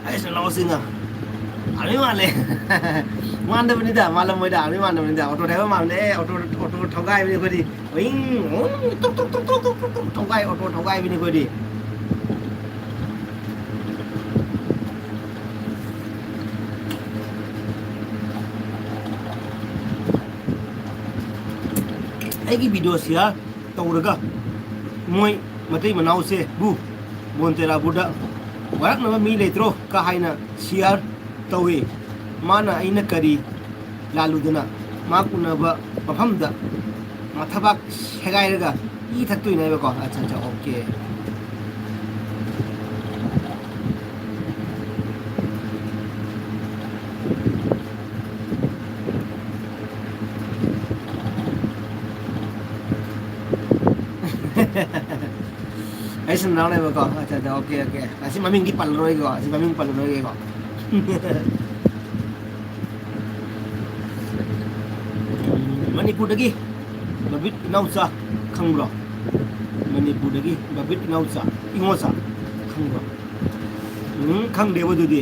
ꯑꯩꯁꯨ ꯅꯥꯎꯁꯤꯡꯅ ꯑꯥꯔꯃꯤ ꯃꯥꯜꯂꯦ꯫ ꯃꯥꯟꯗꯕꯅꯤꯗ, ꯃꯥꯜꯂꯝꯃꯣꯏꯗ, ꯑꯥꯔꯃꯤ ꯃꯥꯟꯗꯕꯅꯤꯗ꯫ Auto driver ꯃꯥꯟꯕꯅꯦ, ꯑꯦ, auto, auto ꯊꯧꯒꯥꯏꯕꯅꯤ ꯑꯩꯈꯣꯏꯗꯤ꯫ ꯎꯏꯡ, ꯎꯏꯡ, ꯇꯨꯛ, ꯇꯨꯛ, ꯇꯨꯛ, ꯇꯨꯛ, ꯇꯨꯛ, ꯇꯨꯛ, ꯇꯨꯛ, ꯊꯧꯒꯥꯏ, auto ꯊꯧꯒꯥꯏꯕꯅꯤ ꯑꯩꯈꯣꯏꯗꯤ꯫ ꯑꯩꯒꯤ video share ꯇꯧꯔꯒ ꯃꯣꯏ ꯃꯇꯩ ꯃꯅꯥꯎꯁꯦꯕꯨ ꯕꯣꯟꯇꯦꯔꯥꯕꯨꯗ ꯋꯥꯔꯛꯅꯕ ꯃꯤ ꯂꯩꯇ꯭ꯔꯣ ꯀ ꯍꯥꯏꯅ share ꯇꯧꯏ꯫ ꯃꯥꯅ ꯑꯩꯅ ꯀꯔꯤ ꯂꯥꯜꯂꯨꯗꯅ ꯃꯥ ꯎꯅꯕ ꯃꯐꯝꯗ ꯃꯊꯕꯥꯛ ꯁꯦꯒꯥꯏꯔꯒ ꯏ ꯊꯛꯇꯣꯏꯅꯦ ꯍꯥꯏꯕꯀꯣ꯫ ꯑꯠꯆꯥ, ꯑꯠꯆꯥ, okay꯫ ꯑꯩ ꯁꯨꯝ ꯂꯥꯎꯅꯦꯕꯀꯣ꯫ ꯑꯠꯆꯥ, ꯑꯠꯆꯥ, okay, okay꯫ ꯑꯁꯤ ꯃꯃꯤꯡꯗꯤ ꯄꯜꯂꯔꯣꯏꯒꯦꯀꯣ, ꯑꯁꯤ ꯃꯃꯤꯡ ꯄꯜꯂꯔꯣꯏꯒꯦꯀꯣ꯫ ꯃꯅꯤꯄꯨꯔꯗꯒꯤ ꯕꯕꯤꯠ ꯏꯅꯥꯎꯆꯥ ꯈꯪꯕ꯭ꯔꯣ? ꯃꯅꯤꯄꯨꯔꯗꯒꯤ ꯕꯕꯤꯠ ꯏꯅꯥꯎꯆꯥ, ꯏꯉꯣꯆꯥ ꯈꯪꯕ꯭ꯔꯣ? ꯎꯝ, ꯈꯪꯗꯦꯕ ꯑꯗꯨꯗꯤ꯫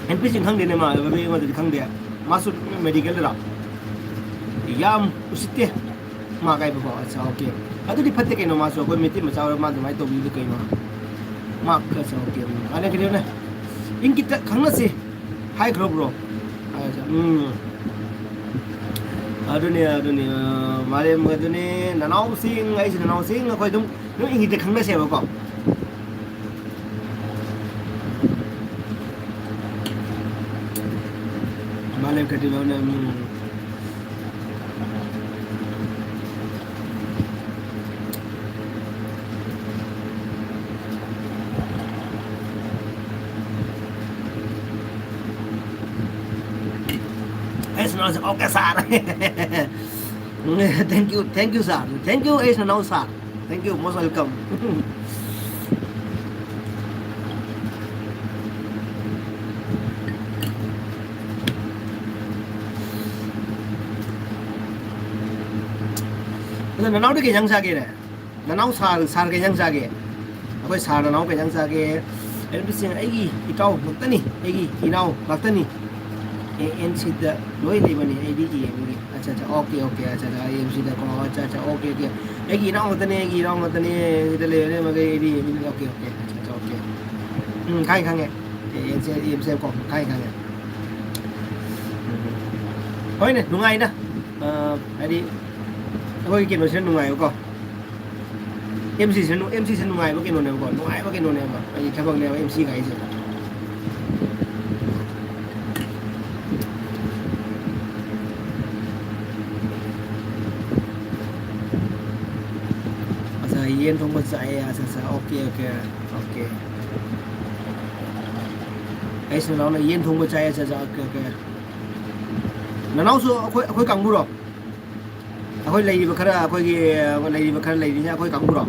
ꯑꯦꯟ ꯄꯤ ꯁꯤꯡ ꯈꯪꯗꯦꯅꯦ ꯃꯥ, ꯕꯕꯤꯠ ꯏꯉꯣꯆꯥꯗꯤ ꯈꯪꯗꯦ꯫ ꯃꯥꯁꯨ ꯃꯦꯗꯤꯀꯦꯜꯗꯔꯣ? ꯌꯥꯝ ꯎꯁꯤꯠꯇꯦ꯫ ꯃꯥ ꯀꯥꯏꯕꯀꯣ, ꯑꯠꯆꯥ, okay꯫ ꯑꯗꯨꯗꯤ ꯐꯠꯇꯦ ꯀꯩꯅꯣ, ꯃꯥꯁꯨ ꯑꯩꯈꯣꯏ ꯃꯩꯇꯩ ꯃꯆꯥ ꯑꯣꯏꯔ ꯃꯥ ꯑꯗꯨꯃꯥꯏꯅ ꯇꯧꯕꯤꯕꯗꯤ ꯀꯩꯅꯣ? ꯃꯥ, ꯑꯠꯆꯥ, okay, ꯎꯝ, ꯃꯥꯅ ꯀꯩꯅꯣꯅꯦ, ꯏꯪꯒꯤꯠꯇ ꯈꯪꯅꯁꯤ ꯍꯥꯏꯈ꯭ꯔꯣ, bro꯫ ꯑꯠꯆꯥ, ꯎꯝ꯫ ꯑꯗꯨꯅꯤ, ꯑꯗꯨꯅꯤ, ꯑ, ꯃꯥꯂꯦꯝ ꯑꯗꯨꯅꯤ, ꯅꯅꯥꯎꯁꯤꯡ, ꯑꯩꯁꯨ ꯅꯅꯥꯎꯁꯤꯡ, ꯑꯩꯈꯣꯏ ꯑꯗꯨꯝ, ꯑꯗꯨꯝ ꯏꯪꯒꯤꯠꯇ ꯈꯪꯅꯁꯦꯕꯀꯣ꯫ ꯃꯥꯂꯦꯝ ꯀꯇꯤꯕꯝꯅ, ꯎꯝ꯫ ꯑꯩꯁ ꯅꯅꯥꯎꯁꯤꯡ, okay, sir꯫ Thank you, thank you, sir. Thank you, ꯑꯩꯁ ꯅꯅꯥꯎ sir. Thank you, most welcome. ꯑꯗꯣ ꯅꯅꯥꯎꯗꯤ ꯀꯩ ꯏꯟꯖꯥꯡ ꯆꯥꯒꯦꯅꯦ? ꯅꯅꯥꯎ sir, sir ꯀꯩ ꯏꯟꯖꯥꯡ ꯆꯥꯒꯦ? ꯑꯩꯈꯣꯏ sir ꯅꯅꯥꯎ ꯀꯩ ꯏꯟꯖꯥꯡ ꯆꯥꯒꯦ? ꯑꯦꯟ ꯄꯤ ꯁꯤ ꯑꯩꯒꯤ ꯏꯇꯥꯎ ꯉꯥꯛꯇꯅꯤ, ꯑꯩꯒꯤ ꯏꯅꯥꯎ ꯉꯥꯛꯇꯅꯤ꯫ ꯑꯦ ꯑꯦꯟ ꯁꯤꯗ ꯂꯣꯏ ꯂꯩꯕꯅꯤ, ꯑꯩꯗꯤ ꯌꯦꯡꯉꯒꯦ꯫ ꯑꯠꯆꯥ, ꯑꯠꯆꯥ, okay, okay, ꯑꯠꯆꯥ, ꯑꯠꯆꯥ, ꯑꯦ ꯑꯦꯟ ꯁꯤꯗꯀꯣ, ꯑꯠꯆꯥ, ꯑꯠꯆꯥ, okay, okay꯫ ꯑꯩꯒꯤ ꯏꯅꯥꯎ ꯉꯥꯛꯇꯅꯦ, ꯑꯩꯒꯤ ꯏꯅꯥꯎ ꯉꯥꯛꯇꯅꯦ, ꯁꯤꯗ ꯂꯩꯔꯦ, ꯃꯈꯩ ꯑꯩꯗꯤ ꯌꯦꯡꯉꯒꯦ, okay, okay, ꯑꯠꯆꯥ, ꯑꯠꯆꯥ, okay꯫ ꯎꯝ, ꯈꯪꯉꯦ, ꯈꯪꯉꯦ꯫ A N C, A N C ꯀꯣ, ꯈꯪꯉꯦ, ꯈꯪꯉꯦ꯫ ꯎꯝ꯫ ꯍꯣꯏꯅꯦ, ꯅꯨꯡꯉꯥꯏꯅ꯫ ꯑ, ꯍꯥꯏꯗꯤ, ꯑꯩꯈꯣꯏꯒꯤ ꯀꯩꯅꯣꯁꯤꯅ ꯅꯨꯡꯉꯥꯏꯕꯀꯣ꯫ ꯑꯦꯝ ꯁꯤꯁꯦ ꯅꯨ-, ꯑꯦꯝ ꯁꯤꯁꯦ ꯅꯨꯡꯉꯥꯏꯕ ꯀꯩꯅꯣꯅꯦꯕꯀꯣ, ꯅꯨꯡꯉꯥꯏꯕ ꯀꯩꯅꯣꯅꯦꯕ, ꯑꯩꯒꯤ ꯊꯕꯛꯅꯦꯕ ꯑꯦꯝ ꯁꯤ ꯀꯥꯏꯁꯦ꯫ ꯑꯠꯆꯥ, ꯌꯦꯟ ꯊꯣꯡꯕ ꯆꯥꯏꯌꯦ, ꯑꯠꯆꯥ, ꯑꯠꯆꯥ, okay, okay, okay꯫ ꯑꯩꯁꯨ ꯅꯅꯥꯎꯅ ꯌꯦꯟ ꯊꯣꯡꯕ ꯆꯥꯏꯌꯦ, ꯑꯠꯆꯥ, ꯑꯠꯆꯥ, okay, okay꯫ ꯅꯅꯥꯎꯁꯨ ꯑꯩꯈꯣꯏ, ꯑꯩꯈꯣꯏ ꯀꯥꯡꯕꯨꯔꯣ? ꯑꯩꯈꯣꯏ ꯂꯩꯔꯤꯕ ꯈꯔ, ꯑꯩꯈꯣꯏꯒꯤ ꯂꯩꯔꯤꯕ ꯈꯔ ꯂꯩꯔꯤꯁꯦ ꯑꯩꯈꯣꯏ ꯀꯥꯡꯕꯨꯔꯣ?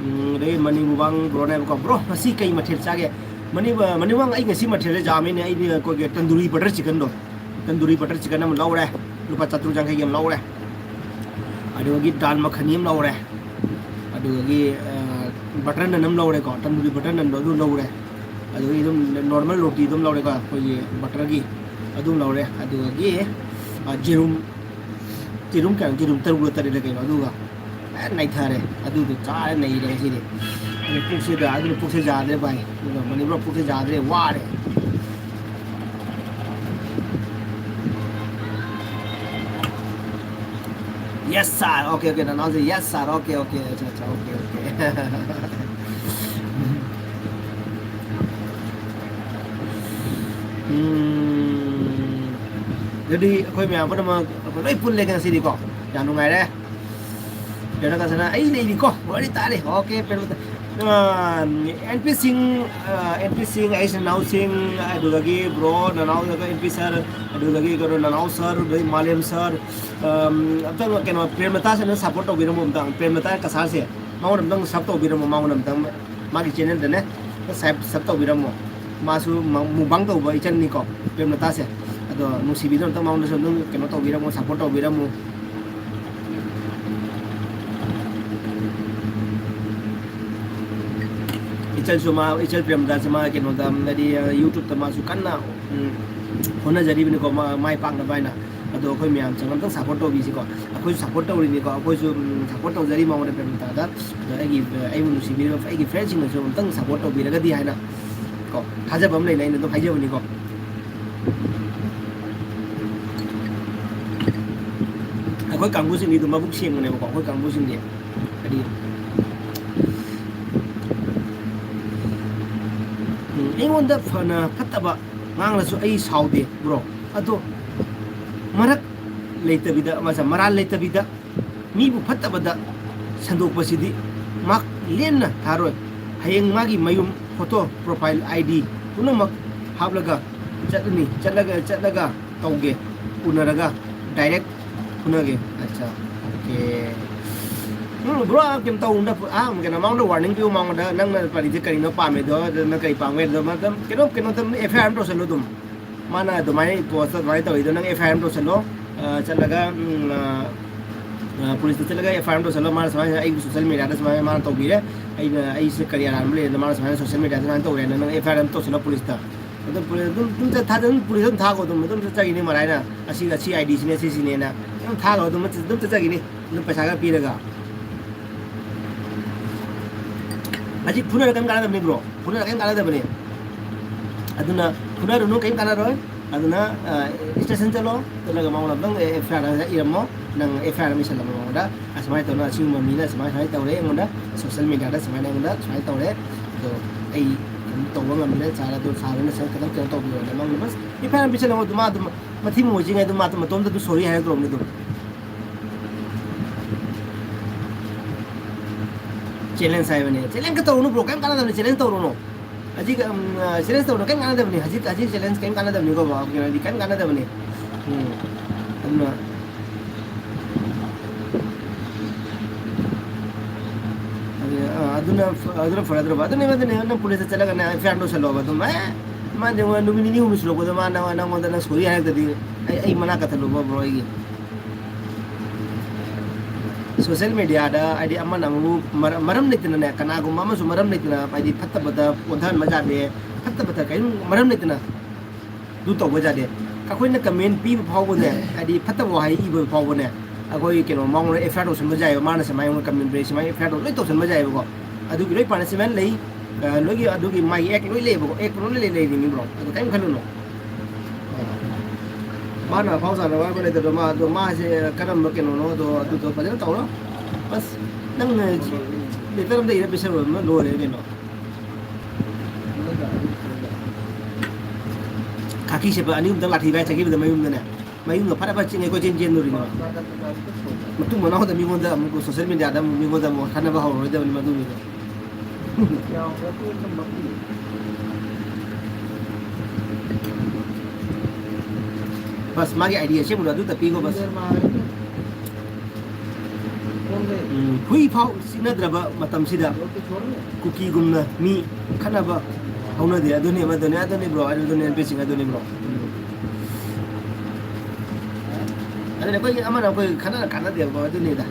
ꯎꯝ, ꯑꯗꯩ ꯃꯅꯤ ꯃꯨꯕꯥꯡ ꯕ꯭ꯔꯣꯅꯦꯕꯀꯣ꯫ ꯕ꯭ꯔꯣ, ꯉꯁꯤ ꯀꯩ ꯃꯊꯦꯜ ꯆꯥꯒꯦ? ꯃꯅꯤ-, ꯃꯅꯤ ꯃꯨꯕꯥꯡ, ꯑꯩ ꯉꯁꯤ ꯃꯊꯦꯜꯁꯦ ꯌꯥꯝꯃꯤꯅꯦ꯫ ꯑꯩꯗꯤ ꯑꯩꯈꯣꯏꯒꯤ ꯇꯟꯗꯨꯔꯤ ꯕꯇꯔ ꯆꯤꯀꯟꯗꯣ, ꯇꯟꯗꯨꯔꯤ ꯕꯇꯔ ꯆꯤꯀꯟ ꯑꯃ ꯂꯧꯔꯦ, ꯂꯨꯄꯥ ꯆꯥꯇ꯭ꯔꯨꯛ ꯌꯥꯡꯈꯩꯒꯤ ꯑꯃ ꯂꯧꯔꯦ, ꯑꯗꯨꯗꯒꯤ ꯗꯥꯜ ꯃꯈꯅꯤ ꯑꯃ ꯂꯧꯔꯦ, ꯑꯗꯨꯗꯒꯤ, ꯑ, ꯕꯇꯔ ꯅꯟ ꯑꯃ ꯂꯧꯔꯦꯀꯣ, ꯇꯟꯗꯨꯔꯤ ꯕꯇꯔ ꯅꯟꯗꯣ ꯑꯗꯨ ꯂꯧꯔꯦ, ꯑꯗꯨꯗꯒꯤ ꯑꯗꯨꯝ ꯅꯣꯔꯃꯦꯜ ꯔꯣꯇꯤ ꯑꯗꯨꯝ ꯂꯧꯔꯦꯀꯣ, ꯑꯩꯈꯣꯏꯒꯤ ꯕꯇꯔꯒꯤ ꯑꯗꯨꯝ ꯂꯧꯔꯦ, ꯑꯗꯨꯗꯒꯤ, ꯑ, ꯌꯦꯔꯨꯝ, ꯌꯦꯔꯨꯝ ꯀꯌꯥ, ꯌꯦꯔꯨꯝ ꯇꯔꯨꯛꯂ ꯇꯔꯦꯠꯂ ꯀꯩꯅꯣ, ꯑꯗꯨꯒ ꯐꯖꯅ ꯅꯩꯊꯔꯦ꯫ ꯑꯗꯨꯗꯣ ꯆꯥꯔ ꯅꯩꯔꯦ ꯉꯁꯤꯗꯤ꯫ ꯑꯗꯨ ꯄꯨꯛꯁꯤꯗ, ꯑꯗꯨꯅ ꯄꯨꯛꯁꯦ ꯌꯥꯗ꯭ꯔꯦ ꯚꯥꯏ꯫ ꯑꯗꯨꯒ ꯃꯅꯤꯄꯨꯔ ꯄꯨꯛꯁꯦ ꯌꯥꯗ꯭ꯔꯦ, ꯋꯥꯔꯦ꯫ Yes sir, okay okay, ꯅꯅꯥꯎꯁꯦ yes sir, okay okay, ꯑꯠꯆꯥ ꯑꯠꯆꯥ, okay okay. ꯎꯝ, ꯑꯗꯨꯗꯤ ꯑꯩꯈꯣꯏ ꯃꯌꯥꯝ ꯄꯨꯝꯅꯃꯛ ꯑꯩꯈꯣꯏ ꯂꯣꯏ ꯄꯨꯜꯂꯦ ꯉꯁꯤꯗꯤꯀꯣ, ꯌꯥꯝ ꯅꯨꯡꯉꯥꯏꯔꯦ꯫ ꯄ꯭ꯔꯦꯝꯂꯇꯥꯁꯤꯅ ꯑꯩ ꯂꯩꯔꯤꯀꯣ, ꯋꯥꯔꯤ ꯇꯥꯔꯦ꯫ Okay ꯄ꯭ꯔꯦꯝꯂꯇꯥ, ꯑꯦꯟ ꯄꯤ ꯁꯤꯡ, ꯑꯦꯟ ꯄꯤ ꯁꯤꯡ, ꯑꯩ ꯅꯅꯥꯎꯁꯤꯡ, ꯑꯗꯨꯗꯒꯤ ꯕ꯭ꯔꯣ ꯅꯅꯥꯎ, ꯑꯦꯟ ꯄꯤ ꯁꯥꯔ, ꯑꯗꯨꯗꯒꯤ ꯀꯩꯅꯣ ꯅꯅꯥꯎ ꯁꯥꯔ, ꯑꯗꯨꯗꯒꯤ ꯃꯥꯂꯦꯝ ꯁꯥꯔ, ꯑꯝꯇꯪ ꯀꯩꯅꯣ ꯄ꯭ꯔꯦꯝꯂꯇꯥꯁꯤꯅ ꯁꯞꯄꯣꯔꯠ ꯇꯧꯕꯤꯔꯝꯃꯣ, ꯑꯝꯇꯪ ꯄ꯭ꯔꯦꯝꯂꯇꯥ ꯀꯁꯥꯔꯁꯦ ꯃꯉꯣꯟꯗ ꯑꯝꯇꯪ ꯁꯞ ꯇꯧꯕꯤꯔꯝꯃꯣ, ꯃꯉꯣꯟꯗ ꯑꯝꯇꯪ ꯃꯥꯒꯤ ꯆꯦꯅꯦꯜꯗꯅꯦ ꯁꯕ ꯁꯕ ꯇꯧꯕꯤꯔꯝꯃꯣ꯫ ꯃꯥꯁꯨ ꯃꯨꯛꯕꯥꯡ ꯇꯧꯕ ꯏꯆꯟꯅꯤꯀꯣ, ꯄ꯭ꯔꯦꯝꯂꯇꯥꯁꯦ꯫ ꯑꯗꯣ ꯅꯨꯡꯁꯤꯕꯤꯗꯨꯅ ꯑꯝꯇꯪ ꯃꯉꯣꯟꯗꯁꯨ ꯑꯗꯨꯝ ꯀꯩꯅꯣ ꯇꯧꯕꯤꯔꯝꯃꯣ, ꯁꯞꯄꯣꯔꯠ ꯇꯧꯕꯤꯔꯝꯃꯣ꯫ ꯏꯆꯜꯁꯨ ꯃꯥ, ꯏꯆꯜ ꯄ꯭ꯔꯦꯝꯂꯇꯥꯁꯦ ꯃꯥ ꯀꯩꯅꯣꯗ ꯍꯥꯏꯗꯤ ꯌꯨꯇ꯭ꯌꯨꯕꯇ ꯃꯥꯁꯨ ꯀꯟꯅ ꯎꯝ, ꯍꯣꯠꯅꯖꯔꯤꯕꯅꯤꯀꯣ ꯃꯥ ꯃꯥꯏ ꯄꯥꯛꯅꯕ ꯍꯥꯏꯅ꯫ ꯑꯗꯣ ꯑꯩꯈꯣꯏ ꯃꯌꯥꯝ ꯆꯪꯉ ꯑꯝꯇꯪ ꯁꯞꯄꯣꯔꯠ ꯇꯧꯕꯤꯁꯤꯀꯣ꯫ ꯑꯩꯈꯣꯏꯁꯨ ꯁꯞꯄꯣꯔꯠ ꯇꯧꯔꯤꯅꯤꯀꯣ, ꯑꯩꯈꯣꯏꯁꯨ ꯎꯝ, ꯁꯞꯄꯣꯔꯠ ꯇꯧꯖꯔꯤ ꯃꯉꯣꯟꯗ ꯄ꯭ꯔꯦꯝꯂꯇꯥꯗ꯫ ꯑꯗꯣ ꯑꯩꯒꯤ ꯑꯩꯕꯨ ꯅꯨꯡꯁꯤꯕꯤꯔꯤꯕ ꯑꯩꯒꯤ ꯐꯦꯟꯁꯤꯡꯅꯁꯨ ꯑꯝꯇꯪ ꯁꯞꯄꯣꯔꯠ ꯇꯧꯕꯤꯔꯒꯗꯤ ꯍꯥꯏꯅ ꯀꯣ, ꯊꯥꯖꯕ ꯑꯃ ꯂꯩꯅ ꯑꯩꯅ ꯑꯗꯨꯝ ꯍꯥꯏꯖꯕꯅꯤꯀꯣ꯫ ꯑꯩꯈꯣꯏ ꯀꯥꯡꯕꯨꯁꯤꯡꯗꯤ ꯑꯗꯨꯝ ꯃꯕꯨꯛ ꯁꯦꯡꯕꯅꯦꯕꯀꯣ, ꯑꯩꯈꯣꯏ ꯀꯥꯡꯕꯨꯁꯤꯡꯗꯤ ꯍꯥꯏꯗꯤ ꯎꯝ, ꯑꯩꯉꯣꯟꯗ ꯐꯅ ꯐꯠꯇꯕ ꯉꯥꯡꯂꯁꯨ ꯑꯩ ꯁꯥꯎꯗꯦ ꯕ꯭ꯔꯣ꯫ ꯑꯗꯣ ꯃꯔꯛ ꯂꯩꯇꯕꯤꯗ, ꯃꯁ-, ꯃꯔꯥꯜ ꯂꯩꯇꯕꯤꯗ ꯃꯤꯕꯨ ꯐꯠꯇꯕꯗ ꯁꯟꯗꯣꯛꯄꯁꯤꯗꯤ ꯃꯍꯥꯛ ꯂꯦꯝꯅ ꯊꯥꯔꯣꯏ꯫ ꯍꯌꯦꯡ ꯃꯥꯒꯤ ꯃꯌꯨꯝ, ꯐꯣꯇꯣ, ꯄ꯭ꯔꯣꯐꯥꯏꯜ, ꯑꯥꯏ ꯗꯤ ꯄꯨꯝꯅꯃꯛ ꯍꯥꯞꯂꯒ ꯆꯠꯂꯅꯤ꯫ ꯆꯠꯂꯒ, ꯆꯠꯂꯒ ꯇꯧꯒꯦ, ꯎꯅꯔꯒ ꯗꯥꯏꯔꯦꯛ ꯐꯨꯅꯒꯦ꯫ ꯑꯠꯆꯥ, ꯑꯣꯀꯦ꯫ ꯎꯝ, ꯕ꯭ꯔꯣ, ꯑꯥ, ꯀꯩꯅꯣ ꯇꯧꯅꯨꯗ, ꯑꯥ, ꯀꯩꯅꯣ, ꯃꯉꯣꯟꯗ ꯋꯥꯔꯅꯤꯡ ꯄꯤꯌꯨ, ꯃꯉꯣꯟꯗ ꯅꯪꯅ ꯄꯥꯔꯤꯁꯦ ꯀꯔꯤꯅꯣ ꯄꯥꯝꯃꯤꯗꯣ, ꯑꯗꯨ ꯅꯪ ꯀꯔꯤ ꯄꯥꯝꯒꯦ ꯍꯥꯏꯗꯣ, ꯃꯥ ꯑꯗꯨꯝ ꯀꯩꯅꯣ, ꯀꯩꯅꯣ ꯇꯧ, ꯑꯦꯐ ꯑꯥꯏ ꯑꯥꯔ ꯑꯃ ꯇꯧꯁꯜꯂꯣ ꯑꯗꯨꯝ꯫ ꯃꯥꯅ ꯑꯗꯨꯃꯥꯏꯅ ꯄꯣꯁꯇ ꯑꯗꯨꯃꯥꯏꯅ ꯇꯧꯔꯤꯗꯣ ꯅꯪ ꯑꯦꯐ ꯑꯥꯏ ꯑꯥꯔ ꯑꯃ ꯇꯧꯁꯜꯂꯣ꯫ ꯑ, ꯆꯠꯂꯒ, ꯎꯝ, ꯑ, ꯑ, ꯄꯨꯂꯤꯁꯇ ꯆꯠꯂꯒ ꯑꯦꯐ ꯑꯥꯏ ꯑꯥꯔ ꯑꯃ ꯇꯧꯁꯜꯂꯣ꯫ ꯃꯥꯅ ꯁꯨꯃꯥꯏꯅ ꯑꯩꯒꯤ ꯁꯣꯁꯦꯜ ꯃꯦꯗꯤꯌꯥꯗ ꯁꯨꯃꯥꯏꯅ ꯃꯥꯅ ꯇꯧꯕꯤꯔꯦ, ꯑꯩꯅ, ꯑꯩꯁꯦ ꯀꯔꯤ ꯑꯔꯥꯟꯕ ꯂꯩꯔꯦꯅ ꯃꯥꯅ ꯁꯨꯃꯥꯏꯅ ꯁꯣꯁꯦꯜ ꯃꯦꯗꯤꯌꯥꯗ ꯁꯨꯃꯥꯏꯅ ꯇꯧꯔꯦꯅ ꯅꯪ ꯑꯦꯐ ꯑꯥꯏ ꯑꯥꯔ ꯑꯃ ꯇꯧꯁꯜꯂꯣ ꯄꯨꯂꯤꯁꯇ꯫ ꯑꯗꯨꯝ ꯄꯨꯂꯤꯁ ꯑꯗꯨꯝ, ꯑꯗꯨꯝ ꯆꯠ-, ꯊꯥꯖ-, ꯑꯗꯨꯝ ꯄꯨꯂꯤꯁ ꯑꯗꯨꯝ ꯊꯥꯈꯣ ꯑꯗꯨꯝ, ꯑꯗꯨꯝ ꯆꯠꯆꯈꯤꯅꯤ ꯃꯔꯥꯏꯅ꯫ ꯑꯁꯤ, ꯑꯁꯤ ꯑꯥꯏ ꯗꯤꯁꯤꯅꯦ, ꯁꯤꯁꯤꯅꯦꯅ ꯑꯗꯨꯝ ꯊꯥꯈꯣ ꯑꯗꯨꯝ, ꯑꯗꯨꯝ ꯆꯠꯆꯈꯤꯅꯤ꯫ ꯑꯗꯨꯝ ꯄꯩꯁꯥꯒ ꯄꯤꯔꯒ꯫ ꯍꯧꯖꯤꯛ ꯐꯨꯅꯔ ꯀꯔꯤꯝ ꯀꯥꯟꯅꯗꯕꯅꯤ ꯕ꯭ꯔꯣ, ꯐꯨꯅꯔ ꯀꯔꯤꯝ ꯀꯥꯟꯅꯗꯕꯅꯤ꯫ ꯑꯗꯨꯅ ꯐꯨꯅꯔꯨꯅꯨ, ꯀꯔꯤꯝ ꯀꯥꯟꯅꯔꯣꯏ꯫ ꯑꯗꯨꯅ ꯁ꯭ꯇꯦꯁꯟ ꯆꯠꯂꯣ, ꯆꯠꯂꯒ ꯃꯉꯣꯟꯗ ꯑꯝꯇꯪ ꯑꯦꯐ ꯑꯥꯏ ꯑꯥꯔ ꯏꯔꯝꯃꯣ, ꯅꯪ ꯑꯦꯐ ꯑꯥꯏ ꯑꯥꯔ ꯑꯃ ꯏꯁꯜꯂꯝꯃꯣ ꯃꯉꯣꯟꯗ, ꯑꯁꯨꯃꯥꯏꯅ ꯇꯧꯅ ꯑꯁꯤꯒꯨꯝꯕ ꯃꯤꯅ ꯁꯨꯃꯥꯏ ꯁꯨꯃꯥꯏꯅ ꯇꯧꯔꯦ ꯑꯩꯉꯣꯟꯗ, ꯁꯣꯁꯦꯜ ꯃꯦꯗꯤꯌꯥꯗ ꯁꯨꯃꯥꯏꯅ ꯑꯩꯉꯣꯟꯗ ꯁꯨꯃꯥꯏꯅ ꯇꯧꯔꯦ, ꯑꯗꯣ ꯑꯩ ꯑꯗꯨꯝ ꯇꯧꯕ ꯉꯝꯗ꯭ꯔꯦ ꯁꯥꯔ, ꯑꯗꯣ ꯁꯥꯔ ꯍꯣꯏꯅ ꯁꯥꯔ ꯈꯤꯇꯪ ꯀꯩꯅꯣ ꯇꯧꯕꯤꯌꯣꯅ ꯅꯪ ꯕꯁ ꯑꯦꯐ ꯑꯥꯏ ꯑꯥꯔ ꯑꯃ ꯄꯤꯁꯜꯂꯝꯃꯣ꯫ ꯑꯗꯨ ꯃꯥ ꯑꯗꯨꯝ ꯃꯊꯤ ꯃꯣꯡ ꯆꯤꯡꯉꯩ ꯑꯗꯨꯝ ꯃꯥ ꯑꯗꯨꯝ ꯃꯇꯣꯝꯇ ꯑꯗꯨꯝ ꯁꯣꯔꯤ ꯍꯥꯏꯔꯛꯇ꯭ꯔꯣꯕꯅꯤ ꯑꯗꯨꯝ꯫ ꯆꯦꯂꯦꯟꯖ ꯍꯥꯏꯕꯅꯦ꯫ ꯆꯦꯂꯦꯟꯖꯀ ꯇꯧꯔꯨꯅꯨ ꯕ꯭ꯔꯣ, ꯀꯩꯝ ꯀꯥꯟꯅꯗꯕꯅꯤ ꯆꯦꯂꯦꯟꯖ ꯇꯧꯔꯨꯅꯨ꯫ ꯍꯧꯖꯤꯛ ꯆꯦꯂꯦꯟꯖ ꯇꯧꯔꯨꯅꯨ, ꯀꯩꯝ ꯀꯥꯟꯅꯗꯕꯅꯤ꯫ ꯍꯧꯖꯤꯛ ꯍꯧꯖꯤꯛ ꯆꯦꯂꯦꯟꯖ ꯀꯩꯝ ꯀꯥꯟꯅꯗꯕꯅꯤꯀꯣ ꯕ꯭ꯔꯣ, ꯀꯩꯅꯣꯗꯤ ꯀꯩꯝ ꯀꯥꯟꯅꯗꯕꯅꯤ꯫ ꯎꯝ꯫ ꯑꯗꯨꯅ ꯑꯗꯨꯅ ꯑ, ꯑꯗꯨꯅ ꯐ-, ꯑꯗꯨꯅ ꯐꯔꯗ꯭ꯔꯕ? ꯑꯗꯨꯅꯦ, ꯑꯗꯨꯅꯦ, ꯅꯪ ꯄꯨꯂꯤꯁꯇ ꯆꯠꯂꯒꯅꯦ ꯑꯦꯐ ꯑꯥꯏ ꯑꯥꯔ ꯇꯧꯁꯜꯂꯣꯕ ꯑꯗꯨꯝ꯫ ꯑꯦ, ꯃꯥꯗꯤ ꯅꯨꯃꯤꯠ ꯅꯤꯅꯤ ꯍꯨꯝꯅꯤ ꯁꯨꯔꯛꯄꯗ ꯃꯥ ꯅꯪ-, ꯅꯪꯉꯣꯟꯗ ꯅꯪ ꯁꯣꯔꯤ ꯍꯥꯏꯔꯛꯇꯗꯤ ꯑꯩ, ꯑꯩ ꯃꯅꯥ ꯀꯊꯜꯂꯨꯕ ꯕ꯭ꯔꯣ ꯑꯩꯒꯤ꯫ ꯁꯣꯁꯦꯜ ꯃꯦꯗꯤꯌꯥꯗ ꯍꯥꯏꯗꯤ ꯑꯃꯅ ꯑꯃꯕꯨ ꯃꯔ-, ꯃꯔꯝ ꯂꯩꯇꯅꯅꯦ, ꯀꯅꯥꯒꯨꯝꯕ ꯑꯃꯁꯨ ꯃꯔꯝ ꯂꯩꯇꯅ ꯍꯥꯏꯗꯤ ꯐꯠꯇꯕꯗ ꯑꯣꯟꯊꯍꯟꯕ ꯌꯥꯗꯦ, ꯐꯠꯇꯕꯗ ꯀꯔꯤꯝ ꯃꯔꯝ ꯂꯩꯇꯅ ꯑꯗꯨ ꯇꯧꯕ ꯌꯥꯗꯦ꯫ ꯑꯩꯈꯣꯏꯅ ꯀꯃꯦꯟ ꯄꯤꯕ ꯐꯥꯎꯕꯅꯦ, ꯍꯥꯏꯗꯤ ꯐꯠꯇꯕ ꯋꯥꯍꯩ ꯏꯕ ꯐꯥꯎꯕꯅꯦ, ꯑꯩꯈꯣꯏ ꯀꯩꯅꯣ ꯃꯉꯣꯟꯗ ꯑꯦꯐ ꯑꯥꯏ ꯑꯥꯔ ꯇꯧꯁꯟꯕ ꯌꯥꯏꯑꯕ, ꯃꯥꯅ ꯁꯨꯃꯥꯏꯅ ꯀꯃꯦꯟ ꯄꯤꯔꯛꯏ, ꯁꯨꯃꯥꯏꯅ ꯑꯦꯐ ꯑꯥꯏ ꯑꯥꯔ ꯂꯣꯏ ꯇꯧꯁꯟꯕ ꯌꯥꯏꯑꯕꯀꯣ꯫ ꯑꯗꯨꯒꯤ ꯂꯣꯏ ꯄꯥꯅꯤꯁꯃꯦꯟ ꯂꯩ, ꯑ, ꯂꯣꯏꯒꯤ ꯑꯗꯨꯒꯤ ꯃꯥꯒꯤ ꯑꯦꯛ ꯂꯣꯏ ꯂꯩꯌꯦꯕꯀꯣ, ꯑꯦꯛ ꯂꯣꯏ ꯂꯩ, ꯂꯩꯔꯤꯅꯤ ꯕ꯭ꯔꯣ, ꯑꯗꯨ ꯀꯔꯤꯝ ꯈꯜꯂꯨꯅꯨ꯫ ꯃꯥꯅ ꯑꯐꯥꯎ ꯁꯥꯟꯅꯕ ꯍꯥꯏꯕ ꯂꯩꯇꯗꯣ, ꯃꯥ ꯑꯗꯣ ꯃꯥꯁꯦ ꯀꯔꯝꯕ ꯀꯩꯅꯣꯅꯣ ꯑꯗꯣ ꯑꯗꯨꯗꯣ ꯐꯖꯅ ꯇꯧꯔꯣ꯫ ꯑꯁ, ꯅꯪꯅ ꯂꯦꯇꯔ ꯑꯝꯇ ꯏꯔ ꯄꯤꯁꯜꯂꯣ, ꯂꯣꯏꯔꯦ ꯀꯩꯅꯣ꯫ ꯈꯥꯀꯤ ꯁꯦꯠꯄ ꯑꯅꯤ ꯑꯍꯨꯝꯇꯪ ꯂꯥꯊꯤ ꯄꯥꯏꯔ ꯆꯠꯈꯤꯕꯗ ꯃꯌꯨꯝꯗꯅꯦ, ꯃꯌꯨꯝꯗ ꯐꯠ ꯐꯠ ꯆꯤꯡꯉꯩ ꯀꯣꯏꯆꯦꯟ ꯆꯦꯟꯗꯨꯔꯤꯅꯦ꯫ ꯃꯇꯨꯡ ꯃꯅꯥꯎꯗ ꯃꯤꯉꯣꯟꯗ ꯑꯃꯨꯛ ꯁꯣꯁꯦꯜ ꯃꯦꯗꯤꯌꯥꯗ ꯑꯃꯨꯛ ꯃꯤꯉꯣꯟꯗ ꯑꯃꯨꯛ ꯈꯠꯅꯕ ꯍꯧꯔꯔꯣꯏꯗꯕꯅꯤ ꯃꯗꯨꯒꯤꯗꯣ꯫ ꯕꯁ, ꯃꯥꯒꯤ ꯑꯥꯏ ꯗꯤ ꯑꯁꯦꯡꯕꯗꯣ ꯑꯗꯨ ꯇꯞꯄꯤꯒꯣ ꯕꯁ꯫ ꯎꯝ, ꯍꯨꯏ ꯐꯥꯎ ꯆꯤꯛꯅꯗ꯭ꯔꯕ ꯃꯇꯝꯁꯤꯗ ꯀꯨꯀꯤꯒꯨꯝꯅ ꯃꯤ ꯈꯠꯅꯕ ꯍꯧꯅꯗꯦ꯫ ꯑꯗꯨꯅꯤ, ꯑꯗꯨꯅꯤ, ꯑꯗꯨꯅꯤ ꯕ꯭ꯔꯣ, ꯑꯗꯨꯅꯤ ꯅꯨꯄꯤꯁꯤꯡ, ꯑꯗꯨꯅꯤ ꯕ꯭ꯔꯣ꯫ ꯎꯝ꯫ ꯑꯗꯨꯅ ꯑꯩꯈꯣꯏꯒꯤ ꯑꯃꯅ ꯑꯩꯈꯣꯏ ꯈꯠꯅꯔ ꯀꯥꯟꯅꯗꯦꯕꯀꯣ, ꯑꯗꯨꯅꯤꯗ꯫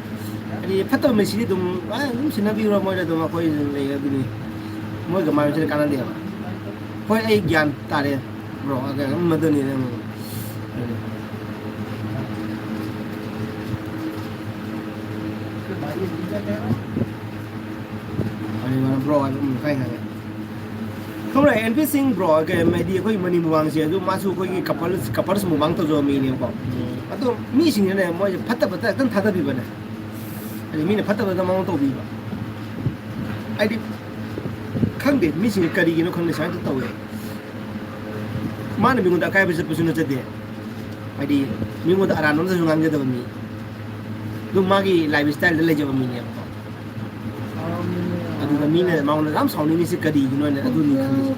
ꯍꯥꯏꯗꯤ ꯐꯠꯇꯕ ꯃꯤꯁꯤꯗꯤ ꯑꯗꯨꯝ, ꯑ, ꯑꯗꯨꯝ ꯁꯤꯟꯅꯕꯤꯔꯣ, ꯃꯣꯏꯗ ꯑꯗꯨꯝ ꯑꯩꯈꯣꯏ ꯑꯗꯨꯝ ꯂꯩ, ꯑꯗꯨꯅꯤ꯫ ꯃꯣꯏꯒ ꯃꯥꯟꯅꯕꯁꯤꯅ ꯀꯥꯟꯅꯗꯦꯕ꯫ ꯍꯣꯏ, ꯑꯩ ꯒ꯭ꯌꯥꯟ ꯇꯥꯔꯦ ꯕ꯭ꯔꯣ, ꯑꯗꯨꯝ ꯃꯗꯨꯅꯤ, ꯑꯗꯨꯝ꯫ ꯕ꯭ꯔꯣ, ꯑꯗꯨꯝ ꯀꯥꯏ ꯈꯪꯉꯦ꯫ ꯊꯣꯛꯂꯛꯑꯦ, ꯑꯦꯟ ꯄꯤ ꯁꯤꯡ ꯕ꯭ꯔꯣ, ꯀꯩ ꯍꯥꯏꯗꯤ ꯑꯩꯈꯣꯏꯒꯤ ꯃꯅꯤ ꯃꯨꯛꯕꯥꯡꯁꯦ ꯑꯗꯨ ꯃꯥꯁꯨ ꯑꯩꯈꯣꯏꯒꯤ ꯀꯄꯜꯁ ꯀꯄꯜꯁ ꯃꯨꯛꯕꯥꯡ ꯇꯧꯖꯕ ꯃꯤꯅꯦꯕꯀꯣ꯫ ꯑꯗꯣ ꯃꯤꯁꯤꯡꯁꯤꯅꯅꯦ ꯃꯣꯏꯁꯦ ꯐꯠꯇ ꯐꯠꯇ ꯈꯤꯇꯪ ꯊꯥꯗꯕꯤꯕꯅꯦ꯫ ꯍꯥꯏꯗꯤ ꯃꯤꯅ ꯐꯠꯇꯕꯗ ꯃꯑꯣꯡ ꯇꯧꯕꯤꯕ꯫ ꯍꯥꯏꯗꯤ ꯈꯪꯗꯦ, ꯃꯤꯁꯤꯡꯁꯦ ꯀꯔꯤꯒꯤꯅꯣ ꯈꯪꯗꯦ ꯁꯨꯃꯥꯏꯅ ꯇꯧꯋꯦ꯫ ꯃꯥꯅ ꯃꯤꯉꯣꯟꯗ ꯑꯀꯥꯏꯕ ꯆꯠꯄꯁꯨ ꯅꯠꯆꯗꯦ꯫ ꯍꯥꯏꯗꯤ ꯃꯤꯉꯣꯟꯗ ꯑꯔꯥꯟꯕ ꯑꯃꯇꯁꯨ ꯉꯥꯡꯖꯗꯕ ꯃꯤ꯫ ꯑꯗꯨꯝ ꯃꯥꯒꯤ ꯂꯥꯏꯐ ꯏꯁꯇꯥꯏꯜꯗ ꯂꯩꯖꯕ ꯃꯤꯅꯦꯕꯀꯣ꯫ ꯑꯗꯨꯗ ꯃꯤꯅ ꯃꯉꯣꯟꯗ ꯌꯥꯝ ꯁꯥꯎꯅꯤꯡꯉꯤꯁꯦ ꯀꯔꯤꯒꯤꯅꯣꯅ ꯑꯗꯨꯅꯤ ꯈꯜꯂꯤꯁꯦ꯫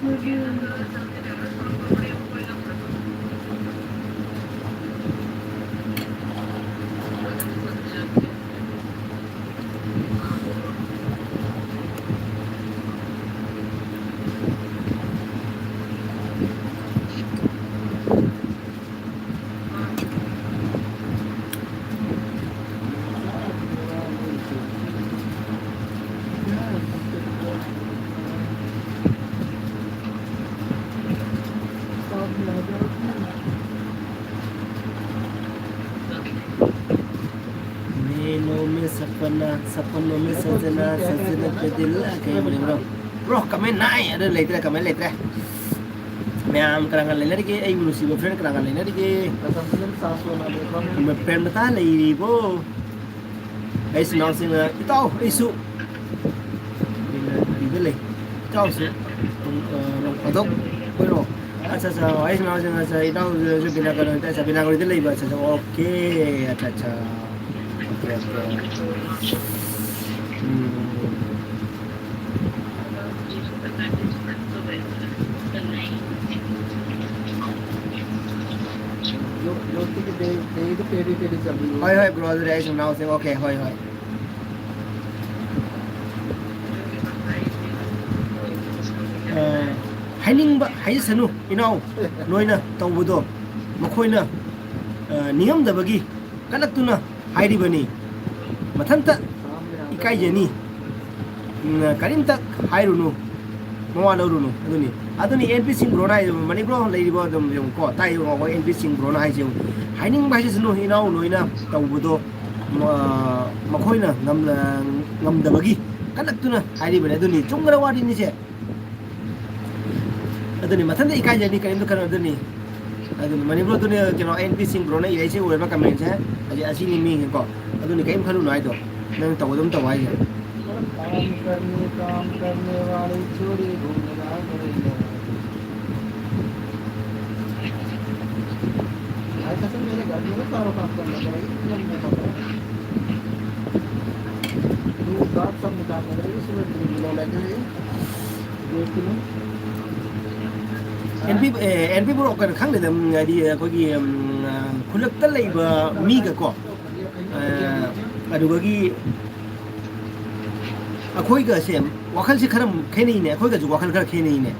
मेलों में सपना, सपनों में सजना, सजना पे दिल, ꯀꯩ ꯍꯥꯏꯕꯅꯦ ꯕ꯭ꯔꯣ? ꯕ꯭ꯔꯣ, ꯀꯃꯦꯟ ꯅꯥꯏ ꯑꯗꯨ ꯂꯩꯇ꯭ꯔꯦ, ꯀꯃꯦꯟ ꯂꯩꯇ꯭ꯔꯦ꯫ ꯃꯌꯥꯝ ꯀꯅꯥ ꯀꯅꯥ ꯂꯩꯅꯔꯤꯒꯦ? ꯑꯩꯕꯨ ꯅꯨꯡꯁꯤꯕ ꯐ꯭ꯔꯦꯟ ꯀꯅꯥ ꯀꯅꯥ ꯂꯩꯅꯔꯤꯒꯦ? ꯄ꯭ꯔꯦꯝꯂꯇꯥ ꯂꯩꯔꯤꯕꯣ? ꯑꯩꯁꯨ ꯏꯅꯥꯎꯁꯤꯡꯅ, ꯏꯇꯥꯎ, ꯑꯩꯁꯨ ꯕꯤꯅꯥꯒꯔꯤꯗ ꯂꯩ꯫ ꯏꯇꯥꯎꯁꯨ, ꯑ, ꯅꯣꯡ ꯐꯥꯗꯣꯛ ꯀꯣꯏꯔꯛꯑꯣ꯫ ꯑꯠꯆꯥ, ꯑꯠꯆꯥ, ꯑꯩꯁꯨ ꯏꯅꯥꯎꯁꯤꯡꯅ, ꯑꯠꯆꯥ, ꯏꯇꯥꯎꯁꯨ ꯕꯤꯅꯥꯒꯔꯤꯗ, ꯑꯠꯆꯥ, ꯕꯤꯅꯥꯒꯔꯤꯗ ꯂꯩꯕ, ꯑꯠꯆꯥ, ꯑꯠꯆꯥ, ꯑꯣꯀꯦ, ꯑꯠꯆꯥ, ꯑꯠꯆꯥ꯫ Okay, okay. ꯎꯝ꯫ ꯍꯣꯏ, ꯍꯣꯏ, ꯕ꯭ꯔꯣ, ꯑꯗꯨꯗꯤ ꯑꯩꯁꯨ ꯅꯥꯎꯁꯦ, ꯑꯣꯀꯦ, ꯍꯣꯏ, ꯍꯣꯏ꯫ ꯑ, ꯍꯥꯏꯅꯤꯡꯕ ꯍꯥꯏꯖꯁꯅꯨ, ꯏꯅꯥꯎ, ꯅꯣꯏꯅ ꯇꯧꯕꯗꯣ, ꯃꯈꯣꯏꯅ, ꯑ, ꯅꯤꯡꯉꯝꯗꯕꯒꯤ ꯀꯜꯂꯛꯇꯨꯅ ꯍꯥꯏꯔꯤꯕꯅꯤ꯫ ꯃꯊꯟꯇ ꯏꯀꯥꯏꯖꯅꯤ꯫ ꯎꯝ, ꯀꯔꯤꯝꯇ ꯍꯥꯏꯔꯨꯅꯨ꯫ ꯃꯋꯥ ꯂꯧꯔꯨꯅꯨ꯫ ꯑꯗꯨꯅꯤ꯫ ꯑꯗꯨꯅꯤ ꯑꯦꯟ ꯄꯤ ꯁꯤꯡ ꯕ꯭ꯔꯣꯅ ꯍꯥꯏꯁꯦ, ꯃꯅꯤ ꯕ꯭ꯔꯣ ꯂꯩꯔꯤꯕꯣ? ꯑꯗꯨꯝ ꯌꯦꯡꯉꯨꯀꯣ꯫ ꯇꯥꯏ ꯌꯦꯡꯉꯣ, ꯑꯩꯈꯣꯏ ꯑꯦꯟ ꯄꯤ ꯁꯤꯡ ꯕ꯭ꯔꯣꯅ ꯍꯥꯏꯁꯦ ꯌꯦꯡꯉꯨ꯫ ꯍꯥꯏꯅꯤꯡꯕ ꯍꯥꯏꯁꯤꯁꯨ ꯅꯣꯏ ꯏꯅꯥꯎ ꯂꯣꯏꯅ ꯇꯧꯕꯗꯣ, ꯃ-, ꯃꯈꯣꯏꯅ ꯉꯝ-, ꯉꯝꯗꯕꯒꯤ ꯀꯜꯂꯛꯇꯨꯅ ꯍꯥꯏꯔꯤꯕꯅꯤ꯫ ꯑꯗꯨꯅꯤ꯫ ꯆꯨꯝꯈ꯭ꯔ ꯋꯥꯔꯤꯅꯤꯁꯦ꯫ ꯑꯗꯨꯅꯤ, ꯃꯊꯟꯇ ꯏꯀꯥꯏꯖꯅꯤ, ꯀꯔꯤꯝꯇ ꯈꯜꯂꯨ꯫ ꯑꯗꯨꯅꯤ, ꯑꯗꯨꯅꯤ ꯃꯅꯤꯄꯨꯔ, ꯑꯗꯨꯅꯤ ꯀꯩꯅꯣ, ꯑꯦꯟ ꯄꯤ ꯁꯤꯡ ꯕ꯭ꯔꯣꯅ ꯏꯔꯛꯏꯁꯦ ꯎꯔꯕ ꯀꯃꯦꯟꯁꯦ? ꯍꯧꯖꯤꯛ ꯑꯁꯤꯅꯤ ꯃꯤꯁꯦꯀꯣ꯫ ꯑꯗꯨꯅꯤ, ꯀꯔꯤꯝ ꯈꯜꯂꯨꯅꯨ ꯍꯥꯏꯗꯣ, ꯅꯪ ꯇꯧꯒꯗꯕ ꯇꯧ ꯍꯥꯏꯁꯦ꯫ काम करने, काम करने वाली चोरी घूमना पड़ेगा। भाई कसम, मेरे घर में ना सारा काम करना पड़ेगा, इतना नहीं पता। दूध, दांत सब निकालना पड़ेगा, सुबह दो किलो लेके, दो किलो। ꯑꯦꯟ ꯄꯤ, ꯑꯦ, ꯑꯦꯟ ꯄꯤ ꯕ꯭ꯔꯣ, ꯀꯩꯅꯣ ꯈꯪꯗꯦꯗ, ꯎꯝ, ꯍꯥꯏꯗꯤ ꯑꯩꯈꯣꯏꯒꯤ, ꯎꯝ, ꯑ, ꯈꯨꯜꯂꯛꯇ ꯂꯩꯕ ꯃꯤꯒꯀꯣ, ꯑ, ꯑꯗꯨꯒꯒꯤ ꯑꯩꯈꯣꯏꯒꯁꯦ ꯋꯥꯈꯜꯁꯦ ꯈꯔ ꯈꯦꯠꯅꯩꯅꯦ, ꯑꯩꯈꯣꯏꯒꯁꯨ ꯋꯥꯈꯜ ꯈꯔ ꯈꯦꯠꯅꯩꯅꯦ꯫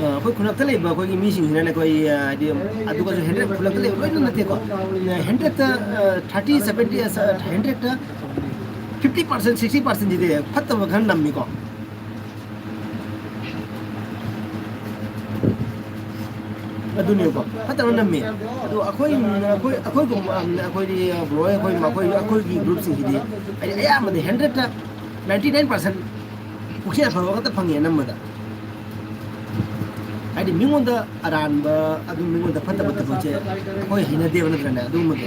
ꯑ, ꯑꯩꯈꯣꯏ ꯈꯨꯜꯂꯛꯇ ꯂꯩꯕ ꯑꯩꯈꯣꯏꯒꯤ ꯃꯤꯁꯤꯡꯁꯤꯅꯅꯦ, ꯑꯩꯈꯣꯏ, ꯑ, ꯍꯥꯏꯗꯤ, ꯑꯗꯨꯒꯁꯨ ꯍꯟꯗ꯭ꯔꯦꯠ, ꯈꯨꯜꯂꯛꯇ ꯂꯩꯕ ꯂꯣꯏꯅ ꯅꯠꯇꯦꯀꯣ, ꯍꯟꯗ꯭ꯔꯦꯠꯇ, ꯑ, ꯊꯥꯔꯇꯤ, ꯁꯕꯦꯟꯇꯤ, ꯑ, ꯍꯟꯗ꯭ꯔꯦꯠꯇ ꯐꯤꯐꯇꯤ ꯄꯥꯔꯁꯦꯟ, ꯁꯤꯛꯁꯇꯤ ꯄꯥꯔꯁꯦꯟꯁꯤꯗꯤ ꯐꯠꯇꯕ ꯈꯔ ꯅꯝꯃꯤꯀꯣ꯫ ꯑꯗꯨꯅꯦꯕꯀꯣ, ꯐꯠꯇꯕ ꯅꯝꯃꯤ꯫ ꯑꯗꯣ ꯑꯩꯈꯣꯏ, ꯑꯩꯈꯣꯏ, ꯑꯩꯈꯣꯏꯒꯨꯝꯕ, ꯑꯩꯈꯣꯏꯗꯤ, ꯕ꯭ꯔꯣ ꯍꯣꯏ, ꯑꯩꯈꯣꯏ, ꯑꯩꯈꯣꯏ, ꯑꯩꯈꯣꯏꯒꯤ ꯒ꯭ꯔꯨꯞꯁꯤꯡꯁꯤꯗꯤ, ꯍꯥꯏꯗꯤ, ꯑꯌꯥꯝꯕꯗꯤ ꯍꯟꯗ꯭ꯔꯦꯠꯇ ꯅꯥꯏꯟꯇꯤ ꯅꯥꯏꯟ ꯄꯥꯔꯁꯦꯟ ꯄꯨꯛꯆꯦꯜ ꯑꯐꯕ ꯈꯛꯇ ꯐꯪꯉꯤ ꯑꯅꯝꯕꯗ꯫ ꯍꯥꯏꯗꯤ, ꯃꯤꯉꯣꯟꯗ ꯑꯔꯥꯟꯕ, ꯑꯗꯨꯝ ꯃꯤꯉꯣꯟꯗ ꯐꯠꯇꯕ ꯊꯕꯛꯁꯦ ꯑꯩꯈꯣꯏ ꯍꯩꯅꯗꯦꯕ, ꯅꯠꯇ꯭ꯔꯅꯦ? ꯑꯗꯨꯒꯨꯝꯕꯗꯣ꯫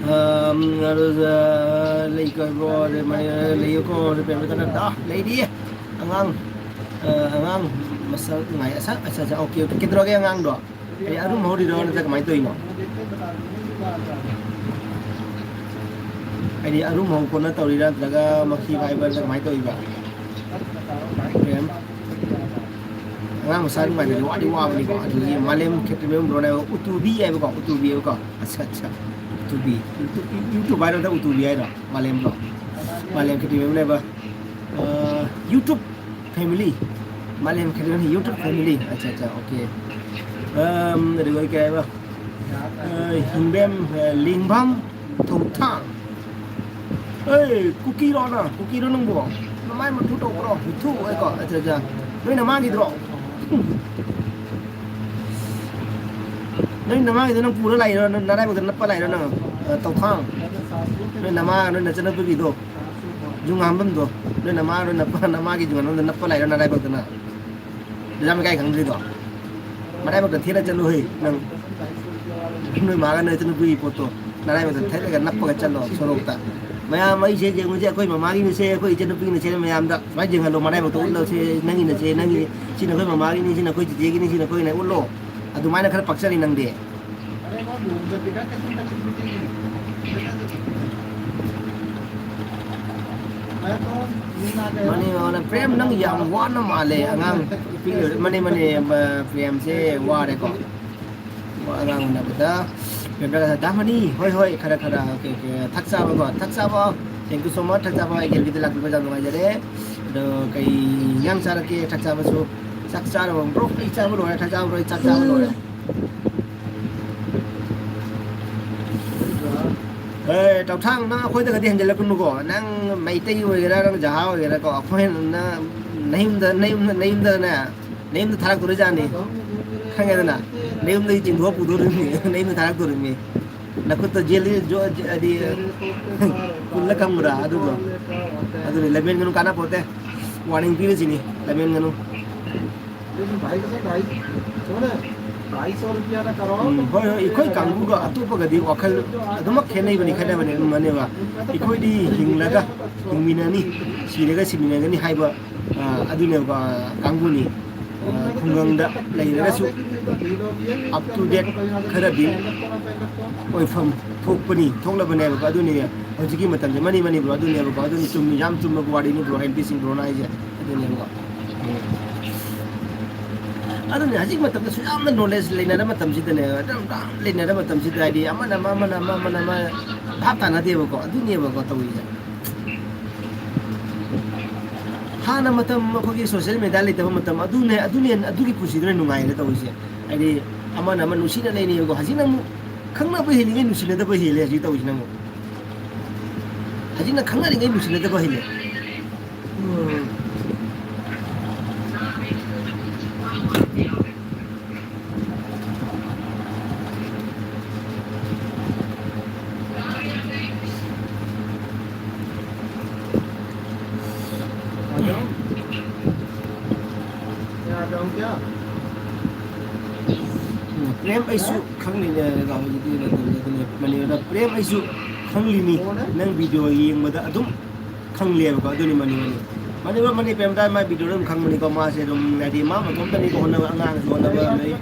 ꯑꯝ, ꯑꯗꯨꯗ ꯂꯩꯀꯣ, ꯂꯩꯌꯨꯀꯣ, ꯄꯦꯃꯦꯟꯇꯅ, ꯑꯥ, ꯂꯩꯔꯤꯌꯦ꯫ ꯑꯉꯥꯡ, ꯑ, ꯑꯉꯥꯡ ꯃꯁꯛ ꯅꯨꯡꯉꯥꯏ꯫ ꯑꯁ, ꯑꯁ, ꯑꯁ, ꯑꯣꯀꯦ, ꯑꯣꯀꯦ꯫ ꯀꯩꯗꯧꯔꯒꯦ ꯑꯉꯥꯡꯗꯣ? ꯍꯥꯏꯗꯤ ꯑꯔꯨꯝ ꯍꯧꯔꯤꯔꯣ, ꯅꯠꯇ꯭ꯔꯒ ꯀꯃꯥꯏꯅ ꯇꯧꯔꯤꯅꯣ? ꯍꯥꯏꯗꯤ ꯑꯔꯨꯝ ꯍꯧ ꯈꯣꯠꯅ ꯇꯧꯔꯤꯔꯥ, ꯅꯠꯇ꯭ꯔꯒ ꯃꯈꯤ ꯐꯥꯏꯕꯔꯗ ꯀꯃꯥꯏꯅ ꯇꯧꯔꯤꯕ? ꯃꯦꯝ, ꯑꯉꯥꯡ ꯃꯆꯥ ꯅꯨꯡꯉꯥꯏꯕꯁꯦ ꯋꯥꯗꯤ ꯋꯥꯕꯅꯤꯀꯣ꯫ ꯑꯗꯨꯗꯒꯤ ꯃꯥꯂꯦꯝ ꯈꯦꯇ꯭ꯔꯤꯃꯌꯨꯝ ꯕ꯭ꯔꯣꯅ ꯍꯥꯏꯕ ꯎꯇꯨꯕꯤ ꯍꯥꯏꯕꯀꯣ, ꯎꯇꯨꯕꯤ ꯍꯥꯏꯕꯀꯣ꯫ ꯑꯠꯆꯥ, ꯑꯠꯆꯥ꯫ ꯎꯇꯨꯕꯤ꯫ YouTube, YouTube ꯍꯥꯏꯔꯣ, ꯅꯠꯇ꯭ꯔ ꯎꯇꯨꯕꯤ ꯍꯥꯏꯔꯣ? ꯃꯥꯂꯦꯝꯗꯣ꯫ ꯃꯥꯂꯦꯝ ꯈꯦꯇ꯭ꯔꯤꯃꯌꯨꯝ ꯍꯥꯏꯕ꯫ ꯑ, YouTube family꯫ ꯃꯥꯂꯦꯝ ꯈꯦꯇ꯭ꯔꯤꯃꯌꯨꯝ YouTube family꯫ ꯑꯠꯆꯥ, ꯑꯠꯆꯥ, ꯑꯣꯀꯦ꯫ ꯑꯝ, ꯑꯗꯨꯒ ꯀꯩ ꯍꯥꯏꯕ? ꯑ, ꯍꯤꯡꯕꯦꯝ, ꯑ, ꯂꯤꯡꯕꯝ ꯊꯧꯊꯥꯡ꯫ ꯑꯦ, ꯀꯨꯀꯤꯔꯣ ꯅꯪ? ꯀꯨꯀꯤꯔꯣ ꯅꯪꯕꯣ? ꯅꯃꯥꯏ ꯃꯊꯨ ꯇꯧꯕ꯭ꯔꯣ? ꯍꯨꯊꯨ ꯍꯥꯏꯀꯣ? ꯑꯠꯆꯥ, ꯑꯠꯆꯥ꯫ ꯅꯣꯏ ꯅꯃꯥꯒꯤꯗ꯭ꯔꯣ? ꯅꯣꯏ ꯅꯃꯥꯒꯤꯗꯣ ꯅꯪ ꯄꯨꯔ ꯂꯥꯛꯏꯔꯣ? ꯅꯪ ꯅꯔꯥꯏꯕꯛꯇ ꯅꯞꯄ ꯂꯥꯛꯏꯔꯣ ꯅꯪ? ꯑ, ꯇꯧꯊꯥꯡ꯫ ꯅꯣꯏ ꯅꯃꯥ, ꯅꯣꯏ ꯅꯆꯟꯅꯨꯄꯤꯒꯤꯗꯣ? ꯌꯨ ꯉꯥꯟꯐꯝꯗꯣ? ꯅꯣꯏ ꯅꯃꯥ, ꯅꯣꯏ ꯅꯄꯥ, ꯅꯃꯥꯒꯤ ꯌꯨ ꯉꯥꯟꯐꯝꯗꯣ ꯅꯞꯄ ꯂꯥꯛꯏꯔꯣ ꯅꯔꯥꯏꯕꯛꯇꯅ? ꯅꯖꯥꯝ ꯏꯀꯥꯏ ꯈꯪꯗ꯭ꯔꯤꯗꯣ? ꯃꯔꯥꯏꯕꯛꯇ ꯊꯦꯠꯂ ꯆꯠꯂꯨ ꯍꯩ, ꯅꯪ꯫ ꯅꯣꯏ ꯃꯥꯒ ꯅꯣꯏ ꯅꯆꯟꯅꯨꯄꯤꯒꯤ ꯄꯣꯠꯇꯣ ꯅꯔꯥꯏꯕꯛꯇ ꯊꯦꯠꯂꯒ ꯅꯞꯄꯒ ꯆꯠꯂꯣ ꯁꯣꯔꯣꯛꯇ꯫ ꯃꯌꯥꯝ ꯑꯩꯁꯦ ꯌꯦꯡꯉꯨꯁꯦ, ꯑꯩꯈꯣꯏ ꯃꯃꯥꯒꯤꯅꯤꯁꯦ, ꯑꯩꯈꯣꯏ ꯏꯆꯟꯅꯨꯄꯤꯒꯤꯅꯤꯁꯦ ꯃꯌꯥꯝꯗ ꯁꯨꯃꯥꯏꯅ ꯌꯦꯡꯍꯜꯂꯣ, ꯃꯔꯥꯏꯕꯛꯇ ꯎꯠꯂꯣ, ꯁꯦ ꯅꯪꯒꯤꯅꯁꯦ, ꯅꯪꯒꯤ, ꯁꯤꯅ ꯑꯩꯈꯣꯏ ꯃꯃꯥꯒꯤꯅꯤ, ꯁꯤꯅ ꯑꯩꯈꯣꯏ ꯆꯤꯆꯦꯒꯤꯅꯤ, ꯁꯤꯅ ꯑꯩꯈꯣꯏꯅ ꯎꯠꯂꯣ꯫ ꯑꯗꯨꯃꯥꯏꯅ ꯈꯔ ꯄꯛꯆꯅꯤ ꯅꯪꯗꯤ꯫ ꯃꯥꯅꯦ, ꯃꯥꯅꯦ, ꯄ꯭ꯔꯦꯝ, ꯅꯪ ꯌꯥꯝ ꯋꯥꯅ ꯃꯥꯜꯂꯦ ꯑꯉꯥꯡ ꯄꯤꯛꯏꯉꯩ-, ꯃꯥꯅꯦ, ꯃꯥꯅꯦ, ꯃ-, ꯄ꯭ꯔꯦꯝꯁꯦ ꯋꯥꯔꯦꯀꯣ꯫ ꯑꯉꯥꯡ ꯎꯅꯕꯗ ꯄ꯭ꯔꯦꯝ ꯗꯥ ꯃꯅꯤ, ꯍꯣꯏ, ꯍꯣꯏ, ꯈꯔ, ꯈꯔ, ꯑꯣꯀꯦ, ꯑꯣꯀꯦ, ꯊꯛ ꯆꯥꯕꯀꯣ, ꯊꯛ ꯆꯥꯕ, thank you so much, ꯊꯛ ꯆꯥꯕ, ꯑꯩ ꯒꯦꯜꯒꯤꯗ ꯂꯥꯛꯄꯤꯕ ꯌꯥꯝ ꯅꯨꯡꯉꯥꯏꯖꯔꯦ꯫ ꯑꯗꯣ ꯀꯩ ꯏꯟꯖꯥꯡ ꯆꯥꯔꯛꯀꯦ? ꯊꯛ ꯆꯥꯕꯁꯨ, ꯆꯥꯛ ꯆꯥꯔꯕꯣ? Bro, ꯑꯩ ꯆꯥꯕ ꯂꯣꯏꯔꯦ, ꯊꯛ ꯆꯥꯕ ꯂꯣꯏꯔꯦ, ꯆꯥꯛ ꯆꯥꯕ ꯂꯣꯏꯔꯦ꯫ ꯑꯦ, ꯇꯧꯊꯥꯡ, ꯅꯪ ꯑꯩꯈꯣꯏꯗꯒꯗꯤ ꯍꯦꯟꯖꯜꯂꯛꯀꯅꯨꯀꯣ꯫ ꯅꯪ ꯃꯩꯇꯩ ꯑꯣꯏꯒꯦꯔꯥ, ꯅꯪ ꯖꯍꯥ ꯑꯣꯏꯒꯦꯔꯥꯀꯣ, ꯑꯩꯈꯣꯏꯅ ꯅ-, ꯅꯌꯨꯝꯗ, ꯅꯌꯨꯝꯗ, ꯅꯌꯨꯝꯗꯅꯦ, ꯅꯌꯨꯝꯗ ꯊꯥꯔꯛꯇꯣꯔꯤꯖꯥꯠꯅꯤ꯫ ꯈꯪꯉꯦꯗꯅ? ꯅꯌꯨꯝꯗꯒꯤ ꯆꯤꯡꯊꯣꯛꯑ ꯄꯨꯗꯣꯔꯤꯕꯅꯤ, ꯅꯌꯨꯝꯗ ꯊꯥꯔꯛꯇꯣꯔꯤꯕꯅꯤ꯫ ꯅꯈꯨꯠꯇ ꯖꯦꯜꯂꯤ ꯖꯣ-, ꯍꯥꯏꯗꯤ, ꯄꯨꯜꯂ ꯊꯝꯕ꯭ꯔꯥ ꯑꯗꯨꯗꯣ? ꯑꯗꯨꯅꯤ, ꯂꯝꯕꯦꯟꯒꯅꯨ, ꯀꯥꯟꯅꯄꯣꯠꯇꯦ꯫ Warning ꯄꯤꯔꯤꯁꯤꯅꯤ, ꯂꯝꯕꯦꯟꯒꯅꯨ꯫ ꯎꯝ, ꯍꯣꯏ, ꯍꯣꯏ, ꯑꯩꯈꯣꯏ ꯀꯥꯡꯕꯨꯒ ꯑꯇꯣꯞꯄꯒꯗꯤ ꯋꯥꯈꯜ ꯑꯗꯨꯃꯛ ꯈꯦꯠꯅꯩꯕꯅꯤ, ꯈꯦꯠꯅꯕꯅꯤ, ꯃꯥꯅꯦꯕ꯫ ꯑꯩꯈꯣꯏꯗꯤ ꯍꯤꯡꯂꯒ ꯍꯤꯡꯃꯤꯟꯅꯅꯤ, ꯁꯤꯔꯒ ꯁꯤꯃꯤꯟꯅꯒꯅꯤ ꯍꯥꯏꯕ, ꯑ, ꯑꯗꯨꯅꯦꯕ, ꯑ, ꯀꯥꯡꯕꯨꯅꯤ꯫ ꯑ, ꯈꯨꯡꯒꯪꯗ ꯂꯩꯔꯒꯁꯨ up to date ꯈꯔꯗꯤ ꯑꯣꯏꯐꯝ ꯊꯣꯛꯄꯅꯤ, ꯊꯣꯛꯂꯕꯅꯦꯕꯀꯣ꯫ ꯑꯗꯨꯅꯤ ꯍꯧꯖꯤꯛꯀꯤ ꯃꯇꯝꯁꯦ, ꯃꯅꯤ, ꯃꯅꯤ, bro, ꯑꯗꯨꯅꯦꯕꯀꯣ꯫ ꯑꯗꯨꯅꯤ, ꯆꯨꯝꯃꯤ, ꯌꯥꯝ ꯆꯨꯝꯕ ꯋꯥꯔꯤꯅꯤ, bro, ꯑꯦꯟ ꯄꯤ ꯁꯤꯡ bro ꯅ ꯍꯥꯏꯁꯦ꯫ ꯑꯗꯨꯅꯦꯕꯀꯣ꯫ ꯎꯝ꯫ ꯑꯗꯨꯅꯤ ꯍꯧꯖꯤꯛ ꯃꯇꯝꯗꯁꯨ ꯌꯥꯝꯅ knowledge ꯂꯩꯅꯔ ꯃꯇꯝꯁꯤꯗꯅꯦ, ꯑꯗꯨꯝ ꯂꯩꯅꯔ ꯃꯇꯝꯁꯤꯗ, ꯍꯥꯏꯗꯤ, ꯑꯃꯅ ꯑꯃ, ꯑꯃꯅ ꯑꯃ, ꯑꯃꯅ ꯑꯃ ꯚꯥꯞ ꯇꯥꯅꯗꯦꯕꯀꯣ꯫ ꯑꯗꯨꯅꯦꯕꯀꯣ ꯇꯧꯔꯤꯁꯦ꯫ ꯍꯥꯟꯅ ꯃꯇꯝ ꯑꯩꯈꯣꯏꯒꯤ social media ꯂꯩꯇꯕ ꯃꯇꯝ ꯑꯗꯨꯅꯦ, ꯑꯗꯨꯅꯦ, ꯑꯗꯨꯒꯤ ꯄꯨꯟꯁꯤꯗꯨꯅ ꯅꯨꯡꯉꯥꯏꯔꯦ ꯇꯧꯔꯤꯁꯦ꯫ ꯍꯥꯏꯗꯤ ꯑꯃꯅ ꯑꯃ ꯅꯨꯡꯁꯤꯅ ꯂꯩꯅꯩꯕꯀꯣ꯫ ꯍꯧꯖꯤꯛꯅ ꯑꯃꯨꯛ ꯈꯪꯅꯕ ꯍꯦꯜꯂꯤꯉꯩ ꯅꯨꯡꯁꯤꯅꯗꯕ ꯍꯦꯜꯂꯦ ꯍꯧꯖꯤꯛ ꯇꯧꯔꯤꯁꯤꯅ ꯑꯃꯨꯛ꯫ ꯍꯧꯖꯤꯛꯅ ꯈꯪꯅꯔꯤꯉꯩ ꯅꯨꯡꯁꯤꯅꯗꯕ ꯍꯦꯜꯂꯦ꯫ ꯎꯝ꯫ ꯎꯝ, ꯄ꯭ꯔꯦꯝ, ꯑꯩꯁꯨ ꯈꯪꯂꯤꯅꯦ ꯍꯥꯏꯔꯒ ꯍꯧꯖꯤꯛꯀꯤ ꯃꯇꯝꯗ ꯑꯗꯨꯅꯦ ꯃꯅꯤꯄꯨꯔꯗ, "ꯄ꯭ꯔꯦꯝ, ꯑꯩꯁꯨ ꯈꯪꯂꯤꯅꯤ, ꯅꯪ ꯚꯤꯗꯤꯑꯣ ꯌꯦꯡꯕꯗ ꯑꯗꯨꯝ ꯈꯪꯂꯦꯕꯀꯣ", ꯑꯗꯨꯅꯤ ꯃꯅꯤ, ꯃꯅꯤ꯫ ꯃꯅꯤꯄꯨꯔ, ꯃꯅꯤ ꯄ꯭ꯔꯦꯝꯇꯥ ꯃꯥꯏ ꯚꯤꯗꯤꯑꯣꯗ ꯑꯗꯨꯝ ꯈꯪꯕꯅꯤꯀꯣ, ꯃꯥꯁꯦ ꯑꯗꯨꯝ ꯍꯥꯏꯗꯤ ꯃꯥ ꯃꯇꯣꯝꯇꯅꯤꯀꯣ ꯍꯣꯠꯅꯕ, ꯑꯉꯥꯡꯁꯨ ꯍꯣꯠꯅꯕ, ꯑꯗꯩ,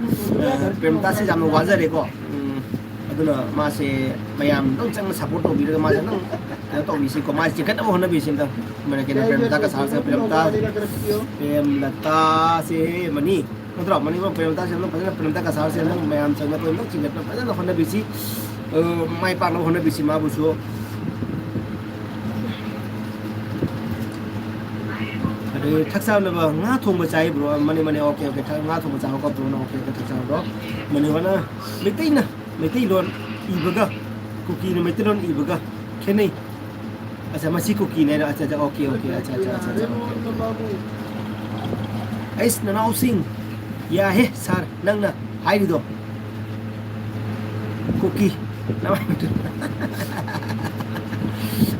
ꯑ, ꯄ꯭ꯔꯦꯝꯇꯥꯁꯦ ꯌꯥꯝꯅ ꯋꯥꯖꯔꯦꯀꯣ꯫ ꯎꯝ, ꯑꯗꯨꯅ ꯃꯥꯁꯦ ꯃꯌꯥꯝ ꯑꯗꯨꯝ ꯆꯪꯅ ꯁꯞꯄꯣꯔꯠ ꯇꯧꯕꯤꯔꯒ ꯃꯥꯁꯦ ꯑꯗꯨꯝ ꯀꯩꯅꯣ ꯇꯧꯕꯤꯁꯤꯀꯣ, ꯃꯥꯁꯦ ꯆꯤꯡꯈꯠꯅꯕ ꯍꯣꯠꯅꯕꯤꯁꯤ ꯑꯝꯇꯪ꯫ ꯃꯅꯤ ꯀꯩꯅꯣ, ꯄ꯭ꯔꯦꯝꯂꯇꯥꯒ ꯁꯥꯔꯁꯦ, ꯄ꯭ꯔꯦꯝꯂꯇꯥ, ꯄ꯭ꯔꯦꯝꯂꯇꯥꯁꯦ ꯃꯅꯤ꯫ ꯅꯠꯇ꯭ꯔꯣ? ꯃꯅꯤꯄꯨꯔ ꯄ꯭ꯔꯦꯝꯂꯇꯥꯁꯦ ꯑꯗꯨꯝ ꯐꯖꯅ, ꯄ꯭ꯔꯦꯝꯂꯇꯥ ꯀꯁꯥꯔꯁꯦ ꯑꯗꯨꯝ ꯃꯌꯥꯝ ꯆꯪꯅ ꯑꯩꯈꯣꯏ ꯑꯗꯨꯝ ꯆꯤꯡꯈꯠꯄ ꯐꯖꯅ ꯍꯣꯠꯅꯕꯤꯁꯤ꯫ ꯑ, ꯃꯥꯏ ꯄꯥꯛꯅꯕ ꯍꯣꯠꯅꯕꯤꯁꯤ ꯃꯥꯕꯨꯁꯨ꯫ ꯑꯗꯩ ꯊꯛ ꯆꯥꯅꯕ ꯉꯥ ꯊꯣꯡꯕ ꯆꯥꯏ bro꯫ Mani, Mani, okay, okay꯫ ꯊꯛ-, ꯉꯥ ꯊꯣꯡꯕ ꯆꯥꯕꯀꯣ bro ꯅ, okay, okay, ꯊꯛ ꯆꯥꯕ꯭ꯔꯣ? ꯃꯅꯤ ꯍꯣꯏꯅ ꯃꯩꯇꯩꯅ ꯃꯩꯇꯩꯂꯣꯟ ꯏꯕꯒ ꯀꯨꯀꯤꯅ ꯃꯩꯇꯩꯂꯣꯟ ꯏꯕꯒ ꯈꯦꯠꯅꯩ꯫ ꯑꯠꯆꯥ, ꯃꯁꯤ ꯀꯨꯀꯤꯅꯦ ꯍꯥꯏꯔꯣ? ꯑꯠꯆꯥ, ꯑꯠꯆꯥ, okay, okay, ꯑꯠꯆꯥ, ꯑꯠꯆꯥ, ꯑꯠꯆꯥ, ꯑꯠꯆꯥ, okay, okay꯫ ꯑꯩꯁ ꯅꯅꯥꯎꯁꯤꯡ, ꯌꯥꯍꯦ sir, ꯅꯪꯅ ꯍꯥꯏꯔꯤꯗꯣ꯫ ꯀꯨꯀꯤ꯫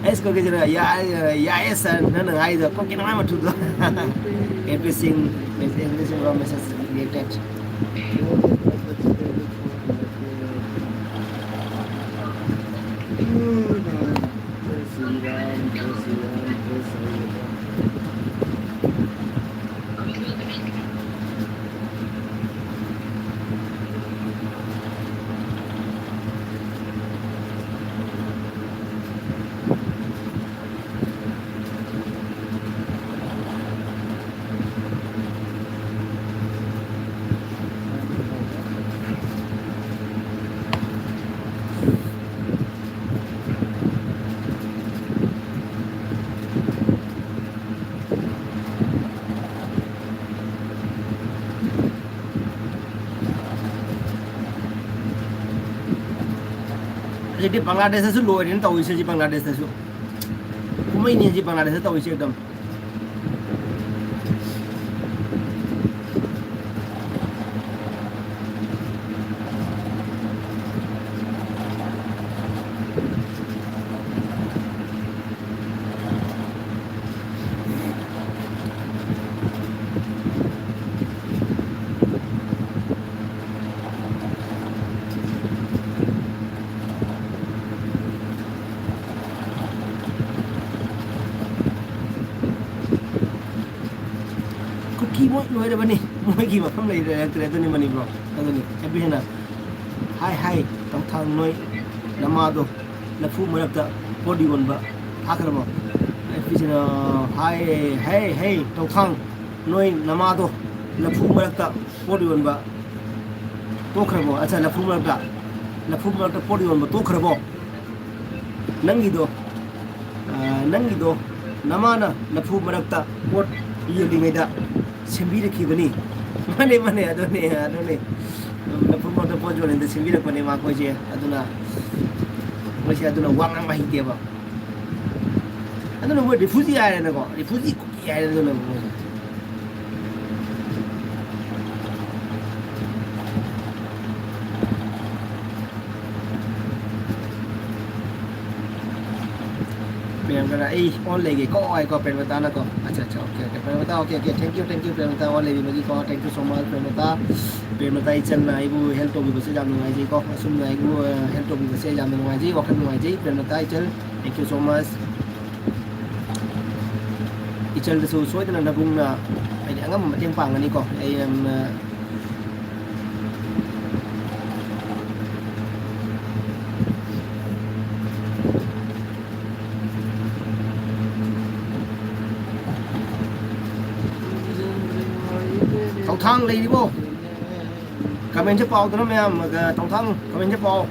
ꯑꯩꯁ ꯀꯨꯀꯤꯁꯤꯅ, ꯌꯥ-, ꯌꯥꯏꯌꯦ sir, ꯅꯪꯅ ꯍꯥꯏꯔꯤꯗꯣ꯫ ꯀꯨꯀꯤ ꯅꯃꯥꯏ ꯃꯊꯨꯗꯣ꯫ ꯑꯦ ꯄꯤ ꯁꯤꯡ, ꯑꯦ ꯄꯤ ꯁꯤꯡ, message created꯫ ꯍꯧꯖꯤꯛꯇꯤ ꯕꯪꯒ꯭ꯂꯥꯗꯦꯁꯇꯁꯨ ꯂꯣꯏꯔꯦꯅ ꯇꯧꯔꯤꯁꯦ, ꯍꯧꯖꯤꯛ ꯕꯪꯒ꯭ꯂꯥꯗꯦꯁꯇꯁꯨ꯫ ꯀꯨꯝꯍꯩꯅꯤ ꯍꯧꯖꯤꯛ ꯕꯪꯒ꯭ꯂꯥꯗꯦꯁꯇ ꯇꯧꯔꯤꯁꯦ ꯑꯦꯛꯗꯝ꯫ ꯂꯣꯏꯔꯕꯅꯤ꯫ ꯃꯣꯏꯒꯤ ꯃꯐꯝ ꯂꯩꯔꯛꯇ꯭ꯔꯦ꯫ ꯑꯗꯨꯅꯤ ꯃꯅꯤꯄꯨꯔ꯫ ꯑꯗꯨꯅꯤ ꯑꯦꯕꯤꯍꯅ, "ꯍꯥꯏ ꯍꯥꯏ, ꯇꯧꯊꯥꯡ ꯅꯣꯏ ꯅꯃꯥꯗꯣ ꯂꯐꯨ ꯃꯔꯛꯇ ꯄꯣꯠ ꯌꯣꯟꯕ ꯊꯥꯈ꯭ꯔꯕꯣ?" ꯑꯦꯕꯤꯍꯅ, "ꯍꯥꯏ ꯍꯥꯏ ꯍꯥꯏ, ꯇꯧꯊꯥꯡ ꯅꯣꯏ ꯅꯃꯥꯗꯣ ꯂꯐꯨ ꯃꯔꯛꯇ ꯄꯣꯠ ꯌꯣꯟꯕ ꯇꯣꯛꯈ꯭ꯔꯕꯣ? ꯑꯠꯆꯥ, ꯂꯐꯨ ꯃꯔꯛꯇ, ꯂꯐꯨ ꯃꯔꯛꯇ ꯄꯣꯠ ꯌꯣꯟꯕ ꯇꯣꯛꯈ꯭ꯔꯕꯣ? ꯅꯪꯒꯤꯗꯣ, ꯑ, ꯅꯪꯒꯤꯗꯣ ꯅꯃꯥꯅ ꯂꯐꯨ ꯃꯔꯛꯇ ꯄꯣꯠ ꯌꯣꯜꯂꯤꯉꯩꯗ ꯁꯦꯝꯕꯤꯔꯛꯈꯤꯕꯅꯤ"꯫ ꯃꯥꯅꯦ, ꯃꯥꯅꯦ, ꯑꯗꯨꯅꯦ, ꯑꯗꯨꯅꯦ꯫ ꯂꯐꯨ ꯃꯔꯛꯇ ꯄꯣꯠ ꯌꯣꯜꯂꯤꯉꯩꯗ ꯁꯦꯝꯕꯤꯔꯛꯄꯅꯦ ꯃꯈꯣꯏꯁꯦ꯫ ꯑꯗꯨꯅ, ꯃꯣꯏꯁꯦ ꯑꯗꯨꯅ ꯋꯥ ꯉꯥꯡꯕ ꯍꯩꯇꯦꯕ꯫ ꯑꯗꯨꯅ ꯃꯣꯏ ꯔꯤꯐ꯭ꯌꯨꯖꯤ ꯍꯥꯏꯔꯦꯅꯀꯣ, ꯔꯤꯐ꯭ꯌꯨꯖꯤ ꯀꯨꯀꯤ ꯍꯥꯏꯔꯦ ꯑꯗꯨꯅ ꯃꯣꯏꯁꯦ꯫ ꯄ꯭ꯔꯦꯝꯀꯅ ꯑꯩ ꯑꯣꯟ ꯂꯩꯒꯦꯀꯣ ꯍꯥꯏꯀꯣ, ꯄ꯭ꯔꯦꯝꯂꯇꯥꯅꯀꯣ꯫ ꯑꯠꯆꯥ, ꯑꯠꯆꯥ, okay, okay, ꯄ꯭ꯔꯦꯝꯂꯇꯥ, okay, okay, thank you, thank you, ꯄ꯭ꯔꯦꯝꯂꯇꯥ, on ꯂꯩꯕꯤꯕꯒꯤꯀꯣ, thank you so much, ꯄ꯭ꯔꯦꯝꯂꯇꯥ꯫ ꯄ꯭ꯔꯦꯝꯂꯇꯥ ꯏꯆꯟꯅ ꯑꯩꯕꯨ help ꯇꯧꯕꯤꯕꯁꯦ ꯌꯥꯝ ꯅꯨꯡꯉꯥꯏꯖꯩꯀꯣ, ꯑꯁꯨꯝꯅ ꯑꯩꯕꯨ, ꯑ, help ꯇꯧꯕꯤꯕꯁꯦ ꯌꯥꯝꯅ ꯅꯨꯡꯉꯥꯏꯖꯩ, ꯋꯥꯈꯜ ꯅꯨꯡꯉꯥꯏꯖꯩ, ꯄ꯭ꯔꯦꯝꯂꯇꯥ ꯏꯆꯟ, thank you so much꯫ ꯏꯆꯜꯗꯁꯨ ꯁꯣꯏꯗꯅ ꯅꯕꯨꯡꯅ, ꯍꯥꯏꯗꯤ, ꯑꯉꯝꯕ ꯃꯇꯦꯡ ꯄꯥꯡꯒꯅꯤꯀꯣ꯫ ꯑꯩ ꯌꯥꯝꯅ ꯊꯧꯊꯥꯡ ꯂꯩꯔꯤꯕꯣ? Comment ꯁꯦ ꯄꯥꯎꯗꯅ ꯃꯌꯥꯝ, ꯑ, ꯊꯧꯊꯥꯡ comment ꯁꯦ ꯄꯥꯎ꯫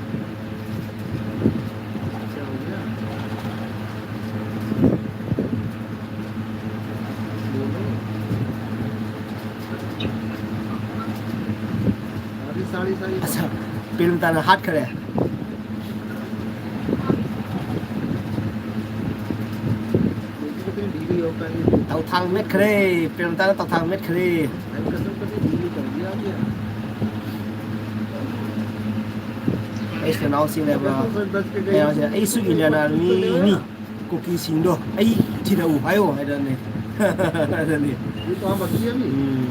ꯑꯁ, ꯄ꯭ꯔꯦꯝꯂꯇꯥꯅ ꯍꯥꯠꯈ꯭ꯔꯦ꯫ ꯇꯧꯊꯥꯡ ꯃꯦꯠꯈ꯭ꯔꯦ, ꯄ꯭ꯔꯦꯝꯂꯇꯥꯅ ꯇꯧꯊꯥꯡ ꯃꯦꯠꯈ꯭ꯔꯦ꯫ ꯑꯩꯁꯨ ꯅꯅꯥꯎꯁꯤꯡꯅꯦꯕ꯫ ꯑꯩꯁꯨ Indian Army ꯅꯤ꯫ ꯀꯨꯀꯤꯁꯤꯡꯗꯣ ꯑꯩ ꯊꯤꯔꯛꯎ ꯍꯥꯏꯌꯣ ꯍꯥꯏꯔꯅꯤ꯫ ꯑꯗꯨꯅꯤ꯫ ꯎꯝ꯫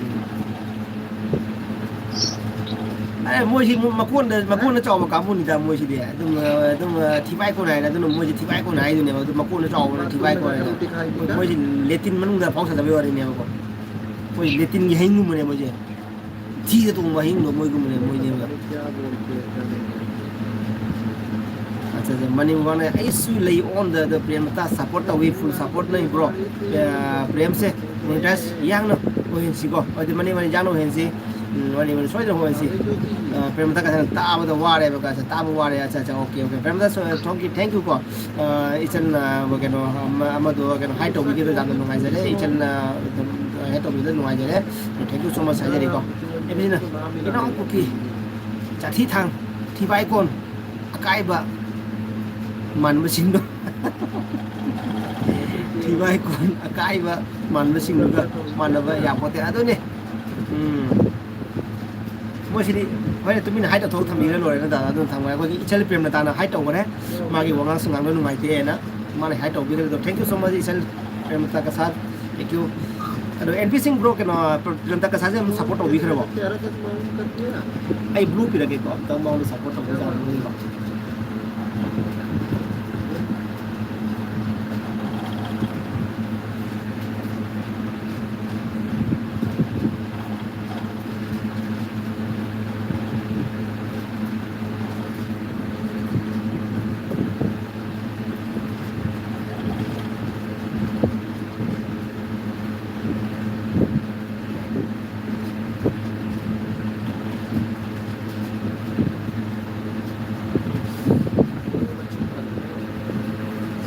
ꯑꯦ, ꯃꯣꯏꯁꯤ ꯃꯀꯣꯟꯗ, ꯃꯀꯣꯟꯗ ꯆꯥꯎꯕ ꯀꯥꯡꯕꯨꯅꯤꯗ ꯃꯣꯏꯁꯤꯗꯤ꯫ ꯑꯗꯨꯝ, ꯑꯗꯨꯝ, ꯊꯤꯕꯥꯏ ꯀꯣꯟ ꯍꯥꯏꯅ, ꯑꯗꯨꯅ ꯃꯣꯏꯁꯤ ꯊꯤꯕꯥꯏ ꯀꯣꯟ ꯍꯥꯏꯗꯨꯅꯦꯕ꯫ ꯑꯗꯨ ꯃꯀꯣꯟꯗ ꯆꯥꯎꯕꯅ ꯊꯤꯕꯥꯏ ꯀꯣꯟ ꯍꯥꯏꯅ꯫ ꯃꯣꯏꯁꯤ ꯂꯦꯇꯤꯟ ꯃꯅꯨꯡꯗ ꯐꯥꯎ ꯆꯠꯇꯕꯩ ꯋꯥꯔꯤꯅꯦꯕꯀꯣ꯫ ꯑꯩꯈꯣꯏ ꯂꯦꯇꯤꯟꯒꯤ ꯍꯌꯤꯡꯒꯨꯝꯕꯅꯦ ꯃꯣꯏꯁꯦ꯫ ꯊꯤꯗ ꯇꯣꯡꯕ ꯍꯌꯤꯡꯗꯣ ꯃꯣꯏꯒꯨꯝꯕꯅꯦ, ꯃꯣꯏꯅꯦꯕ꯫ ꯑꯠꯆꯥ, ꯑꯠꯆꯥ, ꯃꯅꯤꯄꯨꯔ ꯐꯥꯎꯅ ꯑꯩꯁꯨ ꯂꯩ on the, the ꯄ꯭ꯔꯦꯝꯂꯇꯥ support ꯇꯧꯏ, full support ꯅꯤ bro꯫ ꯑ, ꯄ꯭ꯔꯦꯝꯁꯦ monetize ꯌꯥꯡꯅ ꯑꯣꯏꯍꯟꯁꯤꯀꯣ꯫ ꯑꯗꯨꯗꯤ ꯃꯅꯤ ꯃꯅꯤ ꯌꯥꯡꯅ ꯑꯣꯏꯍꯟꯁꯤ꯫ ꯎꯝ, ꯃꯅꯤ ꯃꯅꯤ ꯁꯣꯏꯗꯅ ꯑꯣꯏꯍꯟꯁꯤ꯫ ꯑ, ꯄ꯭ꯔꯦꯝꯂꯇꯥ ꯀꯁꯥꯅ ꯇꯥꯕꯗ ꯋꯥꯔꯦꯕ, ꯀꯁꯥ ꯇꯥꯕ ꯋꯥꯔꯦ꯫ ꯑꯠꯆꯥ, ꯑꯠꯆꯥ, okay, okay꯫ ꯄ꯭ꯔꯦꯝꯂꯇꯥ, so, thank you, thank you ꯀꯣ꯫ ꯑ, ꯏꯆꯟ, ꯑ, ꯀꯩꯅꯣ, ꯑꯃ-, ꯑꯃꯗꯣ ꯀꯩꯅꯣ hide ꯇꯧꯕꯤꯈꯤꯕꯗꯣ ꯌꯥꯝꯅ ꯅꯨꯡꯉꯥꯏꯖꯔꯦ꯫ ꯏꯆꯟ, ꯑ, ꯑꯗꯨꯝ hide ꯇꯧꯕꯤꯕꯗ ꯅꯨꯡꯉꯥꯏꯖꯔꯦ꯫ Thank you so much ꯍꯥꯏꯖꯔꯤꯀꯣ꯫ ꯑꯦꯝꯁꯤꯅ ꯏꯅꯥꯎ ꯀꯨꯀꯤ ꯆꯥꯊꯤ ꯊꯥꯡ ꯊꯤꯕꯥꯏ ꯀꯣꯟ ꯑꯀꯥꯏꯕ ꯃꯥꯟꯕꯁꯤꯡꯗꯣ꯫ ꯊꯤꯕꯥꯏ ꯀꯣꯟ ꯑꯀꯥꯏꯕ ꯃꯥꯟꯕꯁꯤꯡꯗꯨꯒ ꯃꯥꯟꯅꯕ ꯌꯥꯄꯣꯠꯇꯦ꯫ ꯑꯗꯨꯅꯦ꯫ ꯎꯝ꯫ ꯃꯣꯏꯁꯤꯗꯤ ꯍꯣꯔꯦꯟ ꯇꯨꯃꯤꯟꯅ hide ꯇꯧꯊꯣꯛꯑꯒ ꯊꯝꯕꯤꯔ ꯂꯣꯏꯔꯦ ꯅꯠꯇ꯭ꯔꯥ? ꯑꯗꯨꯅ ꯊꯝꯃꯣꯏ꯫ ꯑꯩꯈꯣꯏꯒꯤ ꯏꯆꯜ ꯄ꯭ꯔꯦꯝꯂꯇꯥꯅ hide ꯇꯧꯈꯔꯦ꯫ ꯃꯥꯒꯤ ꯋꯥꯉꯥꯡ ꯁꯉꯥꯡꯗꯣ ꯅꯨꯡꯉꯥꯏꯇꯦꯅ ꯃꯥꯅ hide ꯇꯧꯕꯤꯈ꯭ꯔꯦ꯫ ꯑꯗꯣ thank you so much ꯏꯆꯜ ꯄ꯭ꯔꯦꯝꯂꯇꯥ ꯀꯁꯥꯠ꯫ Thank you꯫ ꯑꯗꯣ ꯑꯦꯟ ꯄꯤ ꯁꯤꯡ bro, ꯀꯩꯅꯣ, ꯄ꯭ꯔꯦꯝꯂꯇꯥ ꯀꯁꯥꯠꯁꯦ ꯑꯗꯨꯝ support ꯇꯧꯕꯤꯈ꯭ꯔꯦꯕꯣ? ꯑꯩ blue ꯄꯤꯔꯒꯦꯀꯣ, ꯑꯝꯇꯪ ꯃꯉꯣꯟꯗ support ꯇꯧꯕꯤꯔꯒꯦ꯫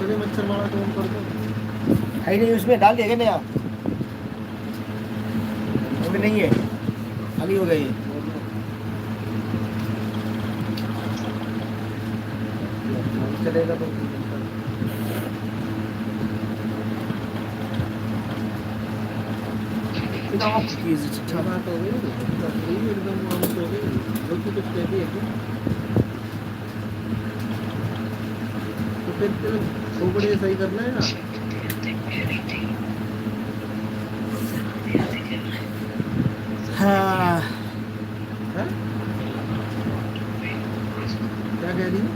चलिए, मच्छर मारा तो हम कर दो। है नहीं, उसमें डाल दिया क्या नया? उसमें नहीं है, खाली हो गई। चलेगा तो। ये बात हो गई, एकदम आउट हो गई। जो कि कुछ कहती है क्या? तो फिर, फिर खोपड़े सही करना है ना। हाँ। हैं? क्या कह रही है?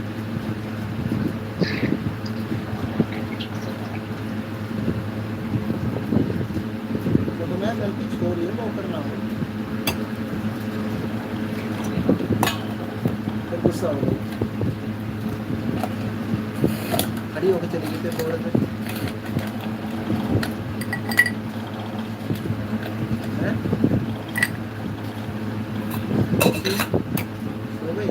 तो मैं गलती छोड़ खड़ी होके चली गई तेरे को बोला था। हैं? सो गई?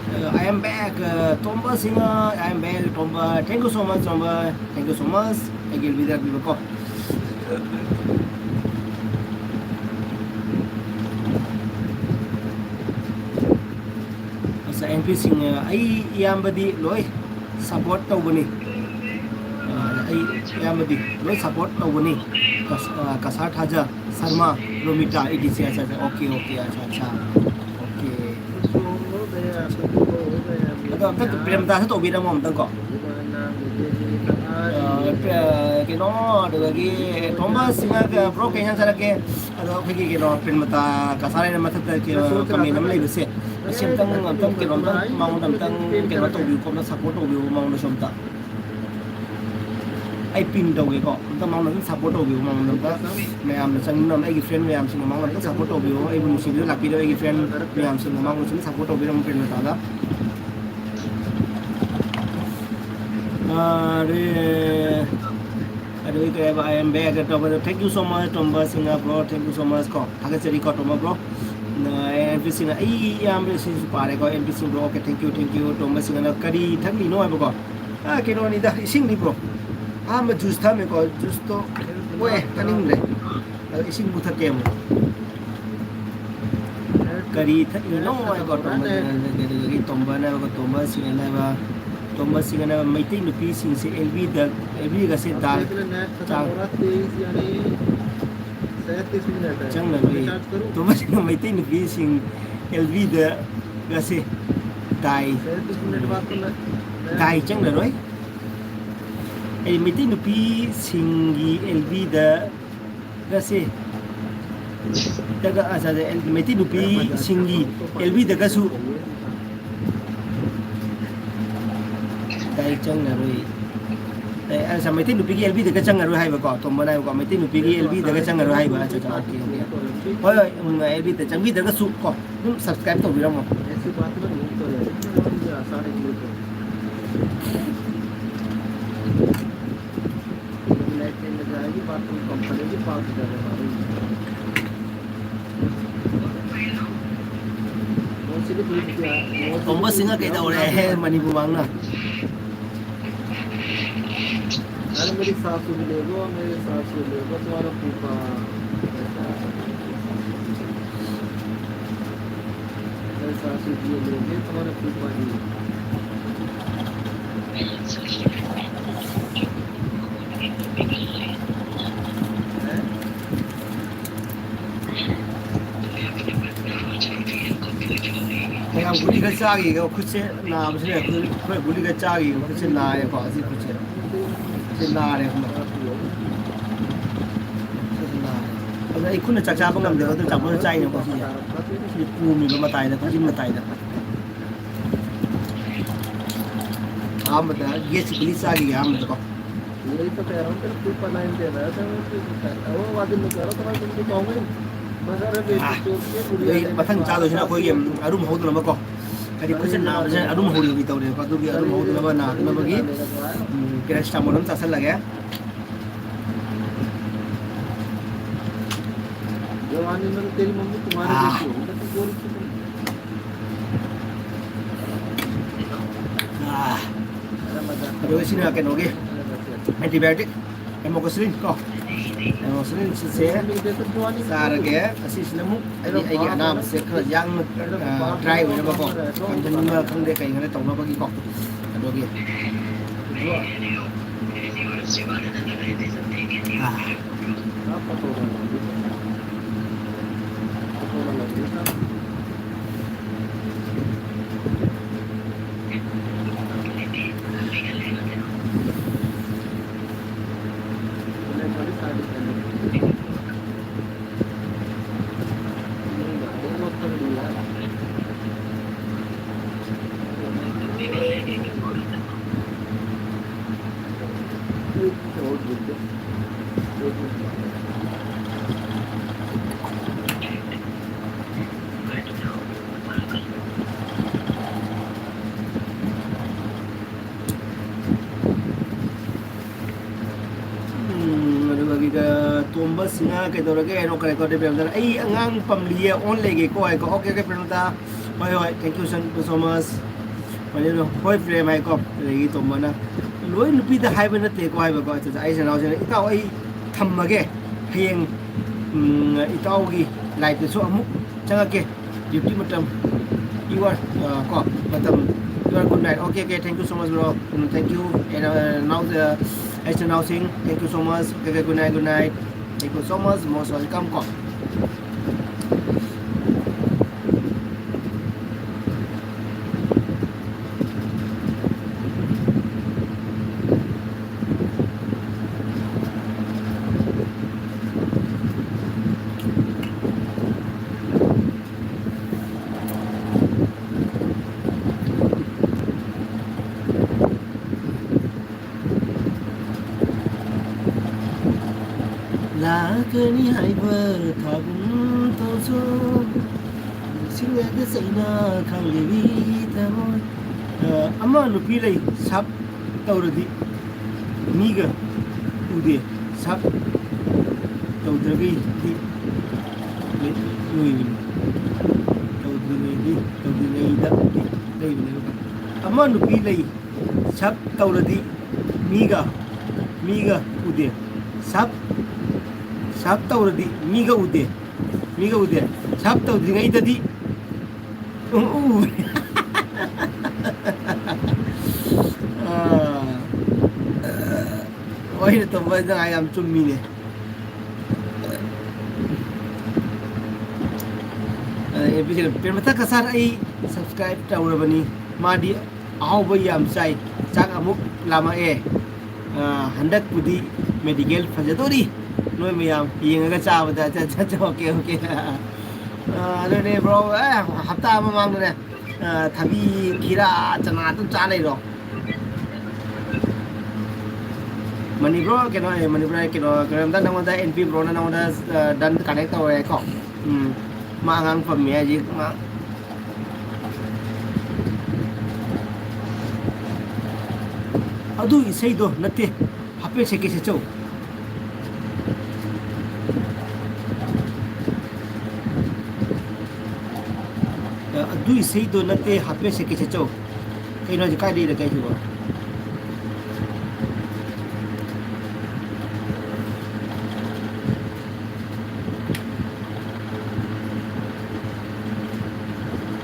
Uh, I am back, uh, Tomba Singer. I am back, Tomba. Thank you so much, Tomba. Thank you so much. ꯑꯩꯒꯤ ꯔꯤꯗꯔ ꯄꯤꯕꯀꯣ꯫ ꯑꯁ, ꯑꯦꯟ ꯄꯤꯁꯤꯡ, ꯑꯩ ꯏꯌꯥꯝꯕꯗꯤ ꯂꯣꯏ ꯁꯞꯄꯣꯔꯠ ꯇꯧꯕꯅꯤ꯫ ꯑ, ꯑꯩ ꯏꯌꯥꯝꯕꯗꯤ ꯂꯣꯏ ꯁꯞꯄꯣꯔꯠ ꯇꯧꯕꯅꯤ꯫ ꯀꯁ-, ꯑ, ꯀꯁꯥꯔ ꯊꯥꯖ, ꯁꯔꯃ, ꯔꯣꯃꯤꯇꯥ, ꯑꯦ ꯗꯤ ꯁꯤ, ꯑꯠꯆꯥ, ꯑꯠꯆꯥ, ꯑꯣꯀꯦ, ꯑꯣꯀꯦ, ꯑꯠꯆꯥ, ꯑꯠꯆꯥ, ꯑꯣꯀꯦ꯫ ꯑꯗꯣ ꯑꯝꯇꯪ ꯄ꯭ꯔꯦꯝꯗꯥꯁꯨ ꯇꯧꯕꯤꯔꯝꯃꯣ ꯑꯝꯇꯪ ꯀꯣ꯫ ꯑ, ꯄ꯭ꯔꯦ-, ꯀꯩꯅꯣ, ꯑꯗꯨꯗꯒꯤ ꯇꯣꯝꯕ ꯁꯤꯡꯍ, ꯕ꯭ꯔꯣ, ꯀꯩ ꯏꯟꯖꯥꯡ ꯆꯥꯔꯛꯀꯦ? ꯑꯗꯣ ꯑꯩꯈꯣꯏꯒꯤ ꯀꯩꯅꯣ, ꯄ꯭ꯔꯦꯝꯂꯇꯥ ꯀꯁꯥꯔ ꯍꯥꯏꯅ ꯃꯊꯛꯇ ꯀꯩꯅꯣ, ꯀꯃꯦꯟ ꯑꯃ ꯂꯩꯕꯁꯦ, ꯑꯁꯤ ꯑꯝꯇꯪ, ꯑꯝꯇꯪ ꯀꯩꯅꯣ, ꯑꯝꯇꯪ ꯃꯉꯣꯟꯗ ꯑꯝꯇꯪ ꯀꯩꯅꯣ ꯇꯧꯕꯤꯌꯨꯀꯣ, ꯑꯝꯇ ꯁꯞꯄꯣꯔꯠ ꯇꯧꯕꯤꯌꯨ ꯃꯉꯣꯟꯗꯁꯨ ꯑꯝꯇ꯫ ꯑꯩ ꯄꯤꯟ ꯇꯧꯒꯦꯀꯣ, ꯑꯝꯇ ꯃꯉꯣꯟꯗ ꯑꯗꯨꯝ ꯁꯞꯄꯣꯔꯠ ꯇꯧꯕꯤꯌꯨ, ꯃꯉꯣꯟꯗ ꯑꯝꯇ ꯃꯌꯥꯝꯅ ꯆꯪꯅꯕ, ꯑꯩꯒꯤ ꯐ꯭ꯔꯦꯟ ꯃꯌꯥꯝꯁꯤꯡꯅ ꯃꯉꯣꯟꯗ ꯑꯝꯇ ꯁꯞꯄꯣꯔꯠ ꯇꯧꯕꯤꯌꯨ, ꯑꯩꯕꯨ ꯅꯨꯡꯁꯤꯕꯤꯗꯨꯅ ꯂꯥꯛꯄꯤꯔꯤꯕ ꯑꯩꯒꯤ ꯐ꯭ꯔꯦꯟ ꯃꯌꯥꯝꯁꯤꯡꯅ ꯃꯉꯣꯟꯗ ꯁꯨꯝ ꯁꯞꯄꯣꯔꯠ ꯇꯧꯕꯤꯔꯝꯃꯨ ꯄ꯭ꯔꯦꯝꯂꯇꯥꯗ꯫ ꯑꯔꯦ, ꯑꯗꯨꯒꯤ ꯀꯩ ꯍꯥꯏꯕ, I am back, ꯇꯧꯕꯗ, thank you so much, Tomba Singh bro, thank you so much ꯀꯣ, ꯊꯥꯒꯠꯆꯔꯤꯀꯣ ꯇꯣꯝꯕ ꯕ꯭ꯔꯣ꯫ ꯑꯦꯟ ꯄꯤ ꯁꯤꯅ, ꯑꯩ ꯏꯌꯥꯝꯕ ꯁꯤꯁꯨ ꯄꯥꯔꯦꯀꯣ, ꯑꯦꯟ ꯄꯤ ꯁꯤ bro, okay, thank you, thank you, ꯇꯣꯝꯕ ꯁꯤꯡꯍꯅ ꯀꯔꯤ ꯊꯛꯂꯤꯅꯣ ꯍꯥꯏꯕꯀꯣ꯫ ꯑꯥ, ꯀꯩꯅꯣꯅꯤꯗ, ꯏꯁꯤꯡꯅꯤ ꯕ꯭ꯔꯣ꯫ ꯑꯍꯥꯟꯕ ꯖꯨꯁ ꯊꯛꯑꯝꯃꯦꯀꯣ, ꯖꯨꯁꯇꯣ ꯃꯣꯏ ꯊꯛꯅꯤꯡꯗ꯭ꯔꯦ꯫ ꯑꯗꯣ ꯏꯁꯤꯡꯕꯨ ꯊꯛꯀꯦ ꯑꯃꯨꯛ꯫ ꯀꯔꯤ ꯊꯛꯏꯅꯣ ꯍꯥꯏꯀꯣ, ꯇꯣꯝꯕ, ꯑꯗꯨꯗꯒꯤ ꯇꯣꯝꯕꯅ ꯍꯥꯏꯕꯀꯣ, ꯇꯣꯝꯕ ꯁꯤꯡꯍꯅ ꯍꯥꯏꯕ, ꯇꯣꯝꯕ ꯁꯤꯡꯍꯅ ꯍꯥꯏꯕ, ꯃꯩꯇꯩ ꯅꯨꯄꯤꯁꯤꯡꯁꯦ ꯑꯦꯜ ꯕꯤꯗ, ꯑꯦꯜ ꯕꯤꯒꯁꯦ ꯗꯥꯜ ꯆꯥ ꯆꯪꯅꯔꯣꯏ꯫ ꯇꯣꯝꯕ ꯁꯤꯡꯍ, ꯃꯩꯇꯩ ꯅꯨꯄꯤꯁꯤꯡ ꯑꯦꯜ ꯕꯤꯗꯒꯁꯦ ꯗꯥꯏ, ꯗꯥꯏ ꯆꯪꯅꯔꯣꯏ꯫ ꯑꯩ ꯃꯩꯇꯩ ꯅꯨꯄꯤꯁꯤꯡꯒꯤ ꯑꯦꯜ ꯕꯤꯗ ꯒꯁꯦ, ꯗꯒ, ꯑ, ꯁ-, ꯑꯦꯜ-, ꯃꯩꯇꯩ ꯅꯨꯄꯤꯁꯤꯡꯒꯤ ꯑꯦꯜ ꯕꯤꯗꯒꯁꯨ ꯗꯥꯏ ꯆꯪꯅꯔꯣꯏ꯫ ꯑꯦ, ꯑꯠꯆꯥ, ꯃꯩꯇꯩ ꯅꯨꯄꯤꯒꯤ ꯑꯦꯜ ꯕꯤꯗꯒ ꯆꯪꯉꯔꯣꯏ ꯍꯥꯏꯕꯀꯣ, ꯇꯣꯝꯕꯅ ꯍꯥꯏꯕꯀꯣ, ꯃꯩꯇꯩ ꯅꯨꯄꯤꯒꯤ ꯑꯦꯜ ꯕꯤꯗꯒ ꯆꯪꯉꯔꯣꯏ ꯍꯥꯏꯕ꯫ ꯑꯠꯆꯥ, ꯑꯠꯆꯥ, ꯑꯣꯀꯦ, ꯑꯣꯀꯦ꯫ ꯍꯣꯏ, ꯍꯣꯏ, ꯎꯝ, ꯑꯦꯜ ꯕꯤꯗ ꯆꯪꯕꯤꯗ꯭ꯔꯒꯁꯨ ꯀꯣ, ꯑꯗꯨꯝ subscribe ꯇꯧꯕꯤꯔꯝꯃꯣ꯫ ꯇꯣꯝꯕ ꯁꯤꯡꯅ ꯀꯩꯗꯧꯔꯦ? ꯃꯅꯤꯄꯨꯔ ꯃꯥꯡꯅ꯫ अरे मेरी सासू भी ले लो, मेरे सासू ले लो, तुम्हारा फूफा। मेरे सासू भी ले लेंगे, तुम्हारा फूफा जी। हैं? ꯃꯌꯥꯝ ꯒꯨꯂꯤ ꯈꯔ ꯆꯥꯈꯤꯒꯦ, ꯈꯨꯠꯁꯦ ꯅꯥꯕꯁꯤꯅ, ꯑꯩꯈꯣꯏ ꯒꯨꯂꯤ ꯈꯔ ꯆꯥꯈꯤꯒꯦ, ꯈꯨꯠꯁꯦ ꯅꯥꯔꯦꯀꯣ, ꯑꯁꯤ ꯈꯨꯠꯁꯦ꯫ ꯁꯤ ꯅꯥꯔꯦ, ꯈꯨꯠ꯫ ꯁꯤꯁꯨ ꯅꯥꯔꯦ꯫ ꯑꯗꯣ ꯑꯩ ꯈꯨꯠꯅ ꯆꯥꯛ ꯆꯥꯕ ꯉꯝꯗꯦꯕ, ꯑꯗꯨ ꯆꯥꯛꯄꯗ ꯆꯥꯏꯅꯦꯀꯣ, ꯁꯤꯁꯦ꯫ ꯁꯤ ꯄꯣꯝꯃꯤꯕ ꯃꯇꯥꯏꯗ, ꯈꯨꯠꯁꯤ ꯃꯇꯥꯏꯗ꯫ ꯑꯍꯥꯟꯕꯗ ꯌꯦꯠꯁꯤ ꯒꯨꯂꯤ ꯆꯥꯈꯤꯒꯦ, ꯑꯍꯥꯟꯕꯗꯀꯣ꯫ यही तो कह रहा हूँ, तेरे को पता ही नहीं दे रहा है, तो वो वादिन में कह रहा था, मैं तुमको कहूँगा ही। मैं कह रहा, बेटी, ꯑꯥ꯫ चोट के बुढ़िया ꯑꯗꯩ ने ꯃꯊꯪ ꯆꯥꯗꯣꯏꯁꯤꯅ ꯑꯩꯈꯣꯏꯒꯤ ꯑꯔꯨꯝ ꯍꯧꯗꯅꯕꯀꯣ꯫ ꯍꯥꯏꯗꯤ ꯈꯨꯠꯁꯦ ꯅꯥꯕꯁꯦ ꯑꯔꯨꯝ ꯍꯧꯔꯤꯕꯤ ꯇꯧꯔꯦꯕꯀꯣ꯫ ꯑꯗꯨꯒꯤ ꯑꯔꯨꯝ ꯍꯧꯗꯅꯕ, ꯅꯥꯗꯅꯕꯒꯤ, ꯎꯝ, paracetamol ꯑꯃ ꯆꯥꯁꯤꯜꯂꯒꯦ꯫ जवानी में तो तेरी मम्मी तुम्हारी हाँ। जैसी होगी, तो गोरी सी। ꯑꯥ꯫ ꯑꯗꯨꯒ ꯁꯤꯅ ꯀꯩꯅꯣꯒꯤ antibiotic, amoxicillin ꯀꯣ꯫ Amoxicillin ꯁꯤꯁꯦ ꯆꯥꯔꯒꯦ꯫ ꯑꯁꯤꯁꯤꯅ ꯑꯃꯨꯛ ꯍꯥꯏꯗꯤ ꯑꯩꯒꯤ ꯑꯅꯥꯕꯁꯦ ꯈꯔ ꯌꯥꯡꯅ, ꯑ, dry ꯑꯣꯏꯅꯕꯀꯣ, ꯀꯪꯁꯤꯟꯕ ꯈꯪꯗꯦ, ꯀꯩ ꯈꯪꯗꯦ ꯇꯧꯅꯕꯒꯤꯀꯣ꯫ ꯑꯗꯨꯒꯤ꯫ ꯑꯥ꯫ ꯎꯝ, ꯑꯗꯨꯒ ꯇꯣꯝꯕ ꯁꯤꯡꯍ ꯀꯩꯗꯧꯔꯒꯦ? ꯍꯥꯏꯅꯣ, ꯀꯔꯦ ꯀꯣ, ꯄ꯭ꯔꯦꯝꯗ, "ꯑꯩ ꯑꯉꯥꯡ ꯄꯝꯂꯤꯌꯦ, on ꯂꯩꯒꯦꯀꯣ" ꯍꯥꯏꯀꯣ꯫ Okay, okay, ꯄ꯭ꯔꯦꯝꯗ꯫ ꯍꯣꯏ, ꯍꯣꯏ, thank you, thank you so much꯫ ꯍꯣꯏ, ꯍꯣꯏ, ꯄ꯭ꯔꯦꯝ ꯍꯥꯏꯀꯣ꯫ ꯑꯗꯒꯤ ꯇꯣꯝꯕꯅ, "ꯂꯣꯏ ꯅꯨꯄꯤꯗ ꯍꯥꯏꯕ ꯅꯠꯇꯦꯀꯣ" ꯍꯥꯏꯕꯀꯣ꯫ ꯑꯠꯆꯥ, ꯑꯠꯆꯥ, ꯑꯩ ꯏꯆꯤꯟ ꯏꯅꯥꯎꯁꯤꯡ, ꯏꯇꯥꯎ, ꯑꯩ ꯊꯝꯃꯒꯦ꯫ ꯍꯌꯦꯡ, ꯎꯝ, ꯏꯇꯥꯎꯒꯤ liveꯇꯁꯨ ꯑꯃꯨꯛ ꯆꯪꯉꯛꯀꯦ꯫ Duty ꯃꯇꯝ, you are, ꯑ, ꯀꯣ, ꯃꯇꯝ, you are good night꯫ Okay, okay, thank you so much, bro꯫ Um, thank you꯫ And, uh, now, uh, ꯑꯩ ꯏꯆꯤꯟ ꯏꯅꯥꯎꯁꯤꯡ, thank you so much꯫ Okay, okay, good night, good night꯫ Thank you so much, most welcome ꯀꯣ꯫ ꯂꯥꯛꯀꯅꯤ ꯍꯥꯏꯕ ꯊꯥꯒꯨꯝ ꯇꯧꯁꯨ, ꯅꯤꯡꯁꯤꯡꯂꯒ ꯆꯩꯅ ꯈꯪꯗꯦꯕꯤ ꯊꯃꯣꯏ꯫ ꯑ, ꯑꯃ ꯅꯨꯄꯤ ꯂꯩ, ꯁꯛ ꯇꯧꯔꯗꯤ ꯃꯤꯒ ꯎꯗꯦ, ꯁꯛ ꯇꯧꯗ꯭ꯔꯒꯗꯤ ꯂꯩ-, ꯂꯣꯏꯕꯅꯤ꯫ ꯇꯧꯗ꯭ꯔꯤꯉꯩꯗꯤ, ꯇꯧꯗ꯭ꯔꯤꯉꯩꯗ ꯂꯩꯕꯅꯦꯕ꯫ ꯑꯃ ꯅꯨꯄꯤ ꯂꯩ, ꯁꯛ ꯇꯧꯔꯗꯤ ꯃꯤꯒ, ꯃꯤꯒ ꯎꯗꯦ꯫ ꯁꯛ, ꯁꯛ ꯇꯧꯔꯗꯤ ꯃꯤꯒ ꯎꯗꯦ꯫ ꯃꯤꯒ ꯎꯗꯦ꯫ ꯁꯛ ꯇꯧꯗ꯭ꯔꯤꯉꯩꯗꯗꯤ ꯎ, ꯎ꯫ ꯑꯥ, ꯍꯣꯏꯅꯦ, ꯇꯧꯕ ꯅꯪ ꯍꯥꯏ ꯌꯥꯝ ꯆꯨꯝꯃꯤꯅꯦ꯫ ꯑ, ꯑꯦ ꯄꯤ ꯁꯤ ꯄ꯭ꯔꯦꯃꯂꯇꯥ ꯀꯁꯥꯔ ꯑꯩ subscribe ꯇꯧꯔꯕꯅꯤ꯫ ꯃꯥꯗꯤ ꯑꯍꯥꯎꯕ ꯌꯥꯝ ꯆꯥꯏ꯫ ꯆꯥꯛ ꯑꯃꯨꯛ ꯂꯥꯝꯃꯛꯑꯦ꯫ ꯑ, ꯍꯟꯗꯛꯄꯨꯗꯤ medical ꯐꯖꯗꯣꯔꯤ꯫ ꯅꯣꯏ ꯃꯌꯥꯝ ꯌꯦꯡꯉꯒ ꯆꯥꯕꯗ꯫ ꯑꯠꯆꯥ, ꯑꯠꯆꯥ, ꯑꯠꯆꯥ, okay, okay꯫ ꯑ, ꯑꯗꯨꯅꯦ bro, ꯑꯦ, ꯍꯞꯇꯥ ꯑꯃ ꯃꯃꯥꯡꯗꯅꯦ, ꯑ, ꯊꯕꯤ, ꯈꯤꯔꯥ, ꯆꯅꯥ ꯑꯗꯨꯝ ꯆꯥ ꯂꯩꯔꯣ꯫ ꯃꯅꯤꯄꯨꯔ ꯀꯩꯅꯣ, ꯑꯦ, ꯃꯅꯤꯄꯨꯔ ꯀꯩꯅꯣ, ꯀꯩꯅꯣꯝꯇ ꯅꯉꯣꯟꯗ ꯑꯦꯟ ꯄꯤ ꯕ꯭ꯔꯣꯅ ꯅꯉꯣꯟꯗ, ꯑ, ꯗꯟ ꯀꯅꯦꯛ ꯇꯧꯔꯦꯀꯣ꯫ ꯎꯝ꯫ ꯃꯥ ꯑꯉꯥꯡ ꯄꯝꯃꯤ ꯍꯧꯖꯤꯛ ꯃꯥ꯫ ꯑꯗꯨ ꯏꯁꯩꯗꯣ ꯅꯠꯇꯦ, ꯍꯥꯄꯦ ꯁꯦꯀꯦ ꯁꯦꯆꯧ꯫ ꯑꯗꯨ ꯏꯁꯩꯗꯣ ꯅꯠꯇꯦ, ꯍꯥꯄꯦ ꯁꯦꯀꯦ ꯁꯦꯆꯧ꯫ ꯀꯩꯅꯣ ꯍꯥꯏꯁꯦ, ꯀꯥꯏꯗ ꯏꯔꯒꯦ ꯍꯥꯏꯁꯤꯕꯣ?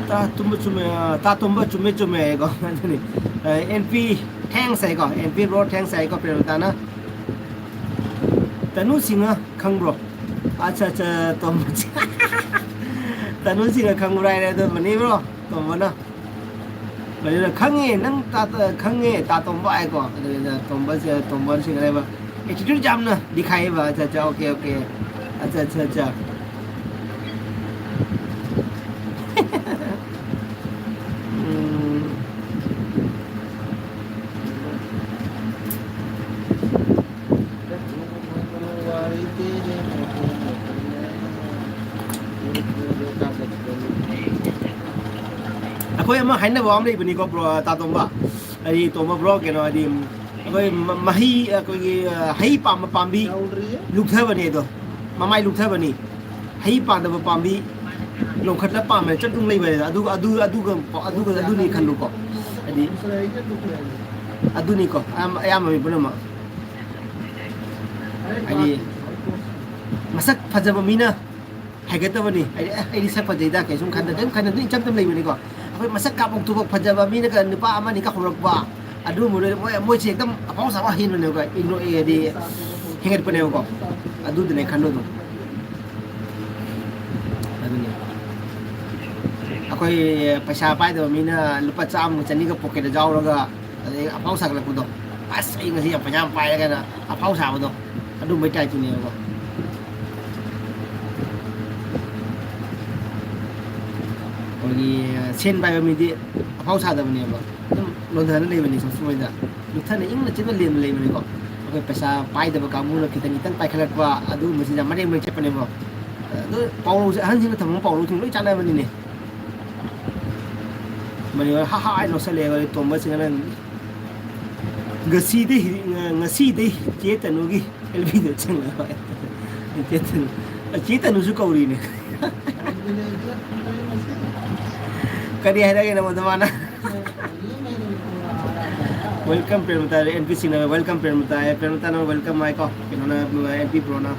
ꯇꯥ ꯇꯨꯝꯕ ꯆꯨꯝꯃꯦ, ꯑ, ꯇꯥ ꯇꯨꯝꯕ ꯆꯨꯝꯃꯦ, ꯆꯨꯝꯃꯦ ꯍꯥꯏꯀꯣ꯫ ꯑꯗꯨꯅꯤ꯫ ꯑ, ꯑꯦꯟ ꯄꯤ, thanks ꯍꯥꯏꯀꯣ, ꯑꯦꯟ ꯄꯤ bro, thanks ꯍꯥꯏꯀꯣ, ꯄ꯭ꯔꯦꯃꯂꯇꯥꯅ꯫ ꯇꯅꯨ ꯁꯤꯡꯍ ꯈꯪꯕ꯭ꯔꯣ? ꯑꯠꯆꯥ, ꯑꯠꯆꯥ, ꯇꯣꯝꯕ꯫ ꯇꯅꯨ ꯁꯤꯡꯍ ꯈꯪꯕ꯭ꯔꯥ ꯍꯥꯏꯔꯦ, ꯑꯗꯨ ꯃꯅꯤ bro, ꯇꯣꯝꯕꯅ꯫ ꯃꯅꯤꯅ, "ꯈꯪꯉꯦ, ꯅꯪ ꯇꯥ-, ꯈꯪꯉꯦ, ꯇꯥ ꯇꯣꯝꯕ" ꯍꯥꯏꯀꯣ꯫ ꯑꯗꯨꯒ ꯇꯣꯝꯕꯁꯦ, ꯇꯣꯝꯕ ꯁꯤꯡꯍ ꯍꯥꯏꯕ꯫ Attitude ꯌꯥꯝꯅ ꯗꯤꯈꯥꯏꯌꯦꯕ꯫ ꯑꯠꯆꯥ, ꯑꯠꯆꯥ, okay, okay꯫ ꯑꯠꯆꯥ, ꯑꯠꯆꯥ, ꯑꯠꯆꯥ꯫ ꯎꯝ꯫ ꯑꯩꯈꯣꯏ ꯑꯃ ꯍꯥꯏꯅꯕ ꯑꯃ ꯂꯩꯕꯅꯤꯀꯣ, bro, ꯇꯥ ꯇꯣꯝꯕ꯫ ꯍꯥꯏꯗꯤ, ꯇꯣꯝꯕ bro, ꯀꯩꯅꯣ, ꯍꯥꯏꯗꯤ, ꯑꯩꯈꯣꯏ ꯃ-, ꯃꯍꯩ, ꯑꯩꯈꯣꯏꯒꯤ, ꯑ, ꯍꯩ ꯄꯥꯝꯕ ꯄꯥꯝꯕꯤ ꯂꯨꯞꯊꯕꯅꯦ ꯑꯗꯣ, ꯃꯃꯥꯏ ꯂꯨꯞꯊꯕꯅꯤ꯫ ꯍꯩ ꯄꯥꯟꯗꯕ ꯄꯥꯝꯕꯤ ꯂꯣꯡꯈꯠꯂ ꯄꯥꯝꯕ ꯆꯠꯇꯨꯝ ꯂꯩꯕꯅꯦ꯫ ꯑꯗꯨꯒ, ꯑꯗꯨ, ꯑꯗꯨꯒ, ꯑꯗꯨꯒ, ꯑꯗꯨꯅꯤ ꯈꯜꯂꯨꯀꯣ꯫ ꯍꯥꯏꯗꯤ, ꯑꯗꯨꯅꯤꯀꯣ, ꯑꯌꯥꯝꯕ, ꯑꯌꯥꯝꯕ ꯃꯤ ꯄꯨꯝꯅꯃꯛ꯫ ꯍꯥꯏꯗꯤ, ꯃꯁꯛ ꯐꯖꯕ ꯃꯤꯅ ꯍꯥꯏꯒꯠꯇꯕꯅꯤ꯫ ꯍꯥꯏꯗꯤ, "ꯑꯦ, ꯑꯩꯗꯤ ꯁꯛ ꯐꯖꯩꯗ", ꯀꯩꯁꯨꯝ ꯈꯟꯗ, ꯀꯩꯝ ꯈꯟꯗ, ꯑꯗꯨꯝ ꯏꯆꯝ ꯆꯝ ꯂꯩꯕꯅꯤꯀꯣ꯫ ꯑꯩꯈꯣꯏ ꯃꯁꯛ ꯀꯥꯞꯄꯣꯛ ꯊꯣꯛꯄ ꯐꯖꯕ ꯃꯤꯅꯒ ꯅꯨꯄꯥ ꯑꯃꯅꯤꯒ ꯍꯧꯔꯛꯄ, ꯑꯗꯨꯒꯨꯝꯕꯗꯨꯗꯤ ꯃꯣꯏ, ꯃꯣꯏꯁꯦ ꯍꯦꯛꯇ ꯑꯐꯥꯎ ꯁꯥꯕ ꯍꯦꯟꯕꯅꯦꯕꯀꯣ, ꯏꯒꯅꯣ-, ꯍꯥꯏꯗꯤ ꯍꯦꯟꯒꯠꯄꯅꯦꯕꯀꯣ꯫ ꯑꯗꯨꯗꯨꯅꯦ ꯈꯟꯕꯗꯣ꯫ ꯑꯗꯨꯅꯤ꯫ ꯑꯩꯈꯣꯏ ꯄꯩꯁꯥ ꯄꯥꯏꯗꯕ ꯃꯤꯅ ꯂꯨꯄꯥ ꯆꯥꯝꯃꯒ ꯆꯅꯤꯒ ꯄꯣꯀꯦꯠꯇ ꯌꯥꯎꯔꯒ ꯑꯗꯩ ꯑꯐꯥꯎ ꯁꯥꯒꯠꯂꯛꯄꯗꯣ, "ꯑꯁ, ꯑꯩ ꯉꯁꯤ ꯌꯥꯝ ꯄꯩꯁꯥ ꯌꯥꯝ ꯄꯥꯏꯔꯦ" ꯀꯥꯏꯅ ꯑꯐꯥꯎ ꯁꯥꯕꯗꯣ, ꯑꯗꯨꯝꯕꯩ ꯇꯥꯏꯞꯇꯨꯅꯦꯕꯀꯣ꯫ ꯑꯩꯈꯣꯏꯒꯤ ꯁꯦꯟ ꯄꯥꯏꯕ ꯃꯤꯗꯤ ꯑꯐꯥꯎ ꯁꯥꯗꯕꯅꯦꯕ, ꯑꯗꯨꯝ ꯂꯣꯟꯊꯅ ꯂꯩꯕꯅꯤ ꯁꯣꯝ ꯁꯨꯃꯥꯏꯗ, ꯂꯨꯞꯊꯅ ꯏꯪꯅ ꯆꯤꯛꯅ ꯂꯦꯝꯅ ꯂꯩꯕꯅꯤꯀꯣ꯫ ꯑꯩꯈꯣꯏ ꯄꯩꯁꯥ ꯄꯥꯏꯗꯕ ꯀꯥꯡꯕꯨꯅ ꯈꯤꯇꯪ ꯈꯤꯇꯪ ꯄꯥꯏꯈꯠꯂꯛꯄ, ꯑꯗꯨꯒꯨꯝꯕꯁꯤꯅ ꯃꯔꯦꯡ ꯃꯔꯦꯡ ꯆꯠꯄꯅꯦꯕ꯫ ꯑꯗꯨ ꯄꯥꯎꯔꯧꯁꯦ, ꯑꯍꯟꯁꯤꯡꯅ ꯊꯝꯕ ꯄꯥꯎꯔꯧꯁꯤꯡ ꯂꯣꯏ ꯆꯥꯟꯅꯕꯅꯤꯅꯦ꯫ ꯃꯅꯤ ꯍꯣꯏ ꯍꯥ ꯍꯥ ꯍꯥꯏꯅ ꯅꯣꯛꯁꯜꯂꯛꯑꯦ, ꯍꯣꯏ ꯇꯣꯝꯕꯁꯤꯡꯅ ꯅꯪ ꯉꯁꯤꯗꯩ ꯍꯤ-, ꯉ-, ꯉꯁꯤꯗꯩ ꯆꯦ ꯇꯅꯨꯒꯤ ꯑꯦꯜ ꯕꯤꯗ ꯆꯪꯉꯛꯑꯣ꯫ ꯆꯦ ꯇꯅꯨ, ꯆꯦ ꯇꯅꯨꯁꯨ ꯀꯧꯔꯤꯅꯦ꯫ ꯀꯔꯤ ꯍꯥꯏꯔꯒꯦ ꯅꯉꯣꯟꯗ ꯃꯥꯅ? Welcome ꯄ꯭ꯔꯦꯃꯇꯥ, ꯑꯦꯟ ꯄꯤ ꯁꯤꯡꯅ welcome ꯄ꯭ꯔꯦꯃꯇꯥ, ꯄ꯭ꯔꯦꯃꯇꯥꯅ welcome ꯍꯥꯏꯀꯣ, ꯀꯩꯅꯣꯅ, ꯑꯦꯟ ꯄꯤ ꯕ꯭ꯔꯣꯅ꯫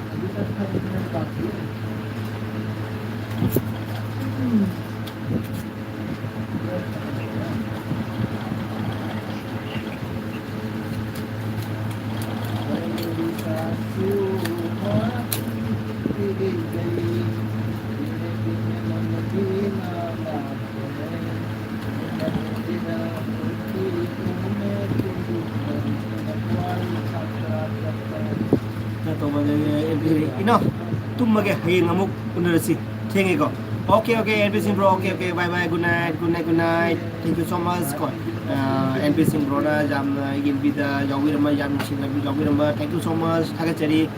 ꯏꯅꯥꯎ, ꯇꯨꯝꯃꯒꯦ, ꯍꯌꯦꯡ ꯑꯃꯨꯛ ꯎꯅꯔꯁꯤ꯫ ꯊꯦꯡꯉꯦꯀꯣ꯫ Okay, okay, everything, bro. Okay, okay, bye, bye, good night, good night, good night. Thank you so much ꯀꯣ꯫ ꯑꯦꯟ ꯄꯤ ꯁꯤꯡ ꯕ꯭ꯔꯣꯅ ꯌꯥꯝꯅ ꯑꯩꯒꯤ ꯑꯦꯜ ꯕꯤꯗ ꯌꯥꯎꯕꯤꯔꯝꯕ, ꯌꯥꯝ ꯅꯨꯡꯁꯤꯅ ꯌꯥꯎꯕꯤꯔꯝꯕ, thank you so much, ꯊꯥꯒꯠꯆꯔꯤ꯫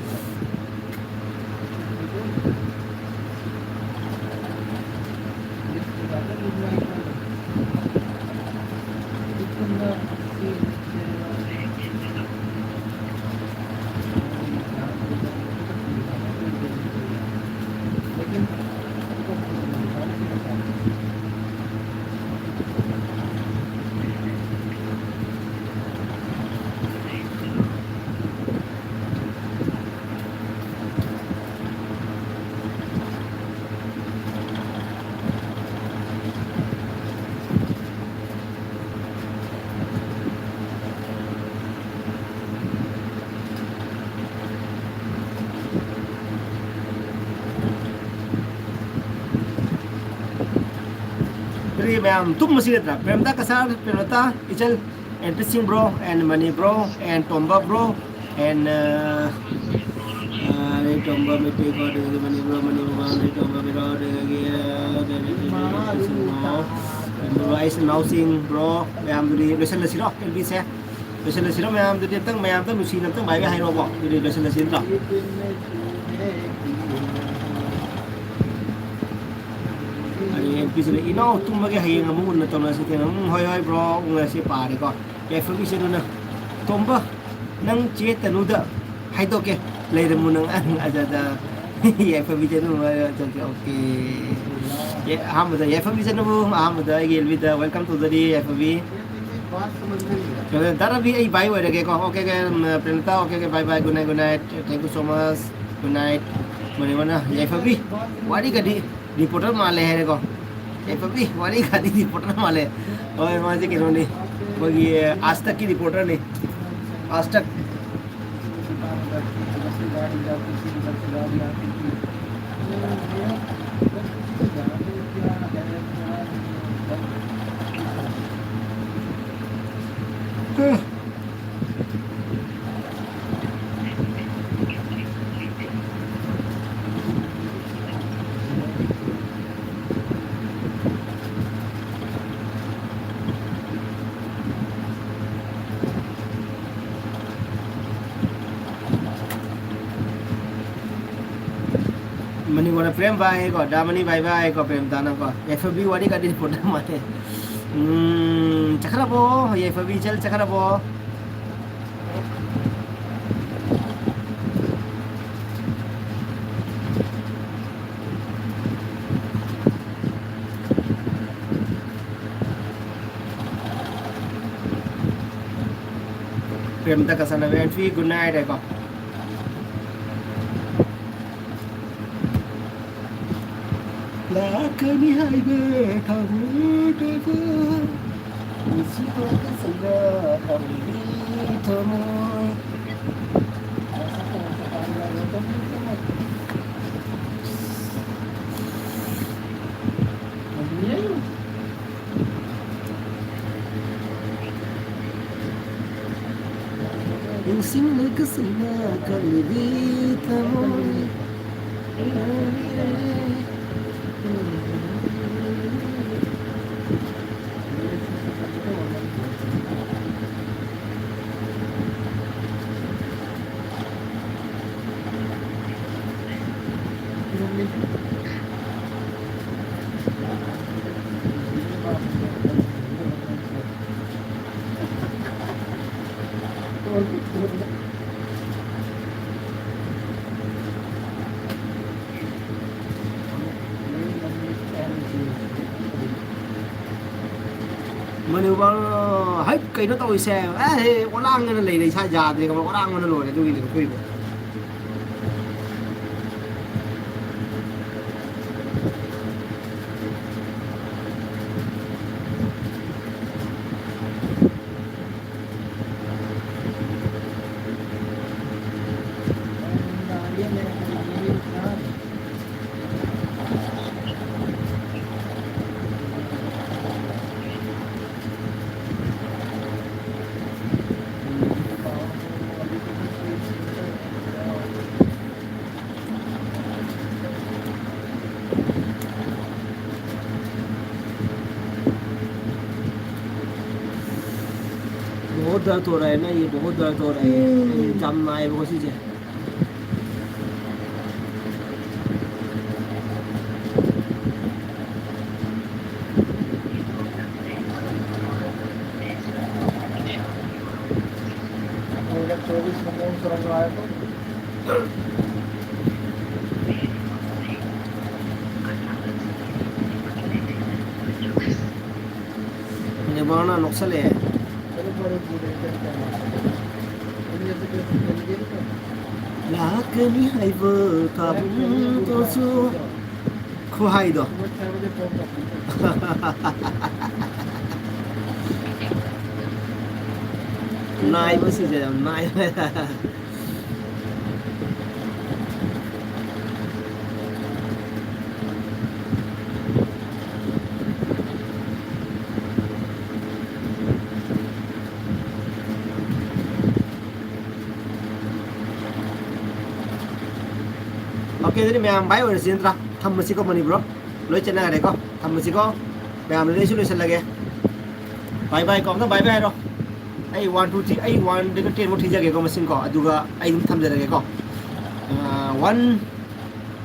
ꯑꯗꯨꯗꯤ ꯃꯌꯥꯝ ꯇꯨꯝꯃꯁꯤ ꯅꯠꯇ꯭ꯔꯥ? ꯄ꯭ꯔꯦꯃꯇꯥ Cachar, ꯄ꯭ꯔꯦꯃꯇꯥ ꯏꯆꯜ, and Pissing bro, and Mani bro, and Tomba bro, and, uh, uh, Tomba Meitei ꯀꯣ, ꯑꯗꯨꯗꯒꯤ Mani bro, Mani bro, Tomba bro, ꯑꯗꯨꯗꯒꯤ, uh, ꯑꯗꯨꯗꯒꯤ Pissing bro, and bro, ꯑꯩꯁꯨ ꯅꯥꯎꯁꯤꯡ bro, ꯃꯌꯥꯝꯗꯨꯗꯤ ꯂꯣꯏꯁꯤꯜꯂꯁꯤꯔꯣ, ꯑꯦꯜ ꯕꯤꯁꯦ? ꯂꯣꯏꯁꯤꯜꯂꯁꯤꯔꯣ ꯃꯌꯥꯝ? ꯑꯗꯨꯗꯤ ꯑꯝꯇꯪ, ꯃꯌꯥꯝ ꯑꯝꯇꯪ ꯅꯨꯡꯁꯤꯅ ꯑꯝꯇꯪ bye bye ꯍꯥꯏꯔꯣꯀꯣ꯫ ꯑꯗꯨꯗꯤ ꯂꯣꯏꯁꯤꯜꯂꯁꯤ ꯅꯠꯇ꯭ꯔꯣ? ꯑꯗꯨꯗꯤ ꯅꯨꯄꯤꯁꯤꯅ, "ꯏꯅꯥꯎ ꯇꯨꯝꯃꯒꯦ, ꯍꯌꯦꯡ ꯑꯃꯨꯛ ꯎꯟꯅ ꯇꯧꯅꯁꯤ ꯊꯦꯡꯅ꯫" "ꯎꯝ, ꯍꯣꯏ, ꯍꯣꯏ bro, ꯎꯅꯁꯤ ꯄꯥꯔꯦꯀꯣ꯫" ꯌꯥꯏꯐꯕꯤꯁꯤꯅ, "ꯇꯣꯝꯕ, ꯅꯪ ꯆꯦ ꯇꯅꯨꯗ ꯍꯥꯏꯗꯣꯛꯀꯦ ꯂꯩꯔꯝꯃꯨ ꯅꯪ꯫" ꯑꯗ ꯌꯥꯏꯐꯕꯤ ꯆꯅꯨ, ꯑꯣꯀꯦ꯫ ꯑꯦ, ꯑꯍꯥꯟꯕꯗ ꯌꯥꯏꯐꯕꯤ ꯆꯅꯨ, ꯑꯍꯥꯟꯕꯗ ꯑꯩꯒꯤ ꯑꯦꯜꯕꯤꯗ welcome ꯇꯧꯖꯔꯤ ꯌꯥꯏꯐꯕꯤ꯫ ꯗꯥ ꯔꯕꯤ, ꯑꯩ bye ꯑꯣꯏꯔꯒꯦꯀꯣ꯫ Okay, okay, um, Premlata, okay, okay, bye bye, good night, good night, thank you so much, good night꯫ ꯃꯅꯤꯕꯅ Yaiphabi, ꯋꯥꯔꯤꯒꯗꯤ reporter ꯃꯥꯜꯂꯦ ꯍꯥꯏꯔꯦꯀꯣ꯫ ꯌꯥꯏꯐꯕꯤ, ꯋꯥꯔꯤꯒꯗꯤ reporter ꯃꯥꯜꯂꯦ꯫ ꯍꯣꯏ, ꯃꯥꯁꯦ ꯀꯩꯅꯣꯅꯤ, ꯑꯩꯈꯣꯏꯒꯤ ꯑꯥꯖ ꯇꯛꯀꯤ reporterꯅꯤ꯫ ꯑꯥꯖ ꯇꯛ꯫ ꯃꯅꯤꯄꯨꯔꯗ ꯄ꯭ꯔꯦꯝ bye ꯀꯣ, ꯗꯥ ꯃꯅꯤ bye bye ꯀꯣ, ꯄ꯭ꯔꯦꯝ ꯇꯥꯅ ꯀꯣ, ꯌꯥꯏꯐꯕꯤ ꯋꯥꯔꯤ ꯀꯗꯤ ꯄꯣꯠ ꯃꯥꯜꯂꯦ꯫ ꯎꯝ, ꯆꯠꯈ꯭ꯔꯕꯣ? ꯌꯥꯏꯐꯕꯤ ꯆꯦꯜ ꯆꯠꯈ꯭ꯔꯕꯣ? ꯄ꯭ꯔꯦꯝꯇ ꯀꯁꯥꯅ ꯌꯥꯏꯐꯕꯤ good night ꯍꯥꯏꯀꯣ꯫ ꯂꯥꯛꯀꯅꯤ ꯍꯥꯏꯕ ꯊꯥꯖꯗꯕ ꯅꯨꯡꯁꯤꯕ ꯀꯁꯥꯅ ꯍꯥꯏꯔꯤ ꯊꯃꯣꯏ꯫ ꯅꯤꯡꯁꯤꯡꯂꯒꯁꯨ ꯀꯜꯂꯤꯕꯤ ꯊꯃꯣꯏ꯫ ꯃꯅꯤꯄꯨꯔ ꯍꯩꯠ ꯀꯩꯅꯣ ꯇꯧꯔꯤꯁꯦ? ꯑꯦ, ꯑꯣꯂꯥꯡꯗꯅ ꯂꯩꯔꯦ, ꯏꯁꯥ ꯌꯥꯗ꯭ꯔꯦ, ꯈꯪꯕ꯭ꯔꯥ? ꯑꯣꯂꯥꯡꯗꯅ ꯂꯣꯏꯔꯦ ꯑꯗꯨꯒꯤꯅꯦ ꯑꯩꯈꯣꯏꯕꯨ꯫ बहुत दर्द हो रहा है ना, ये बहुत दर्द हो रहा है। हम्म। जम आए वो चीजें। दो हज़ार चौबीस में कौन सा रंग आया था? ꯅꯦꯠꯋꯥꯛꯅ ꯅꯣꯛꯁꯜꯂꯛꯑꯦ꯫ ꯂꯥꯛꯀꯅꯤ ꯍꯥꯏꯕ ꯀꯥꯕꯨꯝꯗꯣꯁꯨ ꯈꯨꯍꯥꯏꯗꯣ꯫ ꯅꯥꯏꯕ ꯁꯤꯁꯦ ꯌꯥꯝ ꯅꯥꯏ꯫ ꯑꯣꯀꯦ, ꯑꯗꯨꯗꯤ ꯃꯌꯥꯝ ꯚꯥꯏ ꯑꯣꯏꯔꯁꯤ ꯅꯠꯇ꯭ꯔꯥ? ꯊꯝꯃꯁꯤꯀꯣ ꯃꯅꯤꯄꯨꯔ꯫ ꯂꯣꯏ ꯆꯠꯅꯈ꯭ꯔꯦꯀꯣ꯫ ꯊꯝꯃꯁꯤꯀꯣ꯫ ꯃꯌꯥꯝꯗꯨꯗꯤ ꯑꯩꯁꯨ ꯂꯣꯏꯁꯤꯜꯂꯒꯦ꯫ ꯕꯥꯏ ꯕꯥꯏ ꯀꯣ꯫ ꯑꯝꯇ ꯕꯥꯏ ꯕꯥꯏ ꯍꯥꯏꯔꯣ꯫ ꯑꯩ ꯋꯥꯟ, ꯇꯨ, ꯊ꯭ꯔꯤ, ꯑꯩ ꯋꯥꯟꯗꯒꯤ ꯇꯦꯟꯐꯥꯎ ꯊꯤꯖꯒꯦꯀꯣ ꯃꯁꯤꯡꯀꯣ꯫ ꯑꯗꯨꯒ ꯑꯩ ꯑꯗꯨꯝ ꯊꯝꯖꯔꯒꯦꯀꯣ꯫ ꯑꯥ, ꯋꯥꯟ,